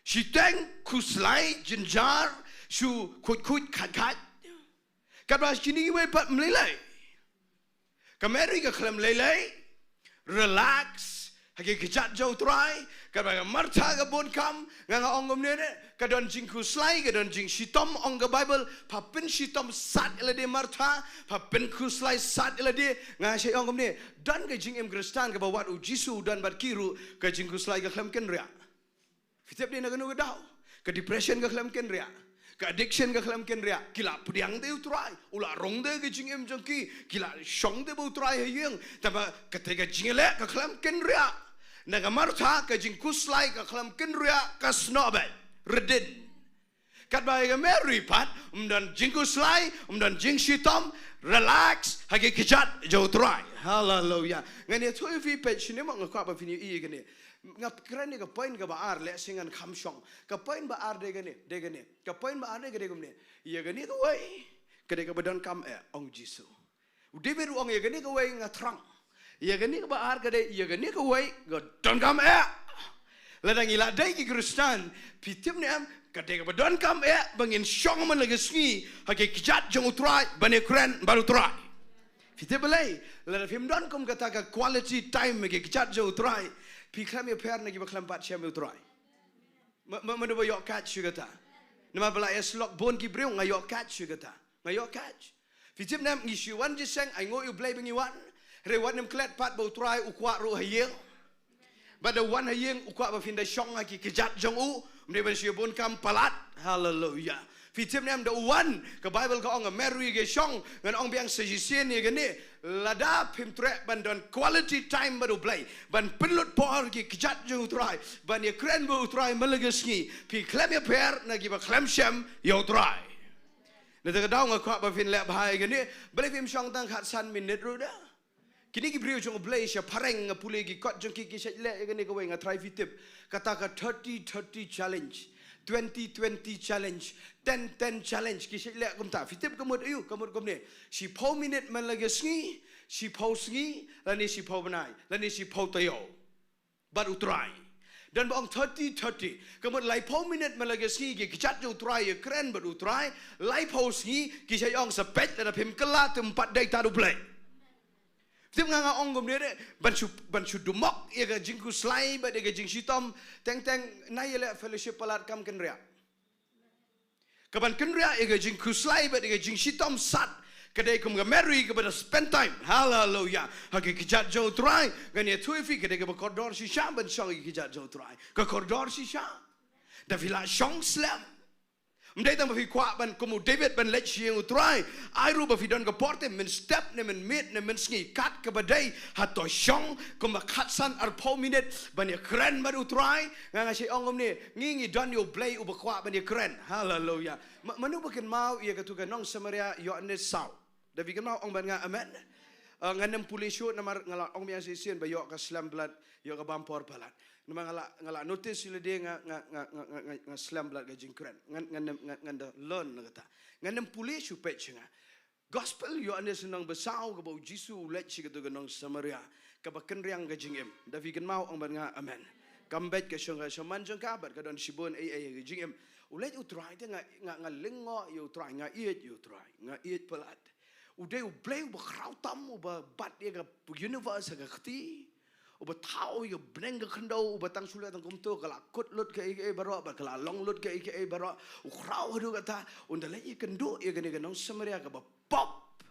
Shiteng khuslai, jynjar, shu khuid khuid khat khat. Katba kine kiwei pat ym lei lei. Ka Mary ka khlem lei lei, relax ha ki kjat jong U Trai. Katba ka Martha ka bun kam, nga nga ong kumne ne, ka don jingkhuslai, ka don jingshitom, ong ka Baibl, pha pynshitom sat ïa lade Martha, pha pynkhuslai sat ïa lade. Nga shait ong kumne, don ka jingim Khristan kaba wat u Jisu u don bad ki ruh, ka jingkhuslai ka khlem kynriah. Phi tip dei na kano ka daw? Ka depression ka khlem kynriah. Ka addiction ka khlem kynriah. Ki la pdiang te U Trai, u la rong te ka jingim jong ki. Ki la shong te bad U Trai ha ïing. Te ba kata ka jingïaleh ka khlem kynriah. Na ka Martha ka jingkhuslai ka khlem kynriah, ka snoh beit. Rdin. Katba ïa ka Mary pat, ym don jingkhuslai, ym don jingshitom, relax ha ki kjat jong U Trai. Haleluia. Ngan ïathuh ïa phi, peit shane mo, nga kwah ba phin ïohi ïa kane. Nga kren ïa ka point kaba ar, lehse ngan kham shong. Ka point ba ar dei kane, dei kane. Ka point ba ar dei ka dei kumne. Ïa kane kawei ka dei kaba donkam eh, ong Jisu. U David u ong ïa kane kawei nga thrang. Ïa kane kaba ar ka dei, ïa kane kawei ka donkam eh. Lada ngi la dei ki Khristan, phi tip ne em, ka dei kaba donkam eh ba ngin shong man la ka sngi ha ki kjat jong U Trai ban ïakren bad U Trai. Phi tip balei? Lada phim don kum kata ka quality time ha ki kjat jong U Trai, phi khlem ïapher na kiba khlem pat shem ïa U Trai. Ma, ma, mano ba ïoh catch ïa kata? Namar ba la ïasyllok bun ki briew, nga ïoh catch ïa kata. Nga ïoh catch. Phi tip ne em, ngi shu wan jingïaseng, ainguh ïa U Blei ba ngi wan. Hynrei wat nym klet pat ba U Trai u kwah ruh ha ïing. Bad da u wan ha ïing u kwah ba phin da shong ha ki kjat jong u. Ym dei ban shu ïa bun kam palat. Haleluia. Phi tip ne em, da u wan, ka Baibl ka ong ka Mary ka shong, ngan ong biang sa shisien ïa kane. Lada phim treh ban don quality time bad U Blei, ban pynlut por ki kjat jong U Trai, ban ïakren bad U Trai man la ka sngi, phi khlem ïapher na kiba khlem shem ïa U Trai. Nangta ka daw nga kwah ba phin leh bha ïa kane, balei phim shong tang khatsan minit ruh da? Kine ki briew jong U Blei sha phareng nga pule ki kot jong ki, ki shait leh ïa kane kawei, nga tharai phi tip. Kata ka thirty thirty challenge, twenty twenty challenge, ten ten challenge, ki shait leh kumta. Phi tip ka mut aïu? Ka mut kumne. Shiphew minit man la ka sngi, shiphew sngi, lane shiphew bnai, lane shiphew taïew. Bad U Trai. Don ba ong thirty thirty. Ka mut laiphew minit man la ka sngi ki kjat jong U Trai ïakren bad U Trai, laiphew sngi ki shait ong sa peit, lada phim kylla te ym pat dei tad U Blei. Tip nga nga ong kumne de, ban shu, ban shu dumok ïa ka jingkhuslai bad ïa ka jingshitom, teng teng nai ïaleh fellowship palat kam kynriah. Ka ban kynriah ïa ka jingkhuslai bad ïa ka jingshitom sat, Ka dei kum ka Mary kaba da spend time, haleluya, ha ki kjat jong U Trai. Ngan ïathuh ïa phi, ka dei kaba kordor shisha ban shong ïa ki kjat jong U Trai. Ka kordor shisha. Da phi lah shong slem. Ym dei tang ba phi kwah ban kum u David ban leit sha ïing U Trai. Ai ruh ba phi don ka por te mynstep ne mynmiet ne mynsngi, kat kaba dei, hato shong kumba khatsan arphew minit ban ïakren bad U Trai. Nga nga shu ong kumne, ngi ngi don ïa U Blei uba kwah ban ïakren. Haleluya. Ma-, mano ba kynmaw ïa katu ka nong Samaria, Ïoannis saw? Da phi kynmaw ong bad nga amen. Ah, ngan ym pule shuh namar nga la ong biang shisien ba ïoh ka slem palat, ïoh ka bam por palat. Namar nga la, nga la notice ïa lade nga, nga, nga, nga, nga, nga, nga slem palat ka jingkren. Ngan, ngan, ngan, ngan da learn na kata. Ngan ym pule shuh peit sha nga. Gospel Ïoannis lynnong ba saw, kaba U Jisu u leit sha katu ka nong Samaria kaba kynriang ka jingim. Da phi kynmaw ong bad nga amen. Kam beit ka shong ka shaman jong ka bad ka don shibun ei ei ka jingim. U leit U Trai te nga, nga, nga lyngngoh ïa U Trai, nga ïeit ïa U Trai, nga ïeit palat. U dei U Blei uba khraw tam, uba bat ïa ka universe ha ka kti, uba thaw ïa ka bneng ka khyndew, uba tang shu leh tang kumto ka la kut lut kaei kaei baroh, bad ka la long lut kaei kaei baroh. U khraw haduh katta, un da leit ïakynduh ïa kane ka nong Samaria kaba pop.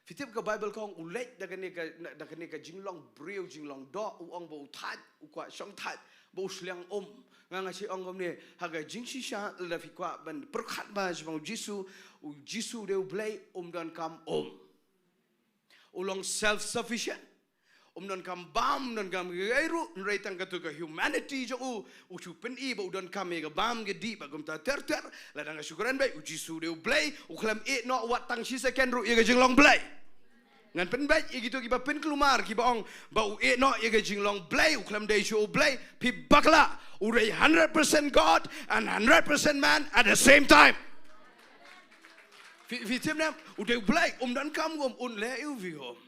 Phi tip ka Bible ka ong u leit da kane ka, da kane ka jinglong briew jinglong doh, u ong ba u thait, u kwah shong thait, ba u shliang um. Nga nga shu ong kumne, ha ka jingshisha lada phi kwah ban pyrkhat bha shaphang U Jisu, U Jisu u dei U Blei, um donkam um. U long self sufficient. Um donkam bam, um donkam kiei ruh, hynrei tang katu ka humanity jong u, u shu pyni ba u donkam ïa ka bam ka dih bad kumta ter ter. Lada nga shu kren beit, U Jisu u dei U Blei, u khlem ïeh noh wat tang shi second ruh ïa ka jinglong Blei. Ngan pynbeit ïa kito kiba pynkulmar, kiba ong ba u ïeh noh ïa ka jinglong Blei, u khlem dei shuh U Blei. Phi bakla, u dei hundred percent God and hundred percent man at the same time. Phi, phi tip ne em, u dei U Blei, um donkam um, un leh ïa u viewing.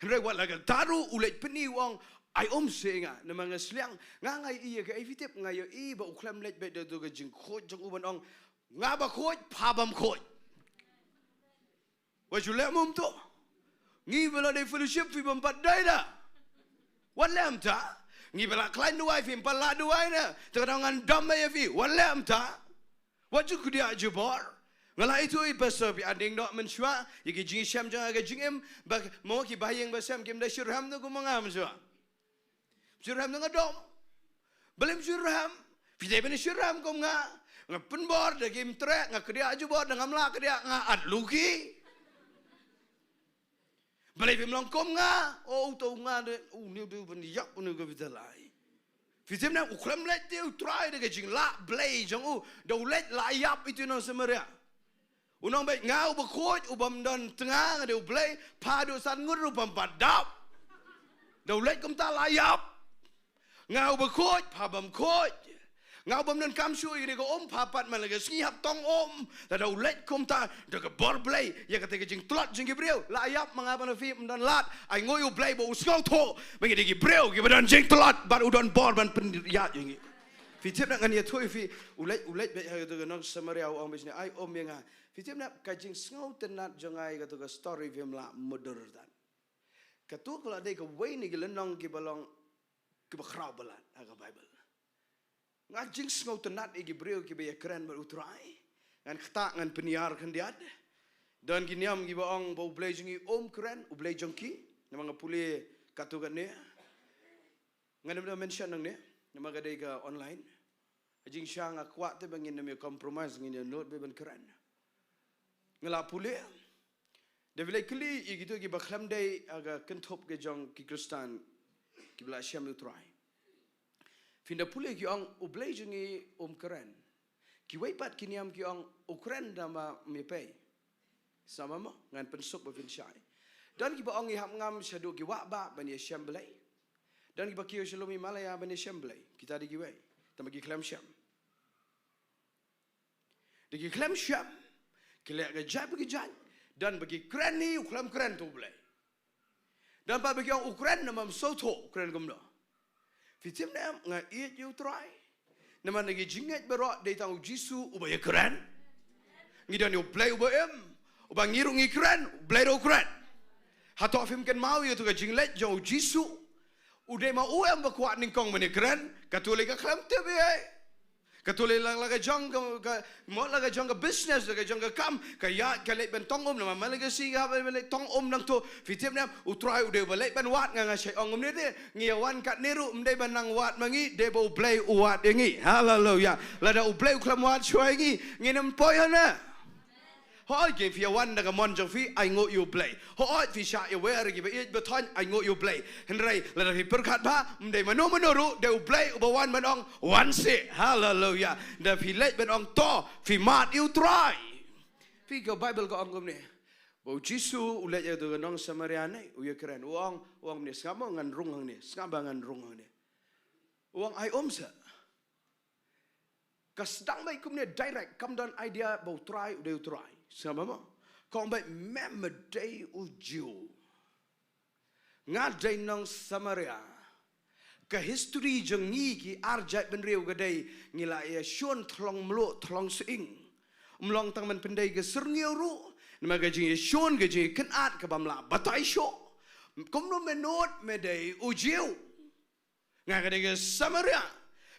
Hynrei wat la katta ruh u leit pyni, u ong, ai um seh ïa nga namar nga shliang. Nga nga ïohi ïa kaei, phi tip, nga ïohi ba u khlem leit beit da katu ka jingkhuid jong u ban ong, nga ba khuid, pha bym khuid. Wat shu leh kumto. Ngi ba la dei fellowship, phi bym pat dei da. Wat leh kumta. Ngi ba la khlaiñ duwai, phim pat lah duwai ne. Te ka dang ngan dom ïa phi. Wat leh kumta. Wat ju kdiah jubor. Nga la ithuh ïa i pastor, phi aning noh mynshuwa ïa ki jingshem jong nga ha ka jingim, ba mo ki bahaïing bashem kim da shitrhem da kum ma nga mynshuwa. Shitrhem da nga dom. Balei ym shitrhem? Phi dei ban shitrhem kum nga. Nga pynbor da kim treh, nga kdiah jubor, da ngam lah kdiah nga at luki. Balei phim long kum nga? O, uto u nga de, une u dei u ban ïap, une u ka bit lai. Phi tip ne em, u khlem leit te U Trai da ka jinglah Blei jong u, da u leit lah ïap ïa itu i nong Samaria. U ong beit, nga uba khuid, u bym don tnga, nga dei U Blei, pha haduh san ngut ruh pha ym pat dap. Da u leit kumta lah ïap. Nga uba khuid, pha bym khuid. Nga u bym donkam shuh ïa kane ka um, pha pat man la ka sngi hap tong um. Lada u leit kumta da ka bor Blei ïa kata ka jingtlot jong ki briew, lah ïap ma nga bad ma phi, ym don lad. Ai nguh ïa U Blei ba u sngewthuh ba ngi dei ki briew kiba don jingtlot bad u don bor ban pynïaid ïa ngi. Phi tip ne em, ngan ïathuh ïa phi, u leit, u leit beit ha kata ka nong Samaria, u ong beit shane, ai um ïa nga. Phi tip ne em, ka jingsngewtynnat jong nga ïa kata ka story phim lah mutdur tad. Katu ka la dei kawei na ki lynnong kiba long kiba khraw palat ha ka Bible. Nga jingsngewtynnat ïa ki briew kiba ïakren bad U Trai. Ngan ktah, ngan pynïar khyndiat. Don ki niam kiba ong ba U Blei jong ngi um kren, U Blei jong ki. Namar nga pule katu kane. Ngan ym da mention nangne namar ka dei ka online. Ka jingshisha nga kwah te ba ngin ym ïa compromise, ngin ïa nud beit ban kren. Nga la pule. Da phi leit kylli ïa kito kiba khlem dei ha ka kynthup ka jong ki Khristan kiba la shem ïa U Trai, phin da pule ki ong U Blei jong ngi um kren. Kiwei pat ki niam ki ong u kren da ma me pei. Sa ma mo, ngan pynsuk ba phin shai. Don kiba ong ngi hap ngam shaduh ki wah bah ban ïa shem Blei. Don kiba kiew sha lum Himalaya ban ïa shem Blei. Kita dei kiwei. Tangba ki khlem shem. Da ki khlem shem, ki leh ka jait ba ki jait, don ba ki kren hi, u khlem kren to U Blei. Don pat ba ki ong u kren namar ym sngewthuh, u kren kumno. Phi tip ne em, nga ïeit ïa U Trai. Namar na ki jingngeit baroh dei tang U Jisu uba ïakren. Ngi don ïa U Blei uba im, uba ngi ruh ngi kren, U Blei ruh u kren. Hato phim kynmaw ïa katu ka jingleit jong U Jisu? U dei ma u em ba kwah nyngkong ban ïakren, katu lei ka khlem tip ïa. Ka tu lei la, la ka jong ka, ka, mo la ka jong ka business, la ka jong ka kam, ka ïaid ka leit ban tong um, namar man la ka sngi ka hap ban leit tong um nangtu. Phi tip ne em, U Trai u dei uba leit ban wad. Nga, nga shait ong kumne te, ngi ïa wan katne ruh ym dei ban nang wad ma ngi, dei ba U Blei u wad ïa ngi. Haleluya. Lada U Blei u khlem wad shuwa ïa ngi, ngin ym poi hangne. Hooid, phi ïa wan da ka mon jong phi, ainguh ïa U Blei. Hooid, phi shah ïa wer ïa kiba ïeit ba thoiñ, ainguh ïa U Blei. Hynrei lada phi pyrkhat bha, ym dei mano mano ruh, dei U Blei uba wan ban ong, wan seh. Haleluya. Da phi leit ban ong to, phi mad ïa U Trai. Phi, ka Baibl ka ong kumne, ba U Jisu u leit ïa katu ka nong Samaria ne, u ïakren, u ong, u ong kumne, sngap mo, ngan rung hangne, sngap ba ngan rung hangne. U ong, ai um seh. Ka sdang beit kumne direct, kam don idea ba U Trai u dei U Trai. Sngap mo? Ka ong beit, me me dei u Jiw, nga dei nong Samaria. Ka history jong ngi ki ar jaitbynriew ka dei, ngi la ïashun thlong mluh thlong sying. Ym long tang ban pyndei ka syrngiew ruh, namar ka jingïashun, ka jingïakynad kabym lah batai shuh. Kumno me nud me dei u Jiw? Nga ka dei ka Samaria.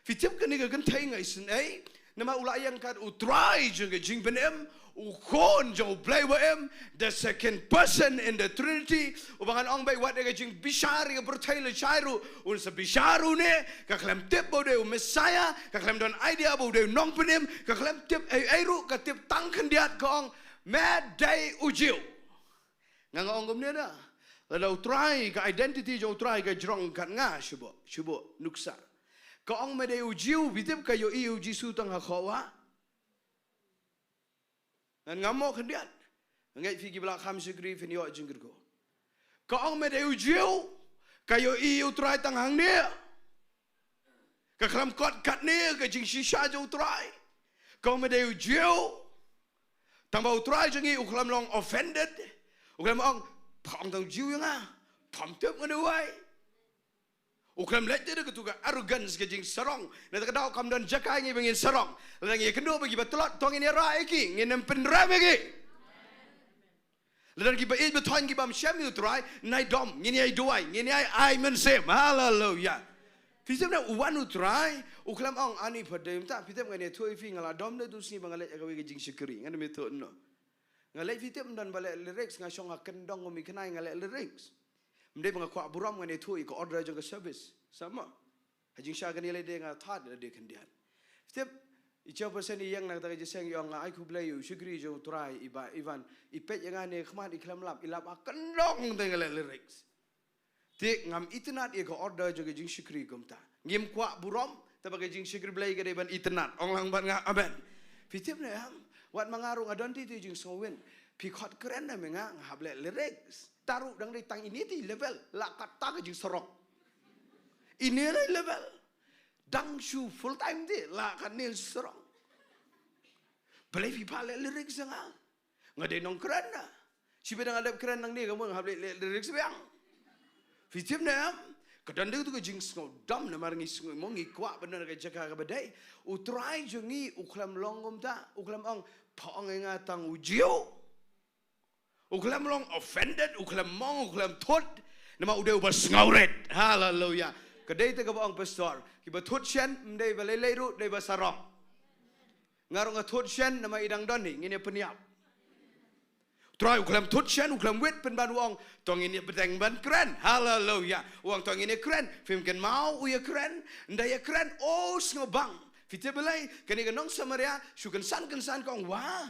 Phi tip kane ka kynthei nga isynei, namar u la ïeng kat U Trai jong ka jingpynim, U Khun jong U Blei uba im, the second person in the Trinity, uba ngan ong beit wat ïa ka jingbishar ïa ka pyrthei lashai ruh un sa bishar une. Ka khlem tip ba u dei u Messiah, ka khlem don idea ba u dei u nongpynim, ka khlem tip ei ei ruh, ka tip tang khyndiat, ka ong, me dei u Jiw. Nga, nga ong kumne da. Lada U Trai, ka identity jong U Trai ka jrong kat, nga shu buh, shu buh nuksa. Ka ong me dei u Jiw, phi tip ka ïohi ïa U Jisu tang ha khohwah. Ngan ngam mo khyndiat. Nga ngeit phi kiba la kham shakri phin ïoh jingkyrkhu. Ka ong me dei u Jiw, ka ïohi ïa U Trai tang hangne. Ka khlem kot katne ka jingshisha jong U Trai. Ka ong me dei u Jiw. Tang ba U Trai jong ngi u khlem long offended. U khlem ong, pha ong tang Jiw ïa nga, pham tip ngan ïa wei. U khlem leit te da katu ka arrogance, ka jingsarong. Na kata ka daw kam don jaka ïa ngi ba ngin sarong. Lada ngi ïakynduh bad kiba tlot, to ngin ïarah ïa ki, ngin ym pynrem ïa ki. Lada kiba ïeit ba thoiñ kibym shem ïa U Trai, nai dom, ngin ïai duwai, ngin ïai ai mynsiem. Haleluya. Phi tip ne, u wan U Trai, u khlem ong ani pha dei mynta, phi tip ngan ïathuh ïa phi, nga la dom da tu sngi ba nga leit ha kawei ka jingshakri, ngan ym ïathuh no. Nga leit, phi tip, ym don ba leh lyrics, nga shong ha kyndong kum i khnai nga leh lyrics. Ym dei ba nga kwah burom, ngan ïathuh ïa ka order jong ka service. Sa mo. Ha jingshisha kane lei de nga thad lade khyndiat. Tip, i chairperson i ïeng na kata ka jingïaseng i ong nga ai khublei ïa u shakri jong U Trai i Bah Ivan, i peit ïa nga ne khmat i khlem lap, i lap ha kyndong te nga leh lyrics. Te ngam itynnad ïa ka order jong ka jingshakri kumta. Ngim kwah burom, te ba ka jingshakri Blei ka dei ban itynnad. Ong lang bad nga amen. Phi tip ne em, wat ma nga ruh nga don te te jingsngewwin. Phi khot kren ne me nga, nga hap leh lyrics. Ta ruh dang dei tang ine te i level, la katta ka jingsarong. Ine la i level. Dang shu full time te, la katne sarong. Balei phi phah leh lyrics ïa nga? Nga dei nongkren da. Shibit da nga dep kren nangne ka mut nga hap leh, leh lyrics biang. Phi tip ne em? Ka don dei tu ka jingsngewdom namar ngi sngew mo ngi kwah ban don ka jaka kaba dei. U Trai jong ngi u khlem long kumta, u khlem ong pha ong ïa nga tang u Jiw. U khlem long offended, u khlem mong, u khlem thut. Namar u dei uba sngewrit. Haleluya. Ka dei te kaba ong pastor, kiba thut shen ym dei ba lei lei ruh, dei ba sarong. Nga ruh nga thut shen namar i dang don hi, ngin ïa pynïap. Trai u khlem thut shen, u khlem wit pynban, u ong to ngin ïa bteng ban kren. Haleluya. U ong to ngin ïa kren. Phim kynmaw u ïa kren, nda ïa kren, o sngewbang. Phi tip balei? Kane ka nong Samaria shu kynsan kynsan ka ong, wa,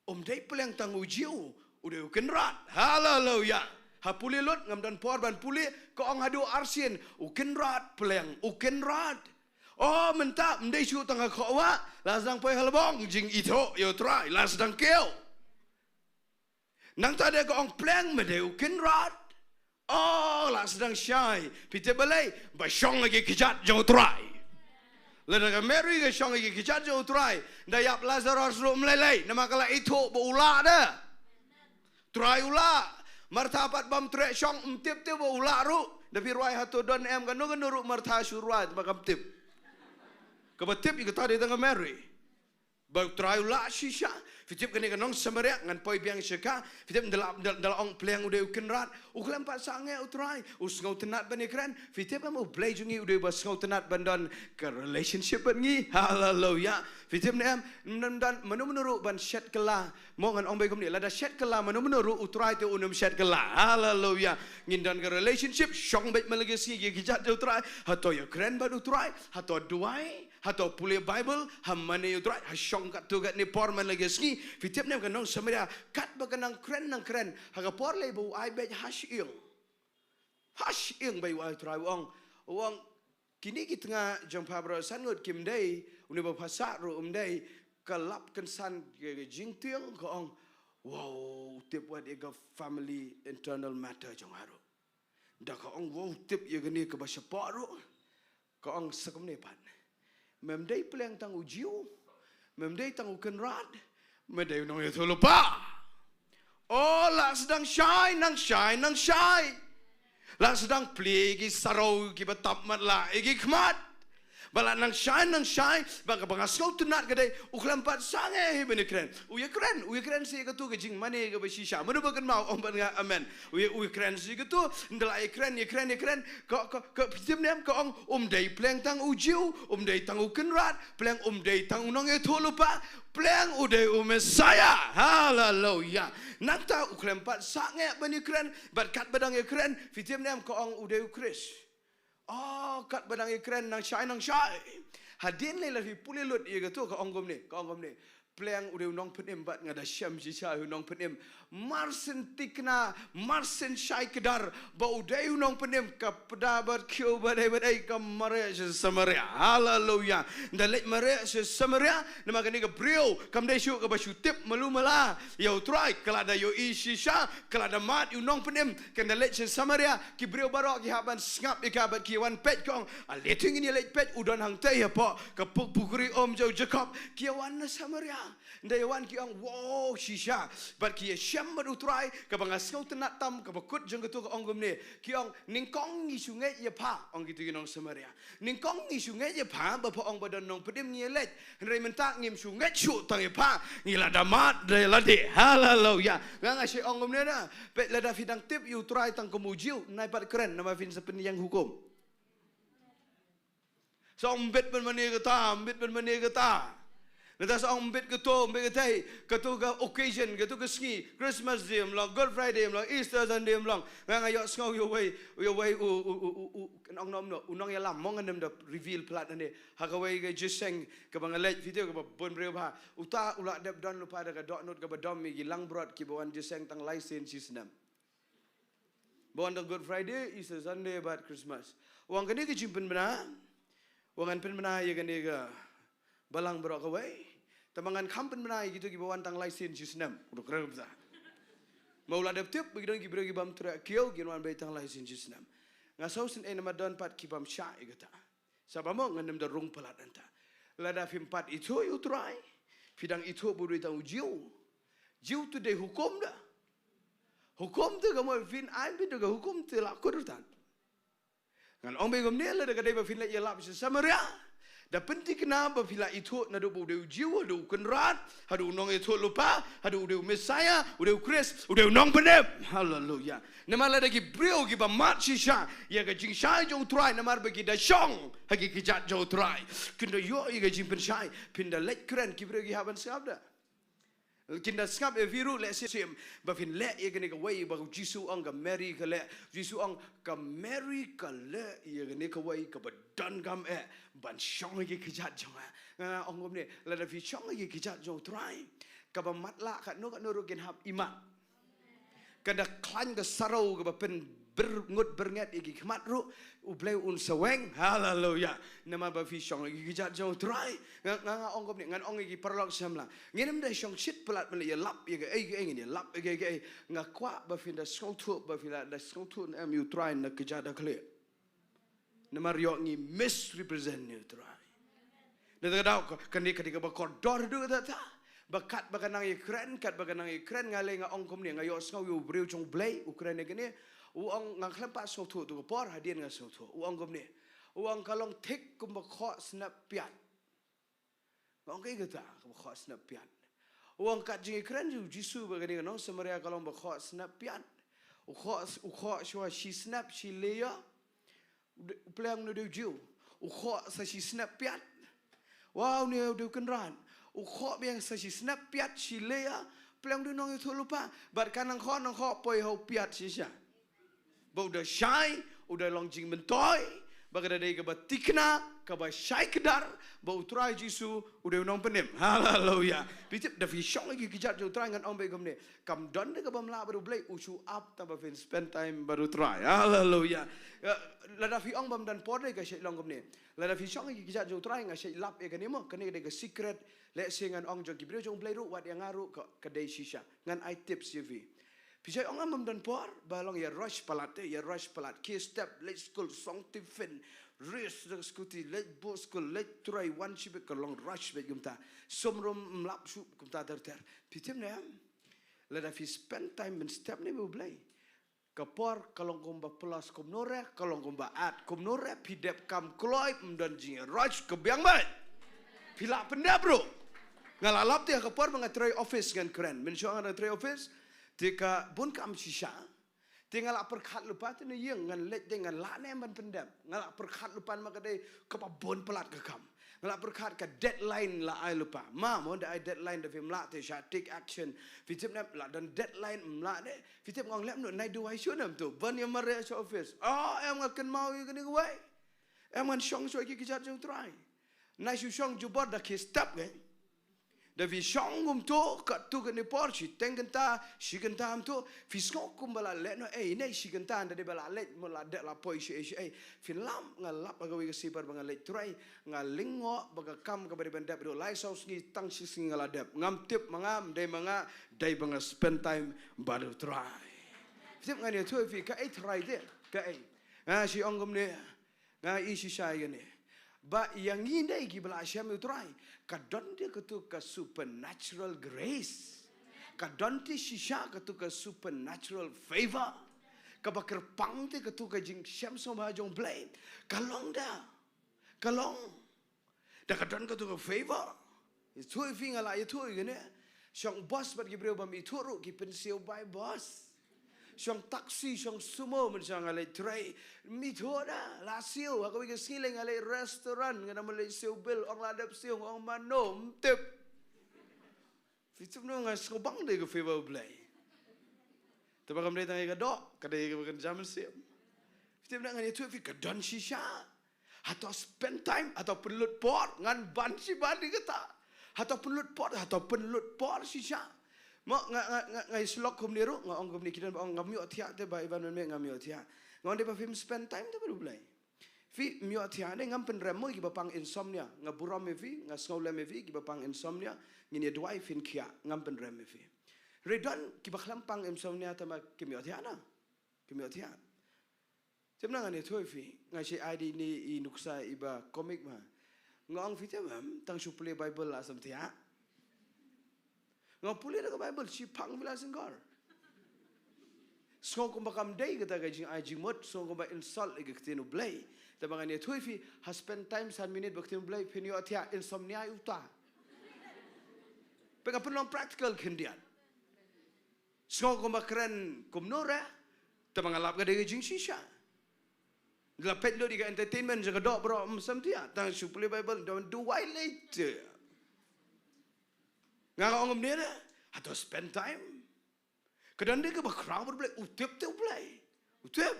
um dei pliang tang u Jiw, u dei u kynrad. Haleluya. Ha pule lut, ngam don por ban pule, ka ong haduh arsien, u kynrad pliang, u kynrad. O mynta ym dei shu tang ha khohwah, la sdang poi ha lbong, jingithuh ïa U Trai la sdang kiew. Nangta de ka ong pliang me dei u kynrad. O la sdang shai, phi tip balei? Ba shong ha ki kjat jong U Trai. Lada ka Mary ka shong ha ki kjat jong U Trai, da ïap Lazarus ruh ym lei lei, namar ka la ithuh ba u lah de. Trai u lah. Martha pat bym treh shong, ym tip te ba u lah ruh. Da phi rwai hato don em kano kano ruh Martha shu rwai, te ba kam tip. Kaba tip ïa kata dei tang ka Mary. Ba U Trai u lah shisha. Phi tip kane ka nong Samaria, ngan poi biang sha ka. Phi tip, nda la, nda la ong pliang u dei u kynrad. U khlem pat sangeh U Trai. U sngewtynnat ban ïakren. Phi tip em, U Blei jong ngi u dei uba sngewtynnat ban don ka relationship bad ngi. Haleluya. Phi tip ne em, ym don mano mano ruh ban shet kylla. Mo, ngan ong beit kumne, lada shet kylla mano mano ruh, U Trai te un ym shet kylla. Haleluya. Ngin don ka relationship, shong beit man la ka sngi ïa ki kjat jong U Trai. Hato ïakren bad U Trai, hato duwai, hato pule Bible, ha mane ïa U Trai, ha shong katto katne por man la ka sngi. Phi tip ne em, ka nong Samaria, katba ka nang kren nang kren, ha ka por lei ba u ai beit, ha shyieng. Ha shyieng ba u ai, U Trai u ong, u ong, kine ki tnga jong pha baroh san ngut kim dei, une ba pha sah ruh um dei, ka lap kynsan ka, ka jingtieng, ka ong, wow, u tip wat ïa ka family internal matter jong nga ruh. Da ka ong, wow, u tip ïa kane kaba shapoh ruh. Ka ong sa kumne pat. Mem dei pliang tang u Jiw, mem dei tang u kynrad, me dei u nongïathuhlypa. O, la sdang shai, nang shai, nang shai. La sdang plie ki sarong kiba tap matlah ïa ki khmat. Ba la nang shai, nang shai, ba kaba nga sngewtynnat ka dei, u khlem pat sangeh hi ban ïakren. U ïakren, u ïakren sa ïa kato ka jingmane kaba shisha. Mano ba kynmaw, ong bad nga amen. U ïa, u ïakren sa ïa kato, nda la ïakren, ïakren, ïakren. Ka, ka, ka, phi tip ne em, ka ong, um dei pliang tang u Jiw, um dei tang u kynrad, pliang um dei tang u nongïathuhlypa, pliang u dei u Messiah. Haleluya. Nangta u khlem pat sangeh ban ïakren, bad katba dang ïakren, phi tip ne em, ka ong u dei u Khrist. O, katba dang ïakren nang shai, nang shai. Hadien lei la phi pule lut ïa kato, ka ong kumne, ka ong kumne. Pliang u dei u nongpynim bad nga da shem shisha u nongpynim. Mar shen thikna, mar shen shai kdar, ba u dei u nongpynim, ka pda bad kiew bad ei bad ei, ka mareh sha Samaria. Haleluya. Nda leit mareh sha Samaria, namar kane ka briew kam dei shuh kaba shu tip malu mala ïa U Trai, ka la da ïohi shisha, ka la da mad ïa u nongpynim, ka nda leit sha Samaria, ki briew baroh ki hap ban sngap ïa ka bad ki wan peit, ka ong, ale to ngin ïa leit peit, u don hangtei hapoh ka puk pukri um jong u Jakob, ki ïa wan na Samaria. Nda ïa wan ki ong, wow, shisha. Bad ki ïa shem bad U Trai, kaba nga sngewtynnat tam, kaba kut jong kato ka ong kumne. Ki ong, nyngkong ngi shu ngeit ïa pha, ong kito ki nong Samaria. Nyngkong ngi shu ngeit ïa pha, ba pha ong ba don nongpynim ngi ïa leit. Hynrei mynta ngim shu ngeit shuh tang ïa pha, ngi la da mad da lade. Haleluya. Nga nga shu ong kumne na. Peit lada phi dang tip ïa U Trai tang kum u Jiw, nai pat kren, namar phin sa pynïeng hukum. Sa ong mbit ban mane kata, mbit ban mane kata. Nangta sa ong mbit kato, mbit katai, kato ka occasion, kato ka sngi, Christmas Day em long, Good Friday em long, Easter Sunday em long. Nga nga ïohsngew ïa uwei, ïa uwei u, u, u, u, u, nong nom no, u nongïalam, mo ngam da reveal palat hangne. Ha kawei ka jingïaseng kaba nga leit video kaba bun briew bha. Uta u la dep don lypa da ka dohnud kaba dom ïa ki langbrot kiba wan jingïaseng tang lai sien shi snem. Ba wan da Good Friday, Easter Sunday bad Christmas. U ong kane ka jingpynbna. U ong ngan pynbna ïa kane ka balang baroh kawei. Tangba ngan kham pynbna ïa kito kiba wan tang lai sien shi snem. U dei kren kumta. Ma u la dep tip ba ki don ki briew ki bym treh kiew kin wan beit tang lai sien shi snem. Nga sngew shisha namar don pat ki bym shah ïa kata. Sa ba mo ngam da rung palat hangta. Lada phim pat ithuh ïa U Trai, phi dang ithuh ba u dei tang u Jiw. Jiw te dei hukum da. Hukum te ka mo phin ai beit da ka hukum te la kut ruh tan. Ngan ong beit kumne, lada ka dei ba phin leit ïalap sha Samaria, da pynthikna ba phi la ithuh naduh ba u dei u Jiw, haduh u kynrad, haduh u nongïathuhlypa, haduh u dei u Messiah, u dei u Khrist, u dei u nongpynim. Haleluya. Namar lada ki briew kiba mad shisha ïa ka jingshai jong U Trai, namar ba ki da shong ha ki kjat jong U Trai, kin da ïoh ïa ka jingpynshai. Phin da leit kren, ki briew ki hap ban sngap da. Kin da sngap ïa phi ruh lehse shim ba phin leh ïa kane kawei ba u Jisu ong ka Mary ka leh. Jisu ong ka Mary ka leh ïa kane kawei kaba donkam eh ban shong ha ki kjat jong nga. Nga ong kumne, lada phi shong ha ki kjat jong U Trai, kaba matlah katno katno ruh kin hap imat. Kan da khlaiñ ka saraw kaba pynbyrngut byrnget ïa ki khmat ruh, U Blei un sa weng. Haleluya. Namar ba phi shong ïa ki kjat jong U Trai. Nga, nga, nga ong kumne, ngan ong ïa ki paralok samla. Ngin ym da shong shit palat ban ïalap ïa kaei kaei, ngin ïalap ïa kaei kaei. Nga kwah ba phin da sngewthuh, ba phin da sngewthuh ne em ïa U Trai na ka jaka da khlieh. Namar ïoh ngi misrepresent ïa U Trai. Nangta ka daw ka, kane, kane kaba kordor haduh katta. Ba katba ka nang ïakren, katba ka nang ïakren, nga lei nga ong kumne, nga ïohsngew ïa u briew jong U Blei u kren ïa kane. U ong, nga khlem pat sngewthuh tu ka por, hadien nga sngewthuh. U ong kumne. U ong ka long thik kumba khohsnep piat. Nga ong kaei kata kaba khoh snap piat? U ong kat jingkren jong u Jisu ba kane ka nong Samaria ka long ba khoh snap piat. U khoh, u khoh shuwa shi snap shi layer. U de-, u pleng u dei u Jiw. U khoh sa shi snap piat. Wow, une u dei u Kynrad. U khoh biang sa shi snap piat shi layer. Pleng u dei u nongïathuhlypa. Bad ka nang khoh, nang khoh poi ha u piat shisha. Ba u da shai, u da long jingmyntoi, ba ka da dei kaba thikna, kaba shai kdar, ba u Trai Jisu u dei u nongpynim. Haleluya. Phi tip, da phi shong ïa ki kjat jong u Trai, ngan ong beit kumne. Kam don de kaba ym lah bad u Blei, u shu ap tang ba phin spend time bad u Trai. Haleluya. Eh, lada phi ong bym don por de ka shait long kumne. Lada phi shong ïa ki kjat jong u Trai, nga shait lap ïa kane mo, kane ka dei ka secret, lehse ngan ong jong ki briew jong u Blei ruh, wat ïa nga ruh ka, ka dei shisha. Ngan ai tips ïa phi. Phi shait ong bym don por, ba long ïa rush palat te, ïa rush palat. Khie step, leit skul, song tiffin, race da ka scooty, leit buh skul, leit trei, wan shibit, ka long rush beit kumta. Sum ruh ym lap shuh kumta ter ter. Phi tip ne em? Lada phi spend time mynstep ne bad u Blei, ka por ka long kumba plus kumno re, ka long kumba add kumno re, phi dep kam kloi, ym don jingïaroh, ka biang beit. Phi lah pyndep ruh. Nga la lap te ha ka por ba nga trei office ngan kren. Mynshuwa nga dang trei office, te ka bun kam shisha. Te nga la pyrkhat lypa te na ïing, ngan leit de, ngan lah ne em ban pyndep. Nga la pyrkhat lypa namar ka dei kaba bun palat ka kam. Nga la pyrkhat ka deadline la ai lypa. Ma, mo da ai deadline da phim lah te shah take action. Phi tip ne em, la don deadline ym lah de. Phi tip nga ong lem no, nai duwai shuh ne em to ban ïa mareh sha office. Oh, em, nga kynmaw ïa kane kawei. Em, ngan shong shuwa ïa ki kjat jong u Trai. Nai shu shong jubor da khie step ngi. Da phi shong kumto, katto katne por, shiteng kynta, shi kynta kumto, phi sngew kumba la leh noh, ei, ne shi kynta, da dei ba la leit, mo la dep la poi shaei shaei. Phin lap, nga lap ha kawei ka sngi pat ba nga leit trei, nga lyngngoh ba ka kam kaba dei ban dep ruh lai saw sngi tang shi sngi nga la dep. Ngam tip ma nga, ym dei ma nga, dei ba nga spend time bad u Trai. Phi tip, ngan ïathuh ïa phi, kaei trai te, kaei. Nga shu ong kumne, nga i shisha ïa kane. Ba ïa ngi ne kiba la shem ïa u Trai, ka don te katu ka supernatural grace. Ka don te shisha katu ka supernatural favor. Kaba kyrpang te katu ka jingshem sngewbha jong u Blei. Ka long da. Ka long. Da ka don katu ka favor. Ïathuh ïa phi, nga la ïathuh ïa kane. Shong bus bad ki briew bym ithuh ruh ki pynsiew bai bus. Shong taxi, shong sumo, mynshuwa nga leit trei. Ym ithuh da, la siew, ha kawei ka sngi lei nga leit restaurant, nga dang leit siew bill, ong la dep siew, ong mano, ym tip. Phi tip ne em, nga sngewbang de ka favor u Blei. Te ba kam dei tang ïa ka doh, ka dei ïa ka ba kan jam siew. Phi tip ne em, ngan ïathuh ïa phi, ka don shisha. Hato spend time, hato pynlut por, ngan ban shi ban ïa kata. Hato pynlut por, hato pynlut por shisha. Mo nga, nga, nga, nga ïa slok kumne ruh, nga ong kumne, ki don ba ong ngam ïohthiah te ba i ban mynmiet ngam ïohthiah. Nga ong dei ba phim spend time te bad u Blei. Phi, ym ïohthiah ne, ngam pynrem mo ïa kiba pang insomnia. Nga burom ïa phi, nga sngewlem ïa phi, kiba pang insomnia, ngin ïa duwai phin khiah, ngam pynrem ïa phi. Hynrei don kiba khlem pang insomnia tangba kim ïohthiah na. Kim ïohthiah. Te mynta ngan ïathuh ïa phi, nga shu ai de ine i nuksa iba comic ma. Nga ong phi te em, tang shu pule Bible la sam thiah. Nga pule da ka Bible, shiphang phi la syngkor. Sngew kumba kam dei kata ka jingai jingmut, sngew kumba insult ïa ka ktien u Blei. Te ba ngan ïathuh ïa phi, ha spend time san minit bad ka ktien u Blei, phin ïohthiah, insomnia ïa uta. Phi nga pynlong practical khyndiat. Sngew kumba kren kumno re, te ba nga lap ka dei ka jingshisha. La peit lut ïa ka entertainment jong ka doh baroh, ym sam thiah, tang shu pule Bible, don duwai leit. Nga nga ong kumne re, hato spend time. Ka don de kaba khraw bad u Blei, u tip te u Blei. U tip.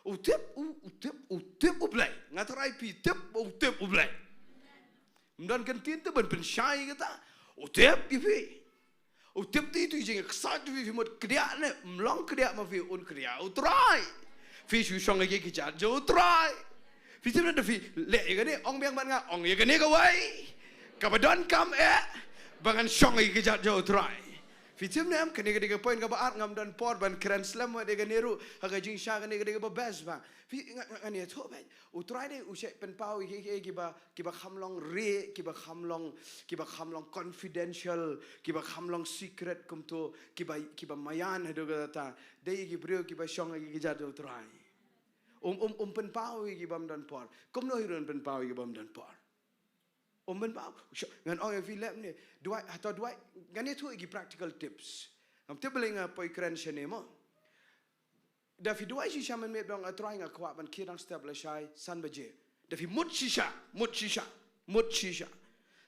U tip, u, u tip, u tip u Blei. Nga tharai phi tip, u tip u Blei. Ym don kyntien te ban pynshai kata. U tip ïa phi. U tip te itu jingksaid te phi, phi mut kdiah ne, ym long kdiah ma phi, un kdiah u Trai. Phi shu shong ïa ki kjat jong u Trai. Phi tip ne da phi leh ïa kane, ong biang bad nga, ong ïa kane kawei. Kaba donkam eh, ba ngan shong ïa ki kjat jong u Trai. Phi tip ne em, kane ka dei ka point kaba ar, ngam don por ban kren slem wat ïa kane ruh, ha ka jingshisha kane ka dei kaba best ba. Phi nga, nga, ngan ïathuh beit. U Trai de u shait pynpaw ïa ki, ki, kiba, kiba kham long rieh, kiba kham long, kiba kham long confidential, kiba kham long secret kumto, kiba, kiba maïan haduh katta. Dei ïa ki briew kiba shong ïa ki kjat jong u Trai. Um, um, um pynpaw ïa ki bym don por. Kumno hi ruh un pynpaw ïa ki bym don por. Ym ban baw. Ngan ong ïa phi lem ne. Duwai, hato duwai, ngan ïathuh ïa ki practical tips. Ngam tip balei nga poi kren shane mo. Da phi duwai shisha mynmiet ba ong, A Trai, nga kwah ban khie dang step lashai san baje. Da phi mut shisha, mut shisha, mut shisha.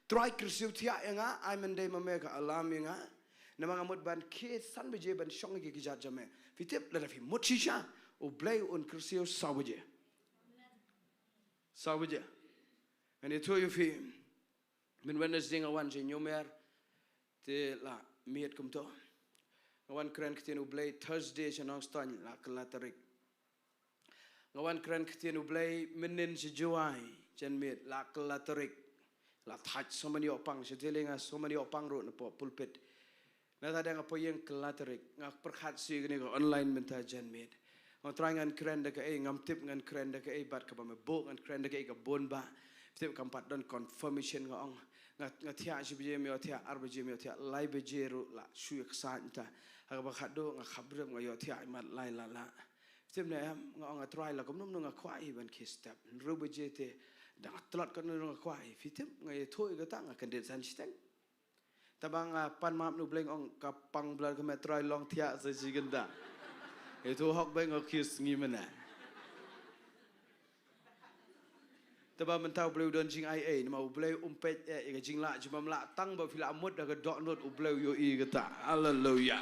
Trai, kyrsiew thiah ïa nga, ai myndei ma me ka alarm ïa nga. Namar nga mut ban khie san baje ban shong ïa ki kjat jong me. Phi tip lada phi mut shisha, U Blei un kyrsiew saw baje. Saw baje. Ngan ïathuh ïa phi. Mynne Wednesday nga wan sha Ñiewmer. Te la miet kumto. Nga wan kren ktien U Blei Thursday sha Nongstoiñ la kylla tarik. Nga wan kren ktien U Blei mynnin sha Jowai, janmiet la kylla tarik. La thait sngewbha ban ïoh pang, shatei lei nga sngewbha ban ïoh pang ruh na pdeng pulpit. Nangta dang nga poi ïing kylla tarik, nga pyrkhat sha kane ka online mynta janmiet. Nga, Trai, ngan kren da kaei, ngam tip ngan kren da kaei, bad kaba me buh ngan kren da kaei ka bun bah. Tip kam pat don confirmation, nga ong. Nga, nga thiah shi baje, me ïoh thiah ar baje, me ïoh thiah lai baje ruh la shu ïa ksaid mynta. Ha kaba khatduh nga khapbrip, nga ïoh thiah imat lai la la. Tip ne em, nga ong, A Trai, la kumno kumno nga kwah hi ban khie step. Hynriew baje te, dang tlot katno nga kwah hi. Phi tip, nga ïathuh ïa kata, nga kyndit san shiteng. Tangba nga pan map na U Blei, nga ong, ka pang blad ka met, Trai, long thiah sa shi kynta. Ïathuh hok beit, nga khie sngi mynne. Tangba mynta U Blei u don jingaiei, namar U Blei um peit eh ïa ka jinglah jong ki bym lah, tangba phi la mut da ka dohnud U Blei u ïohi kata. Haleluia.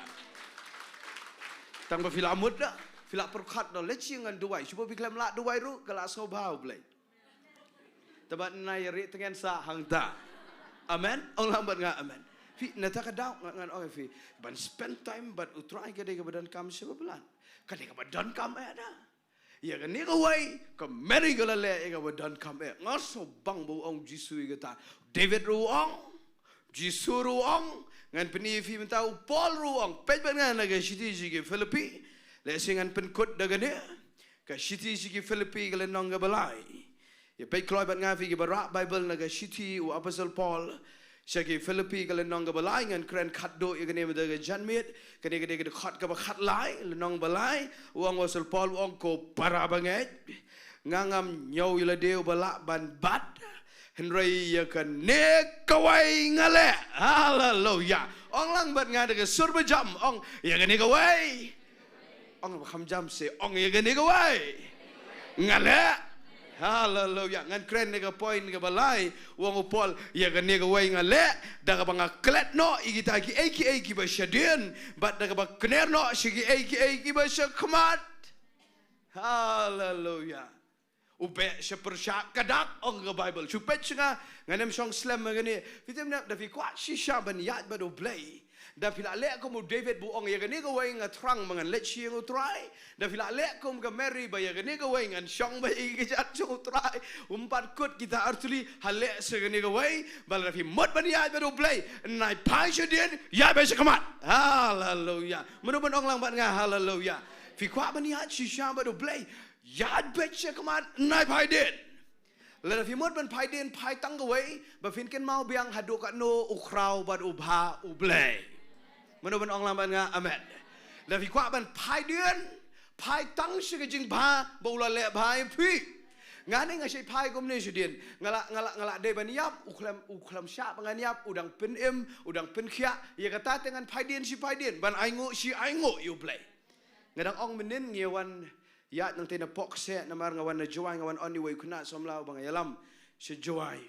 Tangba phi la mut da, phi la pyrkhat da, leit sha ïing ngan duwai. Shu ba phi khlem lah duwai ruh, ka la sngewbha U Blei. Tangba nai ïa rieh tngen sah hangta. Amen. Ong lang bad nga amen. Phi, nangta ka daw nga, ngan ong ïa phi, ban spend time bad U Trai ka dei kaba donkam shibun. Ka dei kaba donkam eh da. Ïa kane kawei ka Mary ka la leh ïa kaba donkam eh. Nga sngewbang ba u ong Jisu ïa kata. David ruh u ong, Jisu ruh u ong, ngan pyni ïa phi mynta, u Paul ruh u ong. Peit bad nga na ka shithi sha ki Philippi. Lehse ngan pynkut da kane. Ka shithi sha ki Philippi ka lynnong kaba lai. Ïa peit kloi bad nga phi kiba rah Baibl na ka shithi u Apostol Paul sha ki Philippi ka lynnong kaba lai, ngan kren khatduh ïa kane mynta ka janmiet, kane ka dei ka dkhot kaba khatlai, lynnong ba lai, u ong u Apostol Paul, u ong, ko para bangeit, nga ngam ñiew ïa lade uba lah ban bat, hynrei ïa kane kawei nga leh. Haleluia. Ong lang bad nga da ka sur bajam, ong, ïa kane kawei. Ong ba kham jam se, ong, ïa kane kawei nga leh. Haleluia. Ngan kren ïa ka point kaba lai, u ong u Paul, ïa kane kawei nga leh, da kaba nga klet noh ïa kita kiei kiei kiba shadien, bad da kaba kner noh sha kiei kiei kiba shakhmat. Haleluia. U beh sha pyrshah ka dak, ong ka Baibl. Shu peit sha nga, ngan ym shong slem ha kane. Phi tip ne, da phi kwah shisha ban ïaid bad U Blei, da phi la leh kum u David ba u ong, ïa kane kawei nga thrang ba ngan leit sha ïing U Trai. Da phi la leh kum ka Mary ba ïa kane kawei ngan shong beit ïa ka kjat jong U Trai. Um pat kut kita artylli, ha leh sa kane kawei. Ba lada phi mut ban ïaid bad U Blei, nai phai shadien, ïaid beit shakhmat. Haleluia. Mano ban ong lang bad nga haleluia? Phi kwah ban ïaid shisha bad U Blei, ïaid beit shakhmat, nai phai dien. Lada phi mut ban phai dien, phai tang kawei, ba phin kynmaw biang haduh katno u khraw bad u bha U Blei. Mano ban ong lang bad nga amen? Lada phi kwah ban phai dien, phai tang sha ka jingbha ba u la leh bha ïa phi. Nga ne nga shait phai kumne shadien. Nga la, nga la, nga la dei ban ïap, u khlem, u khlem shah ba ngan ïap, u dang pynim, u dang pynkhiah. Ïa kata te ngan phai dien shi phai dien, ban ainguh shi ainguh ïa U Blei. Nga dang ong mynnin ngi wan ïaid nangtei na Pohkseh, namar nga wan na Jowai, nga wan on iwei u khynnah samla uba nga ïalam sha Jowai.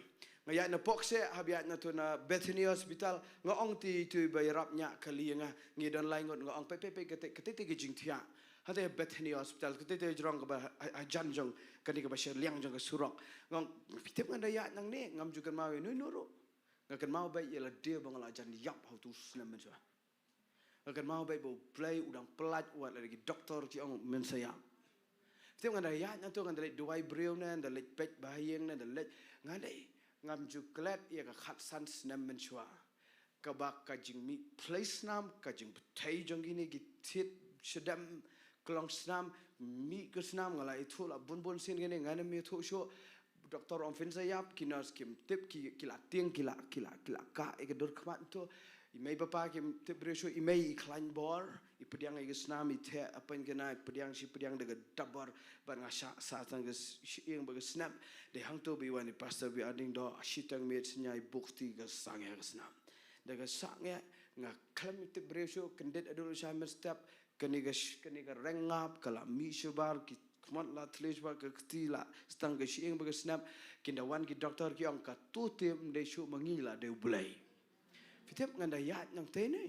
Nga ïaid na Pohkseh, hap ïaid na tu na Bethany Hospital, nga ong te itu ba ïarap ñiah kali ïa nga, ngi don lai ngut, nga ong peit peit peit katei, katei te ka jingthiah. Hangtei Bethany Hospital, katei te jrong kaba ha, ha, hajan jong kane kaba shiliang jong ka surok. Nga ong, phi tip ngan da ïaid nangne, ngam ju kynmaw ïa uno uno ruh. Nga kynmaw beit ïa lade ba nga la jan ïap ha utu u snem mynshuwa. Nga kynmaw beit ba U Blei u dang pyllait wat lada ki doktor ki ong men sa ïap. Te ngan da ïaid na to, ngan da leit duwai briew ne, ngan da leit peit ba ha ïing ne, ngan da leit, ngan dei, ngam ju klet ïa ka khatsan snem mynshuwa. Kaba ka jingmih phlei snam, ka jingbthei jong kine ki thied shadem, klong snam, mih ka snam, nga la ithuh la bun bun sien kine, ngan ym ithuh shuh. Doktor ong phin sa ïap, ki nurse kim tip, ki, ki la tieng, ki la, ki la, ki la kah ïa ka dur khmat to. I mei papa kim tip briew shuh, i mei i khlaiñ bor, i Pdiang ïa ka snam i theh, a pynkynnai, pdiang shi pdiang da ka dabar, bad nga shah sah tang ka s-, shi ïing bad ka snam. Dei hangto ba i wan i Pastor Biading Doh, shiteng miet sñiaw bukti ka sangeh ka snam. Da ka sangeh, nga khlem tip briew shuh, kyndit haduh shai mynstep, kane ka sh-, kane ka reng ngap, ka la mih shabar, ki khmat la thliew shabar, ka kti la stang ka shi ïing bad ka snam, kin da wan ki doktor ki ong katto te ym dei shuh ma ngi la dei U Blei. Phi tip ngan da ïaid nangtei ne.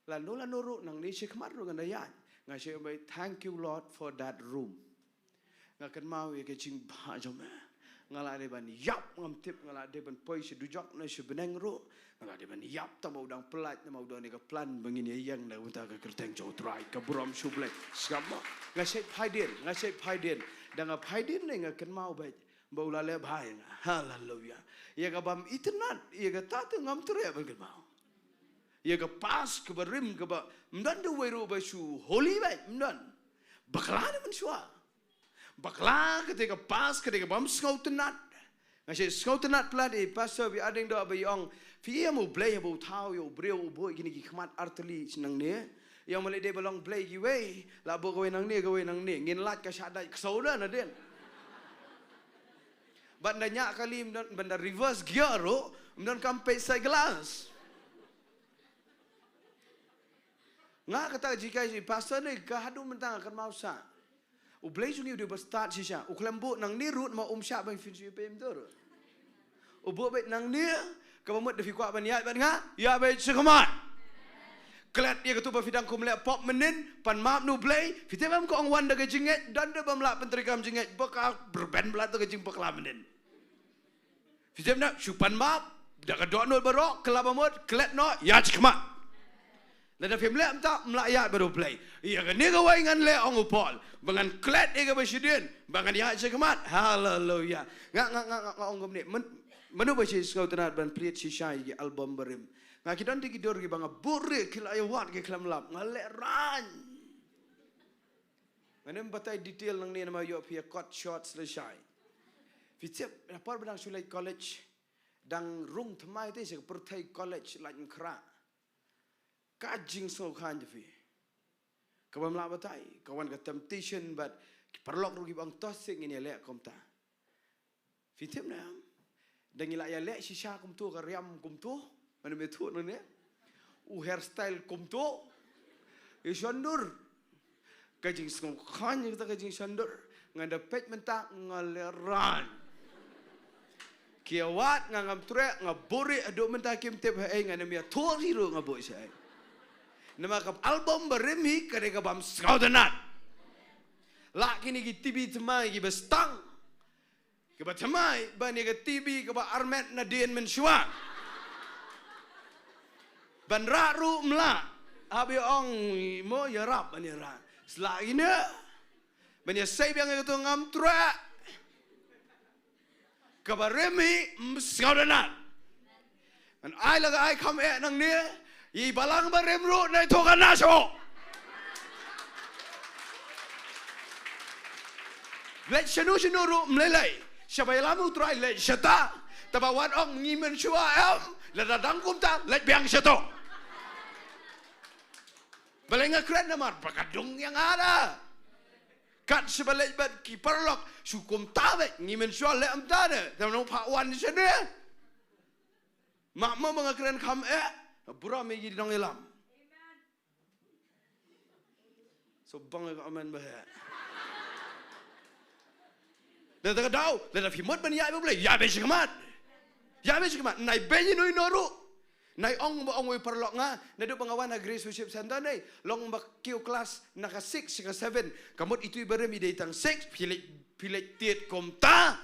Lano lano ruh nangne shakhmat ruh ngan da ïaid. Nga shait ong beit, "Thank you, Lord, for that room." Nga kynmaw ïa ka jingbha jong me. Nga la dei ban ïap, ngam tip nga la dei ban poi sha dujok ne sha bneng ruh. Nga la dei ban ïap tang ba u dang pyllait namar u don ïa ka plan ba ngin ïa ïeng na ka bynta ka kyrteng jong U Trai, ka burom sha U Blei. Sngap mo. Nga shait phai dien, nga shait phai dien. Da nga phai dien ne nga kynmaw beit ba u la leh bha ïa nga. Haleluya. Ïa ka bym itynnad, ïa kata te ngam treh ban kynmaw. Ïa ka past kaba rim kaba ym don da uwei ruh ba shu holy beit, ym don. Bakla ne mynshuwa. Bakla kata ka past, kata ka bym sngewtynnad. Nga shait sngewtynnad palat ïa i Pastor Biading Doh ba i ong, "Phi ïa mo Blei haba u thaw ïa u briew u buh kine ki khmat artylli nangne." I ong, "Ma lei dei ba long Blei kiwei, la buh kawei nangne, kawei nangne. Ngin lait ka shah dait ksew da nadien." Bad da ñiah kali ym don, ban da reverse gear ruh, ym don kam peit side glass. Nga kata ka jinghikai jong i Pastor ne ka haduh mynta nga kynmaw sah. U Blei jong ngi u dei uba stad shisha. U khlem buh nangne ruh namar um shah ban phin shu ïapei mynta ruh. U buh beit nangne, kaba mut da phi kwah ban ïaid bad nga, ïaid beit shakhmat. Klet ïa katu ba phi dang kum leh pop mynnin, pan map na U Blei, phi tip em ka ong wan da ka jingngeit, don da bym lah pyntreikam jingngeit, ba ka rben bla da ka jingbakla mynnin. Phi tip na, shu pan map, da ka dohnud baroh, kylla ba mut, klet noh, ïaid shakhmat. Lada phim leh mynta, ym lah ïaid bad U Blei. Ïa kane kawei ngan leh ong u Paul. Ba ngan klet ïa kaba shadien, ba ngan ïaid shakhmat. Haleluya. Nga, nga, nga, nga, nga ong kumne. Man, mano ba shi sngewtynnad ban plie shisha ïa ki album barim. Nga ki don te ki dur kiba nga buhrieh ki la ïa wad ki khlem lap. Nga lehraiñ. Ngan ym batai detail nangne namar ïoh phi ïa cut short lashai. Phi tip, na por ba dang shu leit college, dang rung thymmai te sha ka pyrthei college Laitumkhrah. Ka jingsngewkhlaiñ jong phi. Ka bym lah batai, ka wan ka temptation bad ki paralok ruh kiba ong to sik ngin ïa leh kumta. Phi tip ne em? Da ngi la ïa leh shisha kumto, ka riam kumto, mano me thuh nangne. U hairstyle kumto. Ïa shondur. Ka jingsngewkhlaiñ kata ka jingshondur. Ngan da peit mynta nga lehraiñ. Ki ïa wad nga ngam treh, nga buhrieh haduh mynta kim tip haei, ngan ym ïathuh hi ruh nga buh shaei. Namar ka album barim hi ka dei ka bym sngewtynnad. Lah kine ki T V thymmai kiba stang. Kaba thymmai ban ïa ka T V kaba armet nadien mynshuwa. Ban rah ruh ym lah. Hap ïa ong mo ïarap ban ïarap. Sla ine. Ban ïa sei biang ïa kato ngam treh. Kaba rim hi ym sngewtynnad. Ngan ai la ka ai kham eh nangne, i balang barim ruh nai to ka na sho. Leit shano shano ruh ym lei lei. Shaba ïalam U Trai leit shata. Taba wat ong ngi mynshuwa em, lada dang kumta leit biang shato. Balei nga kren namar ba ka dung ïa nga da. Kat shaba leit bad ki paralok shu kumta beit, ngi mynshuwa leh kumta de. Te nong phah wan shane. Mah mo ba nga kren kham eh, burom ïa ki nongïalam. So bang ka amen ba heh. Lada ka daw, lada phi mut ban ïaid bad U Blei, ïaid beit shakhmat. Ïaid beit shakhmat, nai beiñ ïano ïano ruh. Nai ong ba ong wei paralok nga, naduh ba nga wan ha Grace Worship Centre ne, long ba kiew klas na ka six sha ka seven. Ka mut itu i barim i dei tang six, phi leit, phi leit tied kumta.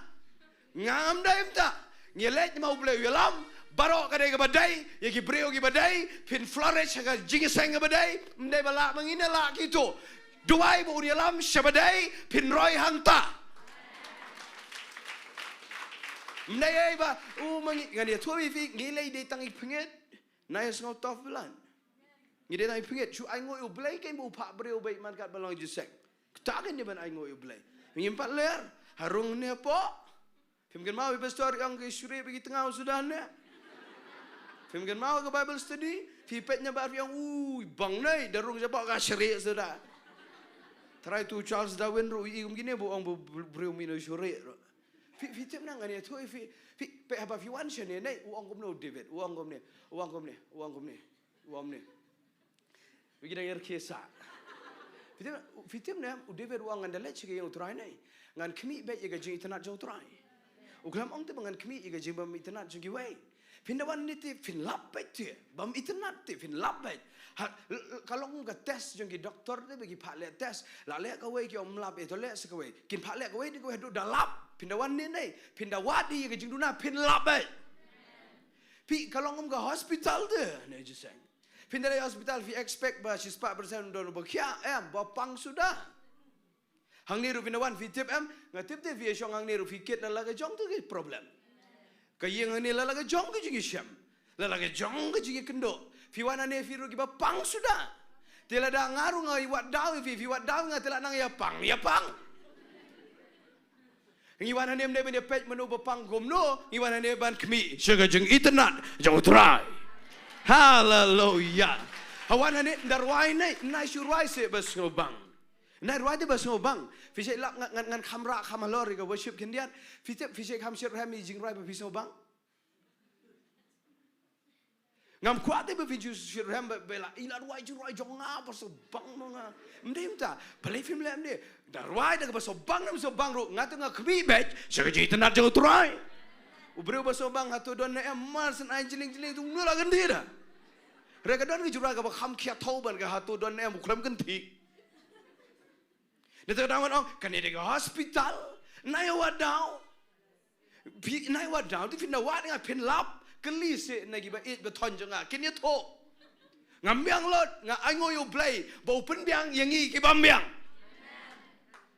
Ngam dei mynta. Ngi leit ma U Blei u ïalam, baroh ka dei kaba dei, ïa ki briew kiba dei, phin flourish ha ka jingïaseng kaba dei, ym dei ba lah ma ngi ne lah kito. Duwai ba un ïalam shaba dei, phin roi hangta. Ym dei ei ba, u ma ngi, ngan ïathuh ïa phi, ngi lei dei tang i pyngngeit, na ïa sngew tough blan. Ngi dei tang i pyngngeit, shu ainguh ïa U Blei kein ba u phah briew beit man kat ba long jingïaseng. Kata kein dei ban ainguh ïa U Blei. Ngim pat ler, ha rung ne hapoh. Phim kynmaw i pastor i ong ki shu ri ba ki tnga u suda ne. Phim kynmaw ka Bible study, Phi peit na bar phi ong, ui, bang nei, da rung jabok ka shrieh suda. Trai tu Charles Darwin ruh i kum kine ba ong ba briew mih na shrieh ruh. Phi, phi tip na ngan ïathuh ïa phi, phi peit haba phi wan shane nei, u ong kumno David, u ong kumne, u ong kumne, u ong kumne, u ong kumne. Wi ki dang ïa rkhie sa. Phi tip, phi tip ne em, u David u ong ngan da leit sha ka ïing u Trai nei. Ngan khmih beit ïa ka jingitynnad jong u Trai. U khlem ong te ba ngan khmih ïa ka jingbym itynnad jong kiwei. Phin da wan hangne te phin lap beit te. Bym itynnad te phin lap beit. Ha, l-, l-, ka long ka test jong ki doktor te ba ki phah leh test. La leh kawei ki ong ym lap, eh to leh sa kawei. Kin phah leh kawei te kawei haduh da lap. Phin da wan hangne nei. Phin da wad ïa ka jingduna phin lap beit. Phi ka long kum ka hospital te. Nei jiseng. Phin da leit hospital phi expect ba shispah percent don ba khia, em, ba pang suda. Hangne ruh phin da wan phi tip em, nga tip te phi ïa shong hangne ruh phi kit la la ka jong te ki problem. Ka ïing hangne la la ka jong ka jingïashem. La la ka jong ka jingïakynduh. Phi wan hangne phi ruh kiba pang suda. Te lada nga ruh nga ïa wad daw ïa phi, phi wad daw ïa nga te la nang ïa pang, ïa pang. Ngi wan hangne ym dei ban ïa peit mano ba pang kumno, ngi wan hangne ban khmih sha ka jingitynnad jong u Trai. Haleluya. Ha wan hangne ynda rwai nei, nai shu rwai seh ba sngewbang. Nai rwai te ba sngewbang. Phi shait lap ngan, ngan, ngan kham rah kham halor ïa ka worship khyndiat. Phi tip phi shait kham shitrhem ïa i jingrwai ba phi sngewbang. Ngam kwah te ba phi ju shitrhem ba, ba la i la rwai jingrwai jong nga ba sngewbang ma nga. Ym dei mynta. Balei phim leh ym dei. Da rwai da kaba sngewbang ne ym sngewbang ruh nga te nga khmih beit sha ka jingitynnad jong u Trai. U briew ba sngewbang hato don ne em, mar syn ai jyllieñ jyllieñ te u la kynthih da. Hynrei ka don ka jingrwai kaba kham khia thaw ban ka hato don ne em u khlem kynthih. Nangta ka daw ngan ong kane dei ka hospital. Nai wad daw. Phi nai wad daw te phin da wad nga phin lap. Kylli seh na kiba ïeit ba thon jong nga kin ïathuh. Ngam biang lut, nga ainguh ïa U Blei ba u pynbiang ïa ngi kiba ym biang.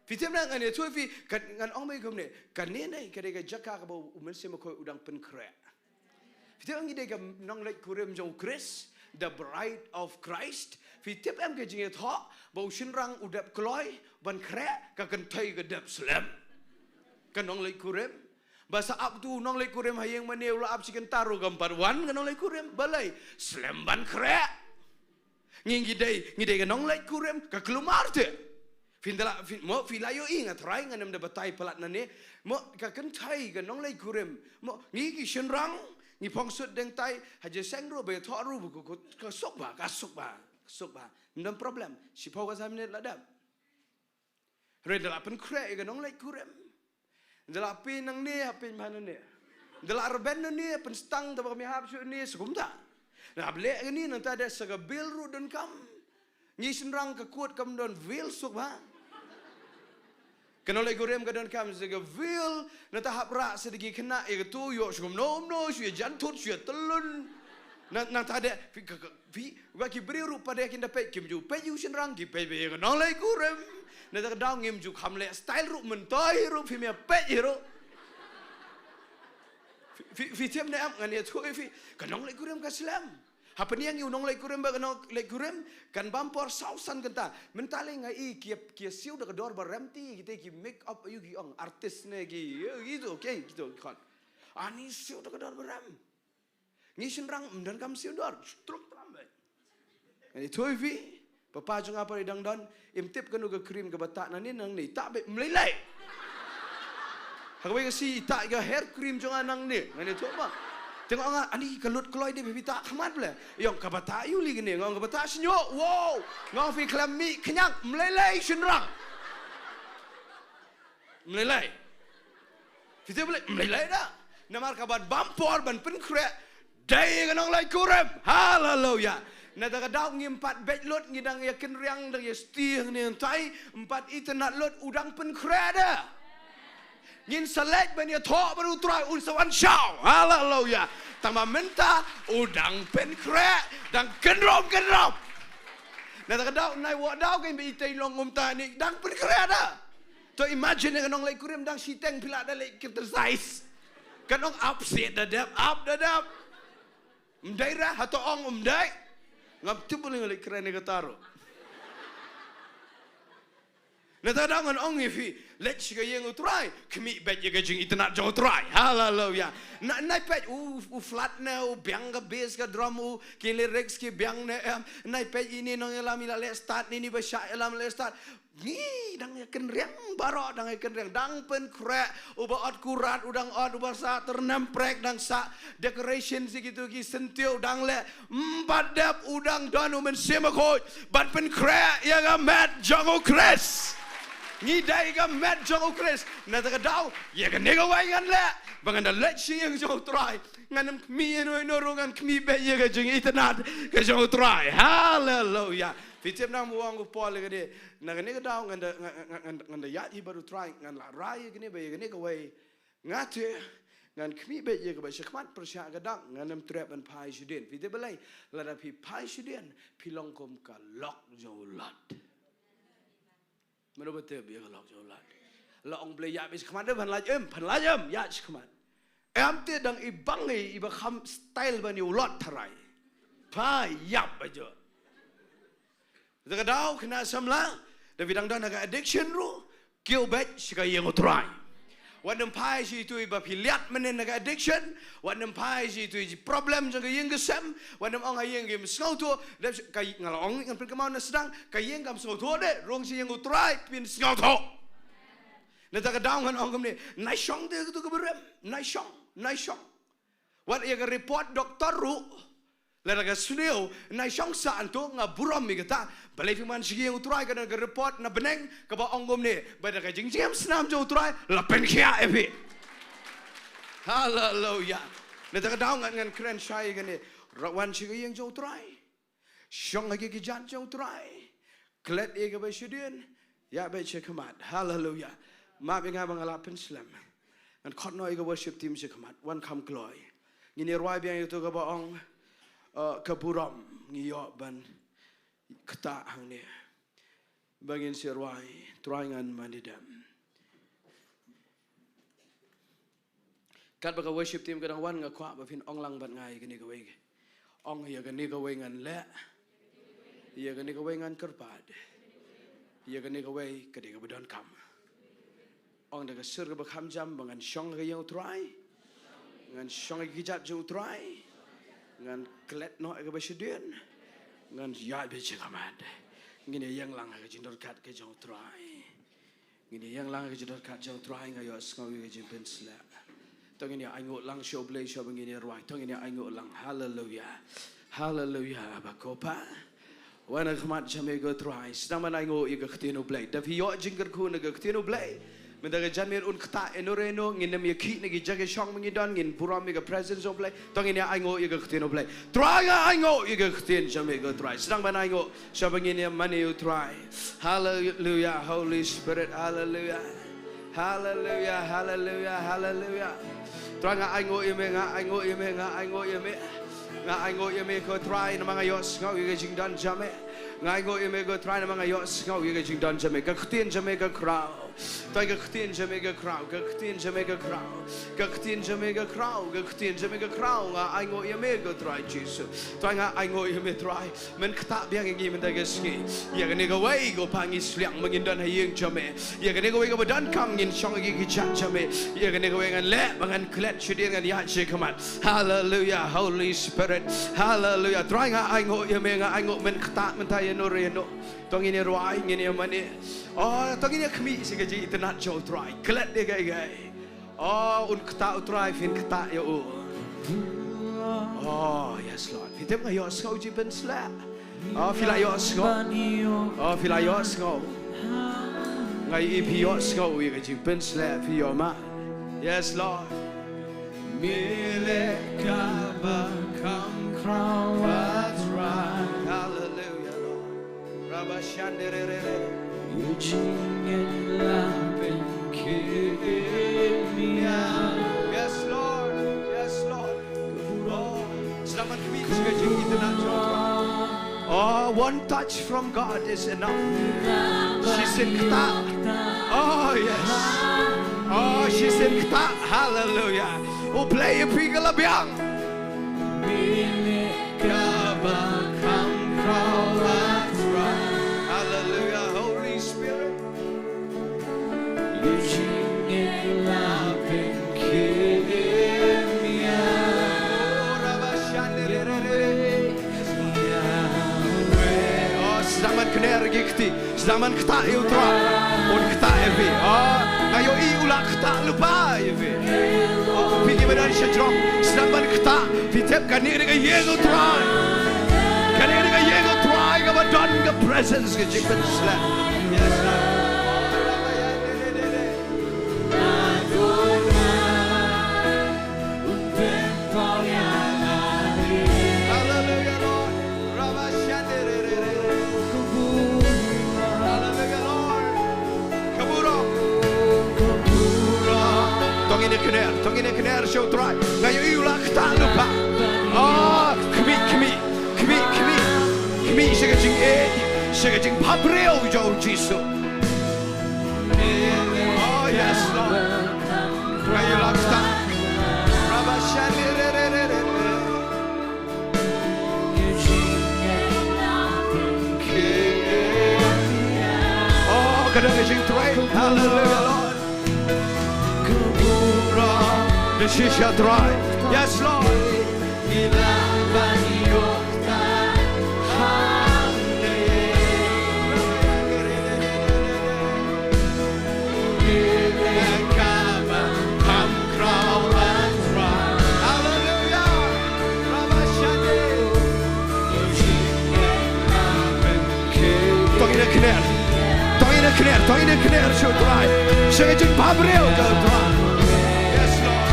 Phi tip ne ngan ïathuh ïa phi, kan, ngan ong ba kumne, kane nei ka dei ka jaka kaba u Mynsiem Bakhuid u dang pynkhreh. Phi tip em ngi dei ka nongleit kurim jong u Khrist, the bride of Christ. Phi tip em ka jingïathoh ba u shynrang u dep kloi ban khreh, ka kynthei ka dep slem. Ka nongleit kurim. Ba sa ap tu u nongleit kurim ha ïing mane u la ap shi kynta ruh kam pat wan ka nongleit kurim. Balei? Slem ban khreh. Ngi ngi dei, ngi dei ka nongleit kurim, ka kulmar te. Phin da la, phin, mo, phi la ïohi nga trai ngan ym da batai palat nangne. Mo, ka kynthei ka nongleit kurim. Mo, ngi ki shynrang, ngi phong suit deng tai, ha jingïaseng ruh ba ïathoh ruh ba ka, ka, ka suk ba, ka suk ba, ka suk ba. Ym don problem. Shiphew ka san minit la dep. Hynrei da la pynkhreh ïa ka nongleit kurim. Da la pyn nangne ha pyn bha nangne. Da la rben nangne pynstang da ba ka mih hap shuh ne sa kumta. Da la bleh kane nangta dei sa ka bill ruh donkam. Ngi shynrang ka kut kam don bill suk ba. Ka nongleit kurim ka donkam sa ka bill nangta hap rah sa da ki khynnah ïa katu ïoh shu kumno kumno shu ïa jan thut shu ïa tyllun. Nang, nangta dei phi, ka, ka, phi, ba ki briew ruh pat de kin da peit, kim ju peit ïa u shynrang, ki peit ba ïa ka nongleit kurim. Nangta ka daw ngim ju kham leh style ruh, myntoi ruh, phim ïa peit hi ruh. Phi, phi, phi tip ne em, ngan ïathuh ïa phi, ka nongleit kurim ka slem. Hapdeng ïa u nongleit kurim bad ka nongleit kurim, kan bam por saw san kynta. Mynta lei nga i ki, ki siew da ka dor ba rem te, kita ki make up aïu ki ong, artist ne ki, ïa, kitu, okay, kitu, khot. Ani siew da ka dor ba rem. Ngi shynrang ym donkam siew dor, truk tram beit. Ngan ïathuh ïa phi, papa jong nga pat i dang don, im tip kano ka cream kaba tah nangne nangne, tah beit, ym lei lei. Ha kawei ka sngi i tah ka hair cream jong nga nangne, ngan ïathuh ma. Te nga ong nga, ani ka lut kloi de phi tah khmat ble. I ong kaba tah aïu lei kane, nga ong kaba tah shñiuh, wow. Nga ong phi khlem mih khñiang, ym lei lei shynrang. Ym lei lei. Phi tip balei? Ym lei lei da. Namar ka ban bam por ban pynkhreh dei ka nongleit kurim. Haleluya. Nangta ka daw ngim pat beit lut, ngi dang ïa kynriang, dang ïa stieh ne ntai, ym pat itynnad lut, u dang pynkhreh da. Ngin sa leit ban ïathoh bad u Trai, un sa wan shaw. Haleluya. Tang ba mynta u dang pynkhreh, dang kynrum kynrum. Nangta ka daw nai wad daw kein ba itei long kumta ne dang pynkhreh da. To imagine ka nongleit kurim dang shiteng phi lah da leit exercise. Kan ong ap seh da dep, ap da dep. Ym dei re, hato ong ym dei. Ngam tip balei nga leit kren ïa kata ruh. Nangta ka daw ngan ong ïa phi, leit sha ka ïing U Trai, khmih beit ïa ka jingitynnad jong U Trai. Haleluya. Nai peit u, u flat ne, u biang ka bass ka drum, u ki lyrics ki biang ne em. Nai peit ine nongïalam i la leh start, ine ba shah ïalam leh start. Ngi dang ïa kynriang baroh, dang ïa kynriang, dang pynkhreh, uba ot kurat u dang ot, uba sah tyrnem prek dang sah, decoration sha kitu ki syntiew dang leh, mm, bad dep u dang don u Mynsiem Bakhuid ban pynkhreh ïa ka met jong U Khrist. Ngi dei ka met jong U Khrist. Nangta ka daw ïa kane kawei ngan leh, ba ngan da leit sha ïing jong U Trai, ngan ym khmih ïano ïano ruh, ngan khmih beit ïa ka jingitynnad ka jong U Trai. Haleluya. Phi tip namar u ong u Paul ïa kane, na kane ka daw ngan da, ngan, ngan, ngan, ngan da ïaid hi bad U Trai, ngan la rai ïa kane ba ïa kane kawei, nga te ngan khmih beit ïa kaba shakhmat, pyrshah ka dak ngan ym treh ban phai shadien. Phi tip balei? Lada phi phai shadien phi long kum ka lok jong u Lot. Mano ba tip ïa ka lok jong u Lot? La ong Blei ïaid beit shakhmat, de phan lait em, phan lait em, ïaid shakhmat. Em te dang i bang i, iba kham style ban ïa u Lot tharai. Phai ïap ba jot. Te ka daw khynnah samla, da phi dang don ha ka addiction ruh, kiew beit sha ka ïing U Trai. Wat nym phai sha itu iba phi liat mynnin na ka addiction, wat nym phai sha itu i problem jong ka ïing ka sem, wat nym ong ha ïing kim sngewthuh, dep sha ka, nga la ong ngan pynkynmaw na sdang, ka ïing kam sngewthuh de, rung sha ïing U Trai phin sngewthuh. Nangta ka daw ngan ong kumne, nai shong te katu kaba rem, nai shong, nai shong. Wat ïa ka report doktor ruh, lada ka sniew, nai shong sa antu, nga burom ïa kata. Balei phi man sha ka ïing U Trai, ka don ka report na bneng kaba ong kumne, ba da ka jingjngem snam jong U Trai la pynkhiah ïa phi. Haleluya. Nangta ka daw ngan, ngan kren shai ïa kane. Ra-, wan sha ka ïing jong U Trai. Shong ha ki kjat jong U Trai. Klet ïa kaba shadien. Ïaid beit shakhmat. Haleluya. Map ïa nga ba nga la pynslem. Ngan khot noh ïa ka worship team shakhmat. Wan kham kloi. Ngin ïa rwai biang ïa uto kaba ong, eh, ka burom ngi ïoh ban ktah hangne. Ba ngin sa rwai, Trai ngan mane dem. Katba ka worship team ka dang wan, nga kwah ba phin ong lang bad nga ïa kane kawei. Ong, ïa kane kawei ngan leh. Ïa kane kawei ngan kyrpad. Ïa kane kawei ka dei kaba donkam. Ong da ka sur kaba kham jam ba ngan shong ha ka ïing U Trai. Ngan shong ha ki kjat jong U Trai. Ngan klet noh ïa kaba shadien. Ngan ïaid beit shakhmat. Ngin ïa ïeng lang ha ka jingdonkam ka jong U Trai. Ngin ïa ïeng lang ha ka jingdonkam jong U Trai, nga ïohsngew ïa ka jingpynshlur. To ngin ïa ainguh lang sha U Blei sha ba ngin ïa rwai. To ngin ïa ainguh lang. Haleluya. Haleluya. Ba ko Pa. Wan ha khmat jong me ko Trai. Sdang ban ainguh ïa ka ktien U Blei. Da phi ïoh jingkyrkhu na ka ktien U Blei, mynta ka janmiet un ktah ïano re ïano, ngin ym ïa khih na ki jaka shong ba ngi don, ngin burom ïa ka presence U Blei. To ngin ïa ainguh ïa ka ktien U Blei. Trai nga ainguh ïa ka ktien jong me ko Trai. Sdang ban ainguh. Sha ba ngin ïa mane ïa U Trai. Haleluya, Holy Spirit, haleluya. Haleluya, haleluya, haleluya. Trai nga ainguh ïa me, nga ainguh ïa me, nga ainguh ïa me. Nga ainguh ïa me ko Trai namar nga ïohsngew ïa ka jingdon jong me. Nga ainguh ïa me ko Trai namar nga ïohsngew ïa ka jingdon jong me. Ka ktien jong me ka khraw. Trai ka ktien jong me ka khraw, ka ktien jong me ka khraw, ka ktien jong me ka khraw, ka ktien jong me ka khraw, nga ainguh ïa me ko Trai Jisu. Trai nga ainguh ïa me Trai, men ktah biang ïa ngi mynta ka sngi. Ïa kane kawei ko Pa ngi sliang ba ngin don ha ïing jong me. Ïa kane kawei kaba donkam ngin shong ha ki kjat jong me. Ïa kane kawei ngan leh ba ngan klet shadien ngan ïaid shakhmat. Haleluya, Holy Spirit. Haleluya. Trai nga ainguh ïa me, nga ainguh men ktah mynta ïano re ïano. To ngin ïa rwai, ngin ïa mane. Oh, to ngin ïa khmih sha ka jingitynnad jong U Trai. Klet ïa kaei kaei. Oh, un ktah U Trai, phin ktah ïa u. Oh, yes, Lord. Phi tip nga ïohsngew jingpynshlur. Oh, phi la ïohsngew. Oh, phi la ïohsngew. Nga ïohi phi ïohsngew ïa ka jingpynshlur, phi ïoh ma. Yes, Lord. Me leh kaba kham khraw, Trai. Hallelujah, Lord. Rabashanderere. Ïa jingïaid la pynkhih ïa. Yes, Lord. Yes, Lord. Oh, selamat kami jingïaid jingïaid. Oh, one touch from God is enough. Shisien ktah. Oh, yes. Oh, shisien ktah. Hallelujah. U Blei ïa phi ka la biang. Hallelujah, Holy Spirit. Oh, sdang ban kner ïa ki kti, sdang ban ktah ïa u Trai. Un ktah ïa phi. Oh, nga ïohi u la ktah lypa ïa phi. Oh, phi kiba don shajrong, sdang ban ktah. Phi tip kane ka dei ka ïing u Trai. Kane ka dei ka ïing u Trai kaba don ka presence ka jingpynshlur. Yes, Lord. Hallelujah, Lord. Hallelujah, Lord. Kbuh ruh. To ngin ïa kner, to ngin ïa kner sha u Trai. Nga ïohi u la ktah lypa. Ah, khmih, khmih, khmih, khmih. Khmih sha ka jingïeit, sha ka jingbhabriew jong u Jisu. Oh, yes, Lord. Nga ïohi u la ktah. Rabashani re re re re. Oh, ka don ka jingtrei. Hallelujah, Lord. Kbuh ruh. Shisha Trai. Yes, Lord. To ngin ïa kner. To ngin ïa kner. To ngin ïa kner sha u Trai. Sha ka jingbhabriew jong u Trai. Yes, Lord.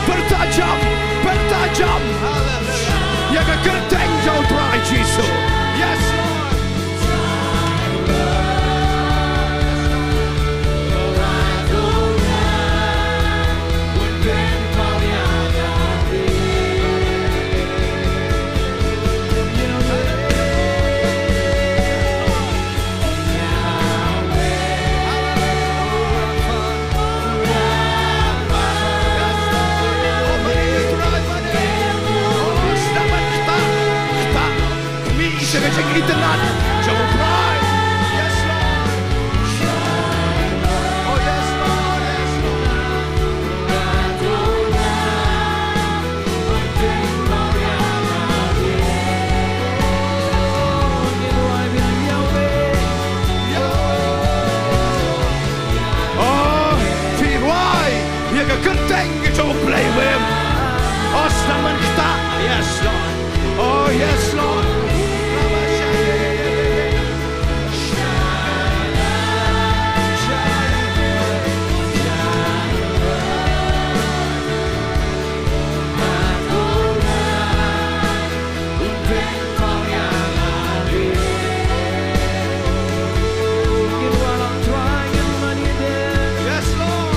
Pyrta jam, pyrta jam. Ïa ka kyrteng jong u Trai Jisu. Yes, Lord. Yes, Lord. Oh, yes, Lord, yes, Lord. Oh, phi rwai ïa ka kyrteng ka jong U Blei, wem. Oh, sdang ban ktah. Yes, Lord. Oh, yes, Lord. Yes, Lord.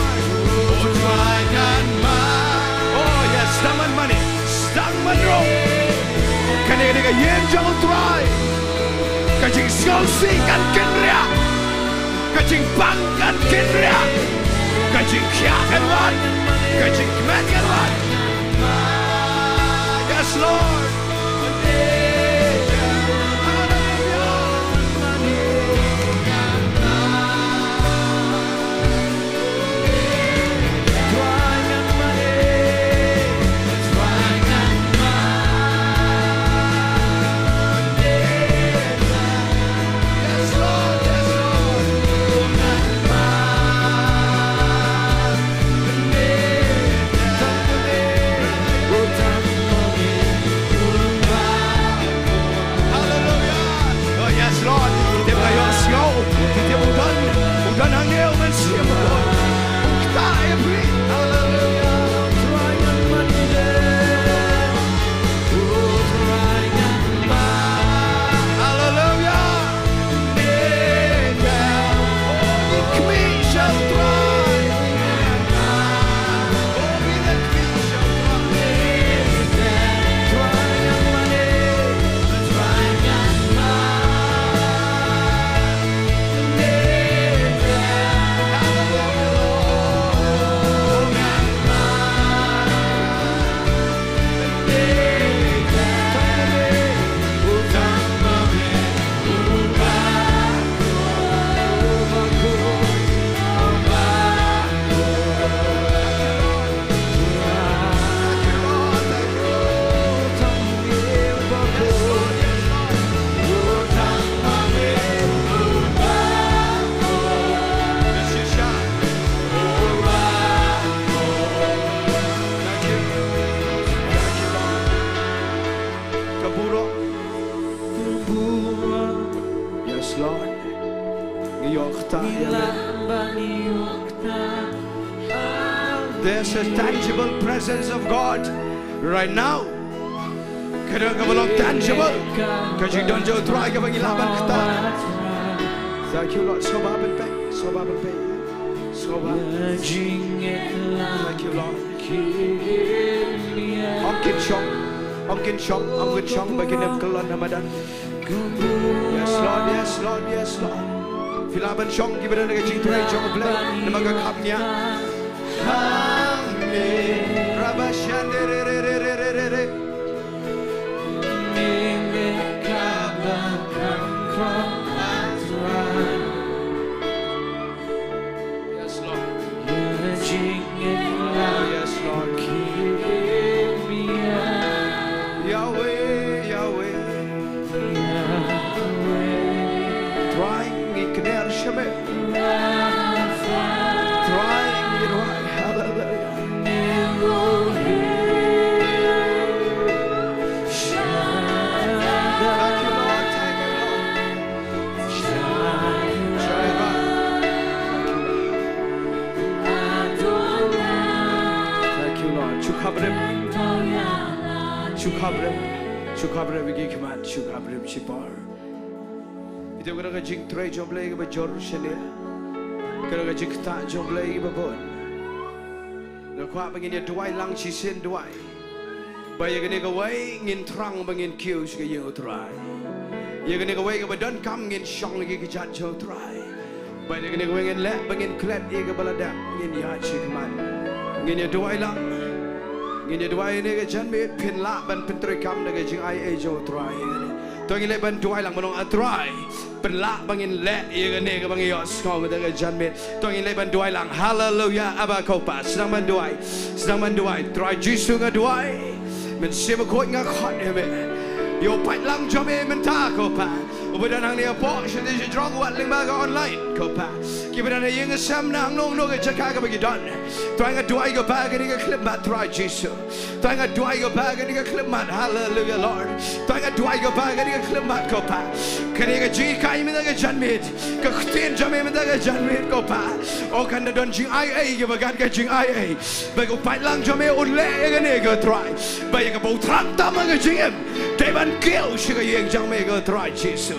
Oh, yes, sdang ban mane, sdang ban rung. Kane ka dei ka ïing jong U Trai. Ka jingsngewsih kan kynriah. Ka jingpang kan kynriah. Ka jingkhiah kan wan. Ka jingkmen kan wan. Yes, Lord. There's a tangible presence of God right now. Ka don kaba long tangible ka jingdon jong U Trai kaba ngi lah ban ktah. Thank you, Lord. Sngewbha ban peit, sngewbha ban peit, sngewbha. Thank you, Lord. Ong kin shong, ong kin shong, ong kin shong ba kin ym kyllon ha madan. Yes, Lord, yes, Lord, yes, Lord. Phi lah ban shong kiba don ha ka jingtrei jong U Blei namar ka kham nia. Amen. Rabba shande re re re re re re. Yes, Lord. Yes, Lord. Yahweh, Yahweh. Trai, ngi kner sha me. Trai, ngi rwai. Hallelujah. Thank you, Lord. Thank you, Lord. Jireh. Thank you, Lord. Shu khapbrem. Shu khapbrem. Shu khapbrem ïa ki khmat. Shu khapbrem shipor. Ito ka jingtrei jong U Blei kaba jur shane. Ka jingktah jong U Blei kaba bun. Nga kwah ba ngin ïa duwai lang shisien duwai. Ba ïa kane kawei ngin thrang ba ngin kiew sha ka ïing U Trai. Ïa kane kawei kaba donkam ngin shong ïa ki kjat jong U Trai. Ba ïa kane kawei ngin leh ba ngin klet ïa kaba la dep ngin ïaid sha khmat. Ngin ïa duwai lang. Ngin ïa duwai ïa kane ka janmiet phin lah ban pyntreikam da ka jingai ei jong U Trai. To ngin leh ban duwai lang ban ong A Trai. Pynlah ba ngin leh ïa kane kaba ngi ïohsngew mynta ka janmiet. To ngin leh ban duwai lang. Haleluya, Aba ko Pa. Sdang ban duwai. Sdang ban duwai. Trai Jisu nga duwai. Mynsiem Bakhuid nga khot ïa me. Ïa u paidlang jong me mynta ko Pa. Uba don hangne hapoh sha shnong wat lyngba ka online ko Pa. Kiba don ha ïing ha sem na hangno hangno ka jaka kaba ki don. Trai nga duwai ko Pa kane ka khyllipmat Trai Jisu. Trai nga duwai ko Pa kane ka khyllipmat. Haleluya Lord. Trai nga duwai ko Pa kane ka khyllipmat ko Pa. Kane ka jinghikai mynta ka janmiet. Ka ktien jong me mynta ka janmiet ko Pa. O kan da don jingai ei kiba kat ka jingai ei. Ba u paidlang jong me un leh ïa kane ko Trai. Ba ïa kaba u thrang tam ha ka jingim. Dei ban kiew sha ka ïing jong me ko Trai Jisu.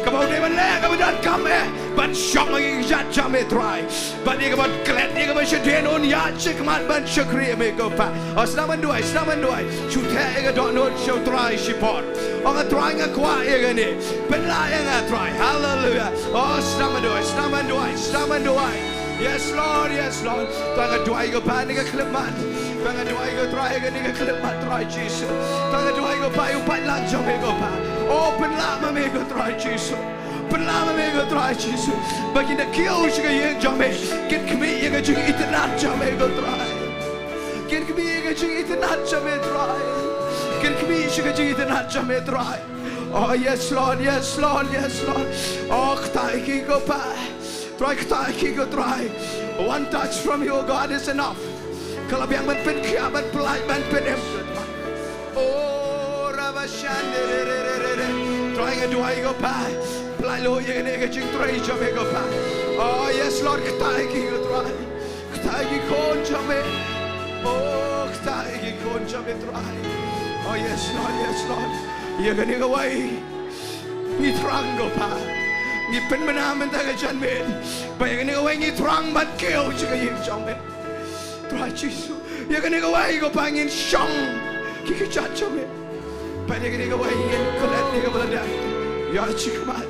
Kaba u dei ban leh kaba donkam eh. Ban shong ha ki kjat jong me Trai. Bad ïa kaba klet ïa kaba shadien un ïaid sha khmat ban shakri ïa me ko Pa. O sdang ban duwai, sdang ban duwai. Shu theh ïa ka dohnud sha u Trai shipor. O nga Trai nga kwah ïa kane. Pynlah ïa nga Trai. Haleluya. O sdang ban duwai, sdang ban duwai, sdang ban duwai. Yes Lord, yes Lord. Trai nga duwai ko Pa ïa kane ka khyllipmat. Trai nga duwai ko Trai ïa kane ka khyllipmat Trai Jisu. Trai nga duwai ko Pa ïa u paidlang jong me ko Pa. O pynlah ma me ko Trai Jisu. Pynlah ma me ko Trai Jisu. Ba kin da kiew sha ka ïing jong me. Kin khmih ïa ka jingitynnad jong me ko Trai. Kin khmih ïa ka jingitynnad jong me Trai. Kin khmih sha ka jingitynnad jong me Trai. Oh yes Lord, yes Lord, yes Lord. Oh kta ïa ki ko Pa. Trai kta ïa ki ko Trai. One touch from you, God, is enough. Ka la biang ban pynkhiah, ban pyllait, ban pynim. Oh, rabashande re re re re re. Trai nga duwai ko Pa. Pyllait lut ïa kane ka jingtrei jong me ko Pa. Oh yes Lord, kta ïa ki ko Trai. Kta ïa ki khun jong me. Oh, kta ïa ki khun jong me Trai. Oh yes Lord, yes Lord. Ïa kane kawei. Ngi thrang ko Pa. Ngi pynbna mynta ka janmiet. Ba ïa kane kawei ngi thrang ban kiew sha ka ïing jong me. Trai Jisu. Ïa kane kawei ko Pa ngin shong. Ki kjat jong me. Ba ïa kane kawei ngin klet ïa kaba la dep. Ïa sha khmat.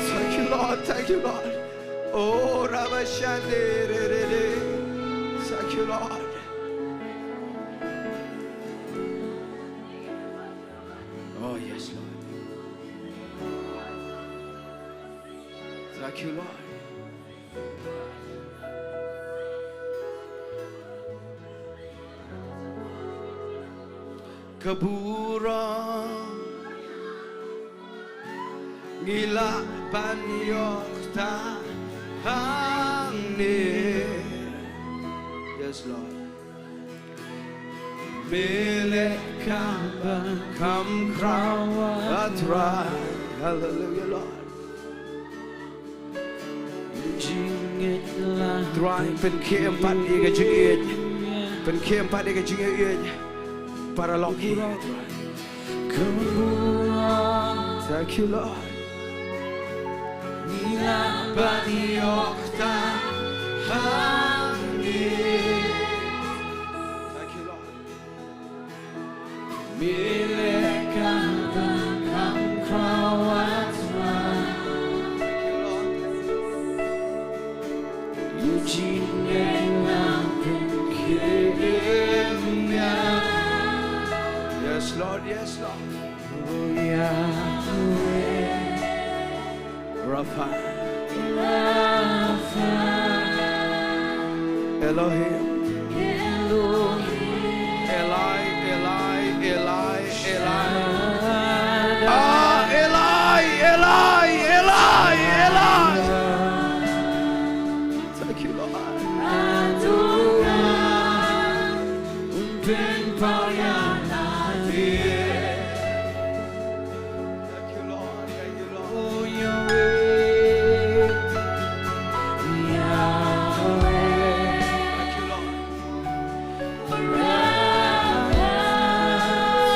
Thank you Lord, thank you Lord. Oh, rabashande re re re. Thank you Lord. Oh yes Lord. Thank you Lord. Ka burom ngi lah ban ïoh ktah hangne. Yes Lord. Me leh kaba kham khraw A Trai. Hallelujah Lord. Trai, pynkhem pat ïa ka jingïeit. Pynkhem pat ïa ka jingïeit. Para lok hi. Thank you, Lord. Thank you, Lord. Yes, Lord, yes, Lord. Rapha. Elohim. Eli, Eli, Eli, Eli. Ah, Eli, Eli, Eli, Eli. Thank you, Lord. Thank you, Lord. Thank you, Lord. Thank you, Lord.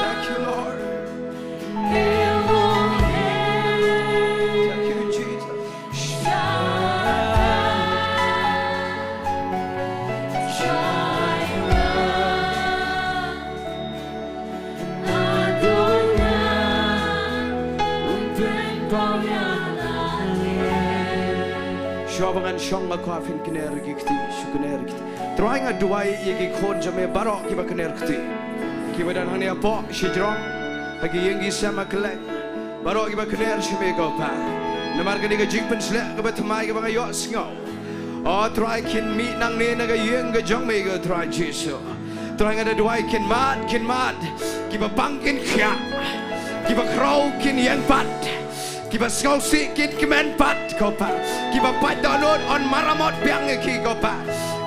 Thank you, Lord. Thank you, Jesus. Shuwa ba ngan shong, ma ko, phin kner ki kti, shu kner ki kti. Trai, nga duwai ïa ki khun jong me baroh kiba kner kti, kiba don hangne hapoh shajrong, ha ki ïing ki sem ha kylleng, baroh kiba kner sha me, ko Pa. Namar kane ka jingpynsleh kaba thymmai kaba nga ïohsngew, O Trai, kin mih nangne na ka ïing ka jong me, ko Trai Jisu. Trai, nga da duwai kin mad, kin mad. Kiba pang kin khiah. Kiba khraw kin ïeng pat. Kiba sngewsih kin kmen pat, ko Pa. Kiba pait dohnud, yn maramot biang ïa ki, ko Pa.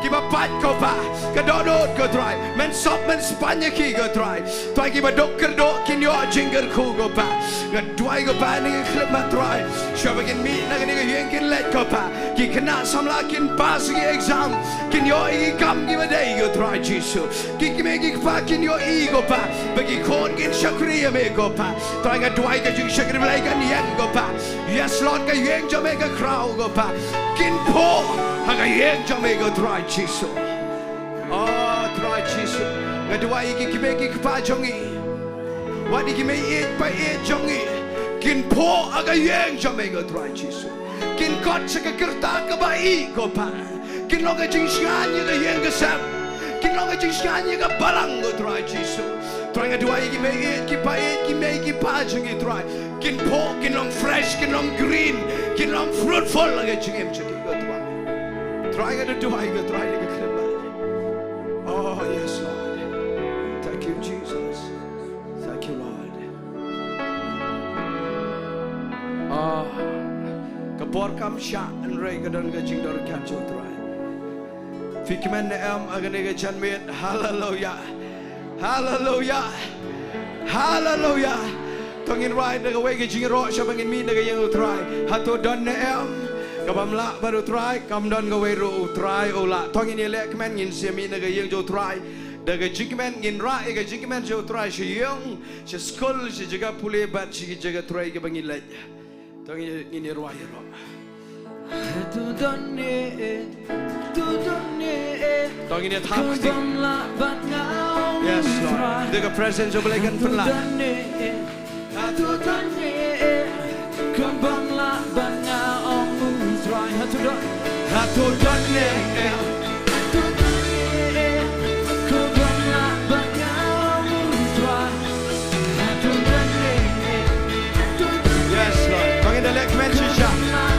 Kiba pait, ko Pa, ka dohnud, ko Trai, men sop men spang ïa ki, ko Trai. Trai, kiba duk kyrduh kin ïoh jingkyrkhu, ko Pa. Nga duwai, ko Pa, ïa kine ki khyllipmat, Trai, shuwa ba kin mih na kane ka ïing kin leit, ko Pa, ki khynnah samla kin pass ïa ki exam, kin ïoh ïa ki kam kiba dei, ko Trai Jisu. Ki kmie ki kpa kin ïohi, ko Pa, ba ki khun kin shakri ïa me, ko Pa. Trai, nga duwai ka jingshakri Blei kan ïeng, ko Pa. Yes, Lord, ka ïing jong me ka khraw, ko Pa. Kin phuh ha ka ïing jong me, ko Trai Jisu. O Trai Jisu, nga duwai ïa ki kmie ki kpa jong ngi, wat ïa ki meiieit paieit jong ngi, kin phuh ha ka ïing jong me, ko Trai Jisu. Kin kot sha ka kyrteng kaba ïeit, ko Pa. Kin long ka jingshngaiñ ïa ka ïing ka sem. Kin long ka jingshngaiñ ïa ka balang, ko Trai Jisu. Trai, nga duwai ïa ki meiieit ki paieit, ki mei ki pa jong ngi, Trai. Kin phuh, kin long fresh, kin long green, kin long fruitful ha ka jingim jong ki, ko Trai. Trai, nga da duwai, ko Trai, ïa ka khyllipmat. Oh, yes, Lord. Thank you, Jesus. Thank you, Lord. Ah, ka por kam shah, hynrei ka don ka jingdonkam jong U Trai. Phi kmen ne em ha kane ka janmiet? Haleluya. Haleluya. Haleluya. To ngin rwai da kawei ka jingïaroh sha ba ngin mih na ka ïing U Trai. Hato don ne em kaba ym lah bad U Trai? Kam don kawei ruh, U Trai u lah. To ngin ïaleh kmen, ngin sa mih na ka ïing jong U Trai da ka jingkmen. Ngin rah ïa ka jingkmen sha U Trai, sha ïing, sha skul, sha jaka pule bad sha ki jaka trei kaba ngin leit. To ngin, ngin ïa rwai ïa ruh. To ngin ïa thap kti. Yes, Lord. Da ka presence of Blei kan pynlah. Yes, Lord. To ngin da leh kmen shisha.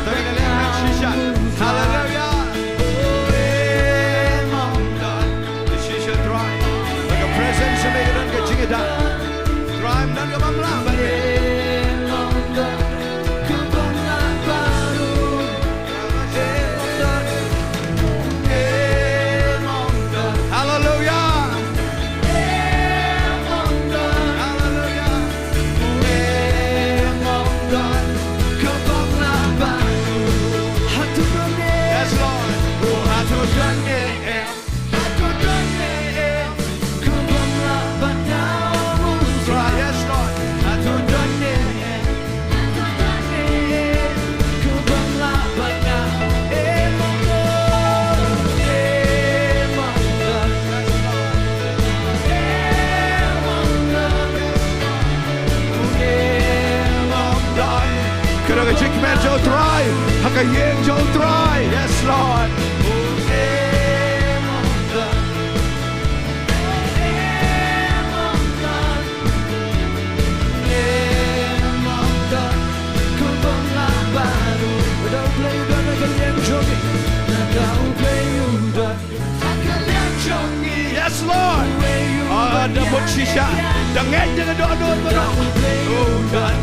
To ngin da leh kmen shisha. Haleluya. Shisha, Trai. Ba ka presence jong me ka don ka jingïada. Trai, ym don kaba ym lah bad me. Ïing jong U Trai. Yes, Lord. Yes, Lord. Ah, da mut shisha. Da ngeit da ka dohnud baroh. Oh, God.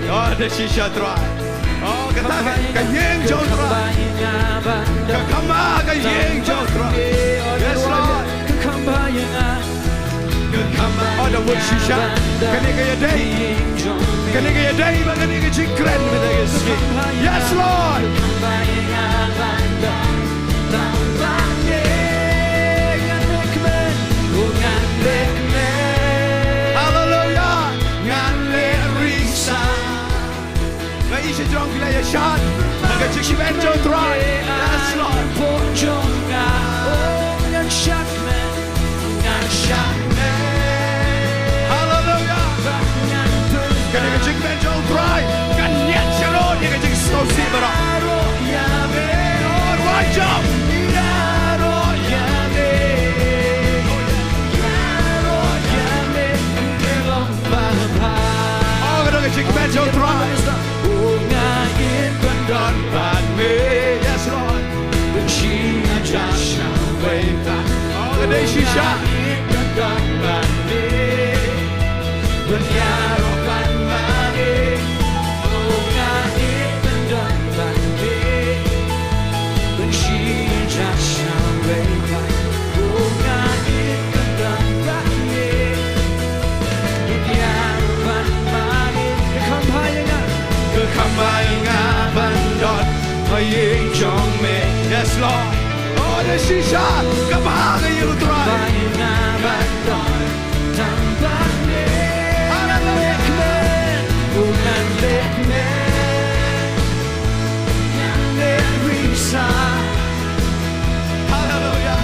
Oh, da shisha Trai. Oh, kata ka, ka ïing jong U Trai. Ka kham bha ka ïing jong U Trai. Yes, Lord. Oh, da mut shisha. Kane ka ïadei. Kane ka ïadei bad kane ka jingkren mynta ka sngi. Yes, Lord. Hallelujah. Nga i sha jrong phi la ïashad ha ka jingkmen jong U Trai. Yes, Lord. Hallelujah. Kane ka jingkmen jong U Trai kan ñiad shalor ïa ka jingsngewsih baroh. Lord, rise up. Oh, ka dei ka jingkmen jong U Trai. Yes, Lord. Oh, ka dei shisha. Ka kham bha ïa nga ban don ha ïing jong me. Yes, Lord. Oh, da shisha ka bha ka ïing U Trai. Hallelujah. Hallelujah.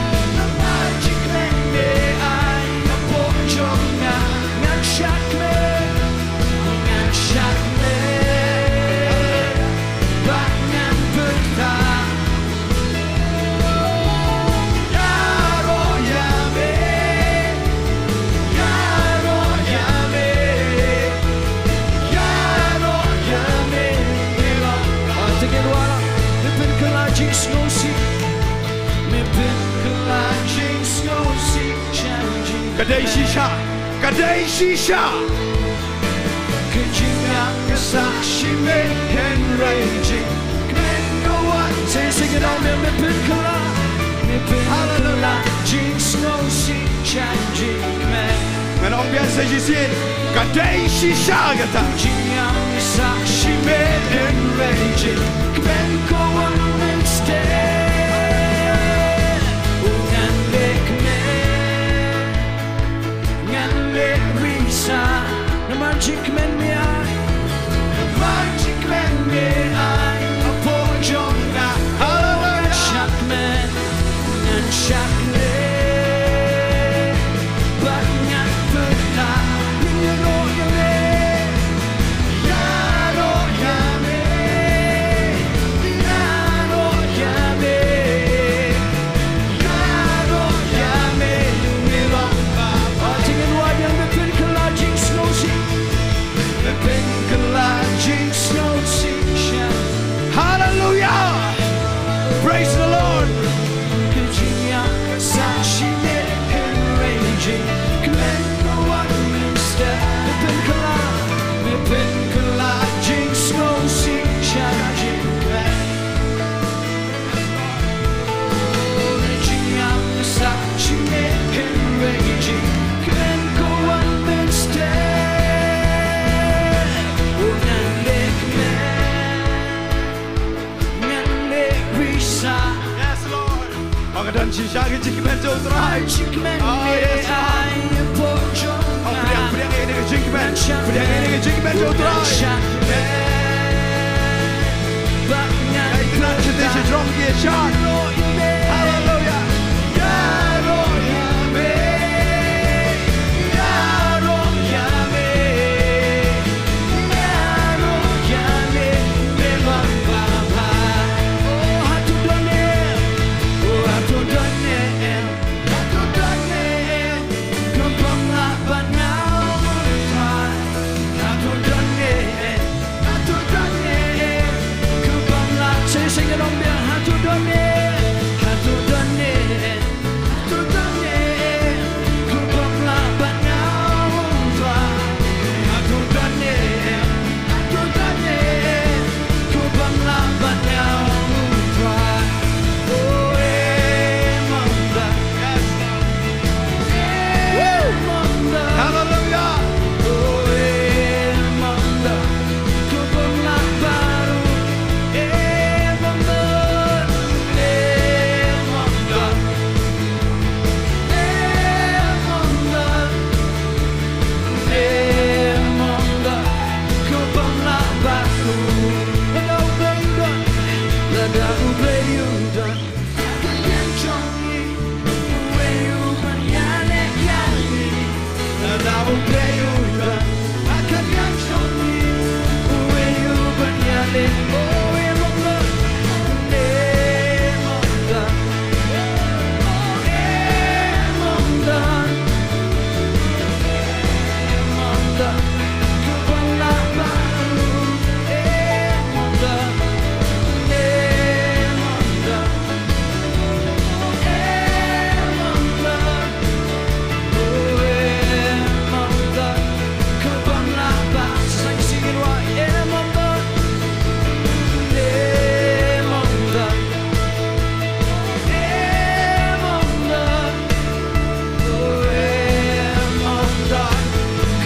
Ka dei shisha. Ka dei shisha. Ka jingïasakhi me hynrei jingkmen ka wan. Shisha ka dei me pynkylla, me pynkylla. Hallelujah. Jingsngewsih jingkmen. Ngan ong biang sa shisien. Ka dei shisha kata. Jingïasakhi me hynrei jingkmen ka wan mynstep. U ngan leh kmen. Ngan leh risa namar jingkmen me ai. Namar jingkmen me ai hapoh jong nga. Hallelujah. Ngan shakmen, ngan shakmen. Bad ngan pynkylla. Ngan ïaroh ïa me. Ïa Don shisha ka jingkmen jong U Trai. Oh, yes, Lord. Oh, pdiang, pdiang ïa ka jingkmen. Pdiang ïa ka jingkmen jong U Trai. Hallelujah. Hallelujah.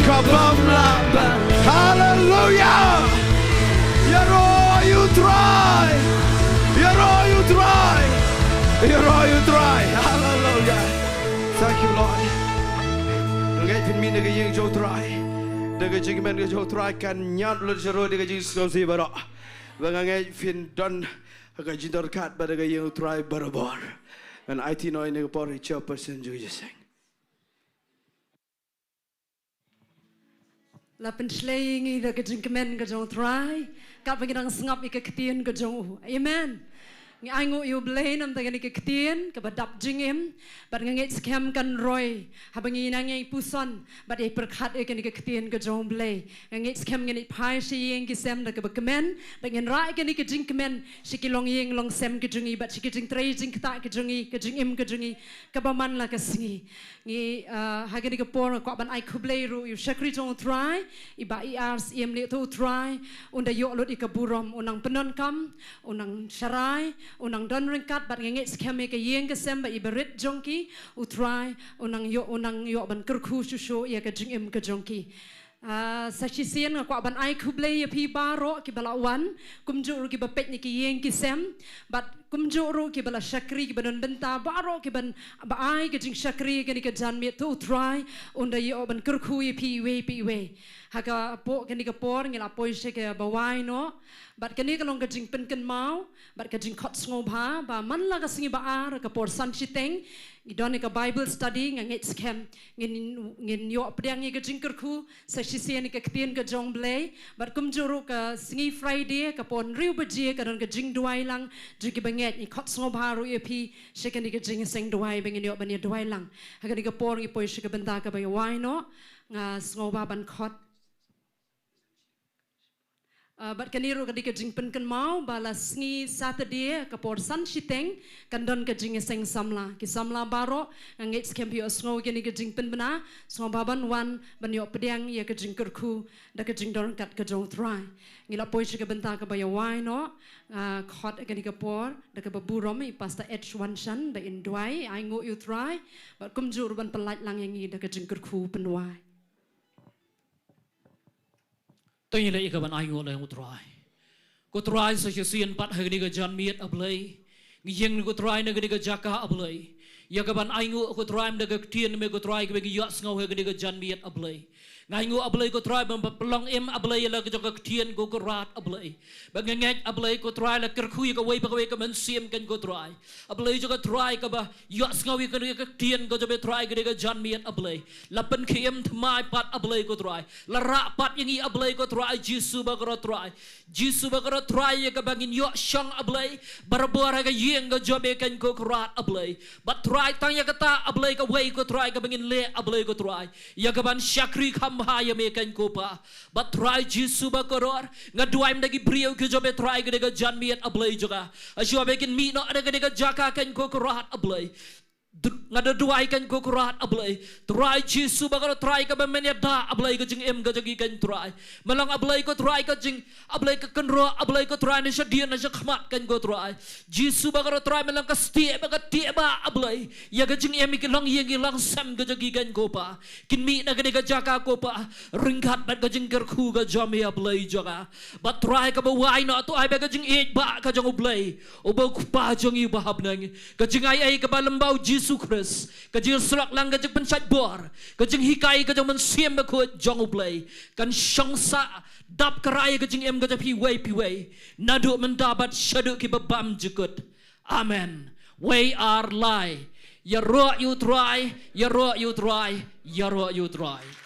Ka bym lah ban. Hallelujah! Ïaroh ïa U Trai! Ïaroh ïa U Trai! Ïaroh ïa U Trai! Hallelujah! Thank you, Lord. Nga ngeit phin mih na ka ïing jong U Trai. Da ka jingkmen ka jong U Trai kan ñiad lut sha ruh da ka jingsngewsih baroh. Ba nga ngeit phin don ha ka jingdon ryngkat bad da ka ïing U Trai barabor. Ngan aiti noh ïa kane ka por ïa u chairperson jong ka jingïaseng. La pynshlei ïa ngi da ka jingkmen ka jong U Trai, katba ngi dang sngap ïa ka ktien ka jong u. Amen. Ngi ainguh ïa U Blei namar kane ka ktien kaba dap jingim, bad nga ngeit skhem kan roi haba ngi nang ïai puson bad ïai pyrkhat ïa kane ka ktien ka jong U Blei. Nga ngeit skhem ngin ïa phai sha ïing ki sem da kaba kmen, bad ngin rah ïa kane ka jingkmen sha ki longïing longsem ki jong ngi bad sha ki jingtrei jingktah ki jong ngi, ka jingim ka jong ngi kaba man la ka sngi. Ngi, ah, ha kane ka por nga kwah ban ai khublei ruh ïa u shakri jong U Trai, i Bah E R Syiem, leh to U Trai un da ïoh lut ïa ka burom, u nang pyndonkam, u nang sharai, u nang don ryngkat bad nga ngeit skhem ïa ka ïing ka sem bad i barit jong ki, U Trai u nang ïoh, u nang ïoh ban kyrkhu shuh shuh ïa ka jingim ka jong ki. Ah, sa shisien nga kwah ban ai khublei ïa phi baroh kiba la wan, kumjuh ruh kiba peit na ki ïing ki sem, bad kumjuh ruh kiba la shakri, kiba don bynta, baroh kiban ba ai ka jingshakri kane ka janmiet, to U Trai un da ïoh ban kyrkhu ïa phi iwei pa iwei. Ha ka por, kane ka por ngi la poi sha kaba wai noh, bad kane ka long ka jingpynkynmaw bad ka jingkhot sngewbha ba man la ka sngi ba ar ka por san shiteng ngi don ïa ka Bible study. Nga ngeit skhem ngin, ngin ïoh pdiang ïa ka jingkyrkhu sa shisien ïa ka ktien ka jong U Blei, bad kumjuh ruh ka sngi Friday ka por hynriew baje ka don ka jingduwai lang jong kiba ngeit. Ngi khot sngewbha ruh ïa phi sha kane ka jingïaseng duwai ba ngin ïoh ban ïa duwai lang. Ha kane ka por ngi poi sha ka bynta kaba ïa wai noh. Nga sngewbha ban khot. Ah, bad kane ruh ka dei ka jingpynkynmaw ba la sngi Saturday ka por san shiteng kan don ka jingïaseng samla. Ki samla baroh nga ngeit skhem phi ïohsngew ïa kane ka jingpynbna, sngewbha ban wan ban ïoh pdiang ïa ka jingkyrkhu da ka jingdon ryngkat ka jong U Trai. Ngi la poi sha ka bynta kaba ïa wai noh. Ah, khot ïa kane ka por da kaba burom ïa i Pastor H Wanshan ba in duwai, ainguh ïa U Trai bad kumjuh ruh ban pyllait lang ïa ngi da ka jingkyrkhu pynwai. To ngin leit ïa ka ban ainguh lem ïa U Trai. Ko Trai, sa shisien pat ha kane ka janmiet, A Blei, Ngi ïeng ko Trai na kane ka jaka, A Blei, ïa kaban ainguh ko Trai ym da ka ktien Me ko Trai kaba ngi ïohsngew ha kane ka janmiet, A Blei. Nga ainguh, A Blei ko Trai, ban ba pynlong im, A Blei, ïa la ka jong ka ktien ko Kynrad, A Blei. Ba nga ngeit, A Blei ko Trai, la kyrkhu ïa kawei pa kawei ka mynsiem kan ko Trai, A Blei jong ka Trai, kaba ïohsngew ïa kane ka ktien ko jong Me Trai kane ka janmiet, A Blei. La pynkhie im thymmai pat, A Blei ko Trai. La rah pat ïa ngi, A Blei ko Trai Jisu ba kyrkhu, Trai Jisu ba kyrkhu, Trai, ïa kaba ngin ïoh shong, A Blei, barabor ha ka ïing ka jong Me kan ko Kynrad, A Blei. Bad Trai, tang ïa kata, A Blei, kawei ko Trai kaba ngin leh, A Blei ko Trai, ïa kaban shakri kham bha ïa Me kan ko Pa. Bad Trai Jisu ba kyrkhu, nga duwai ym da ki briew ki jong Me Trai kane ka janmiet, A Blei jong nga, ha shwa ba kin mih noh na kane ka jaka kan ko Kynrad, A Blei. Nga da duwai kan ko Kynrad, A Blei. Trai Jisu ba kyrkhu, Trai, kaba Men ïada, A Blei, ka jingim ka jong ki kan Trai. Me long, A Blei ko Trai, ka jing, A Blei, ka kynroh, A Blei ko Trai, na shadien na shakhmat kan ko Trai Jisu ba kyrkhu, Trai, Me long ka stieh ba ka tieh ba, A Blei, ïa ka jingim ïa ki longïing ki longsem ka jong ki kan ko Pa. Kin mih na kane ka jaka ko Pa, ryngkat bad ka jingkyrkhu ka jong Me, A Blei jong nga. Bad Trai, kaba wai noh, to ai ba ka jingïeit ba ka jong U Blei, U Kpa jong ngi uba ha bneng, ka jingai ei kaba lyngba U Jisu Khrist, ka jingïasyllok lang, ka jingpynshait bor, ka jinghikai ka jong U Mynsiem Bakhuid jong U Blei, kan shong sah dap kyrhai ka jingim ka jong phi iwei pa iwei, naduh mynta bad shaduh kiba bymjukut. Amen. Wei ar lai. Ïaroh ïa U Trai, ïaroh ïa U Trai, ïaroh ïa U Trai.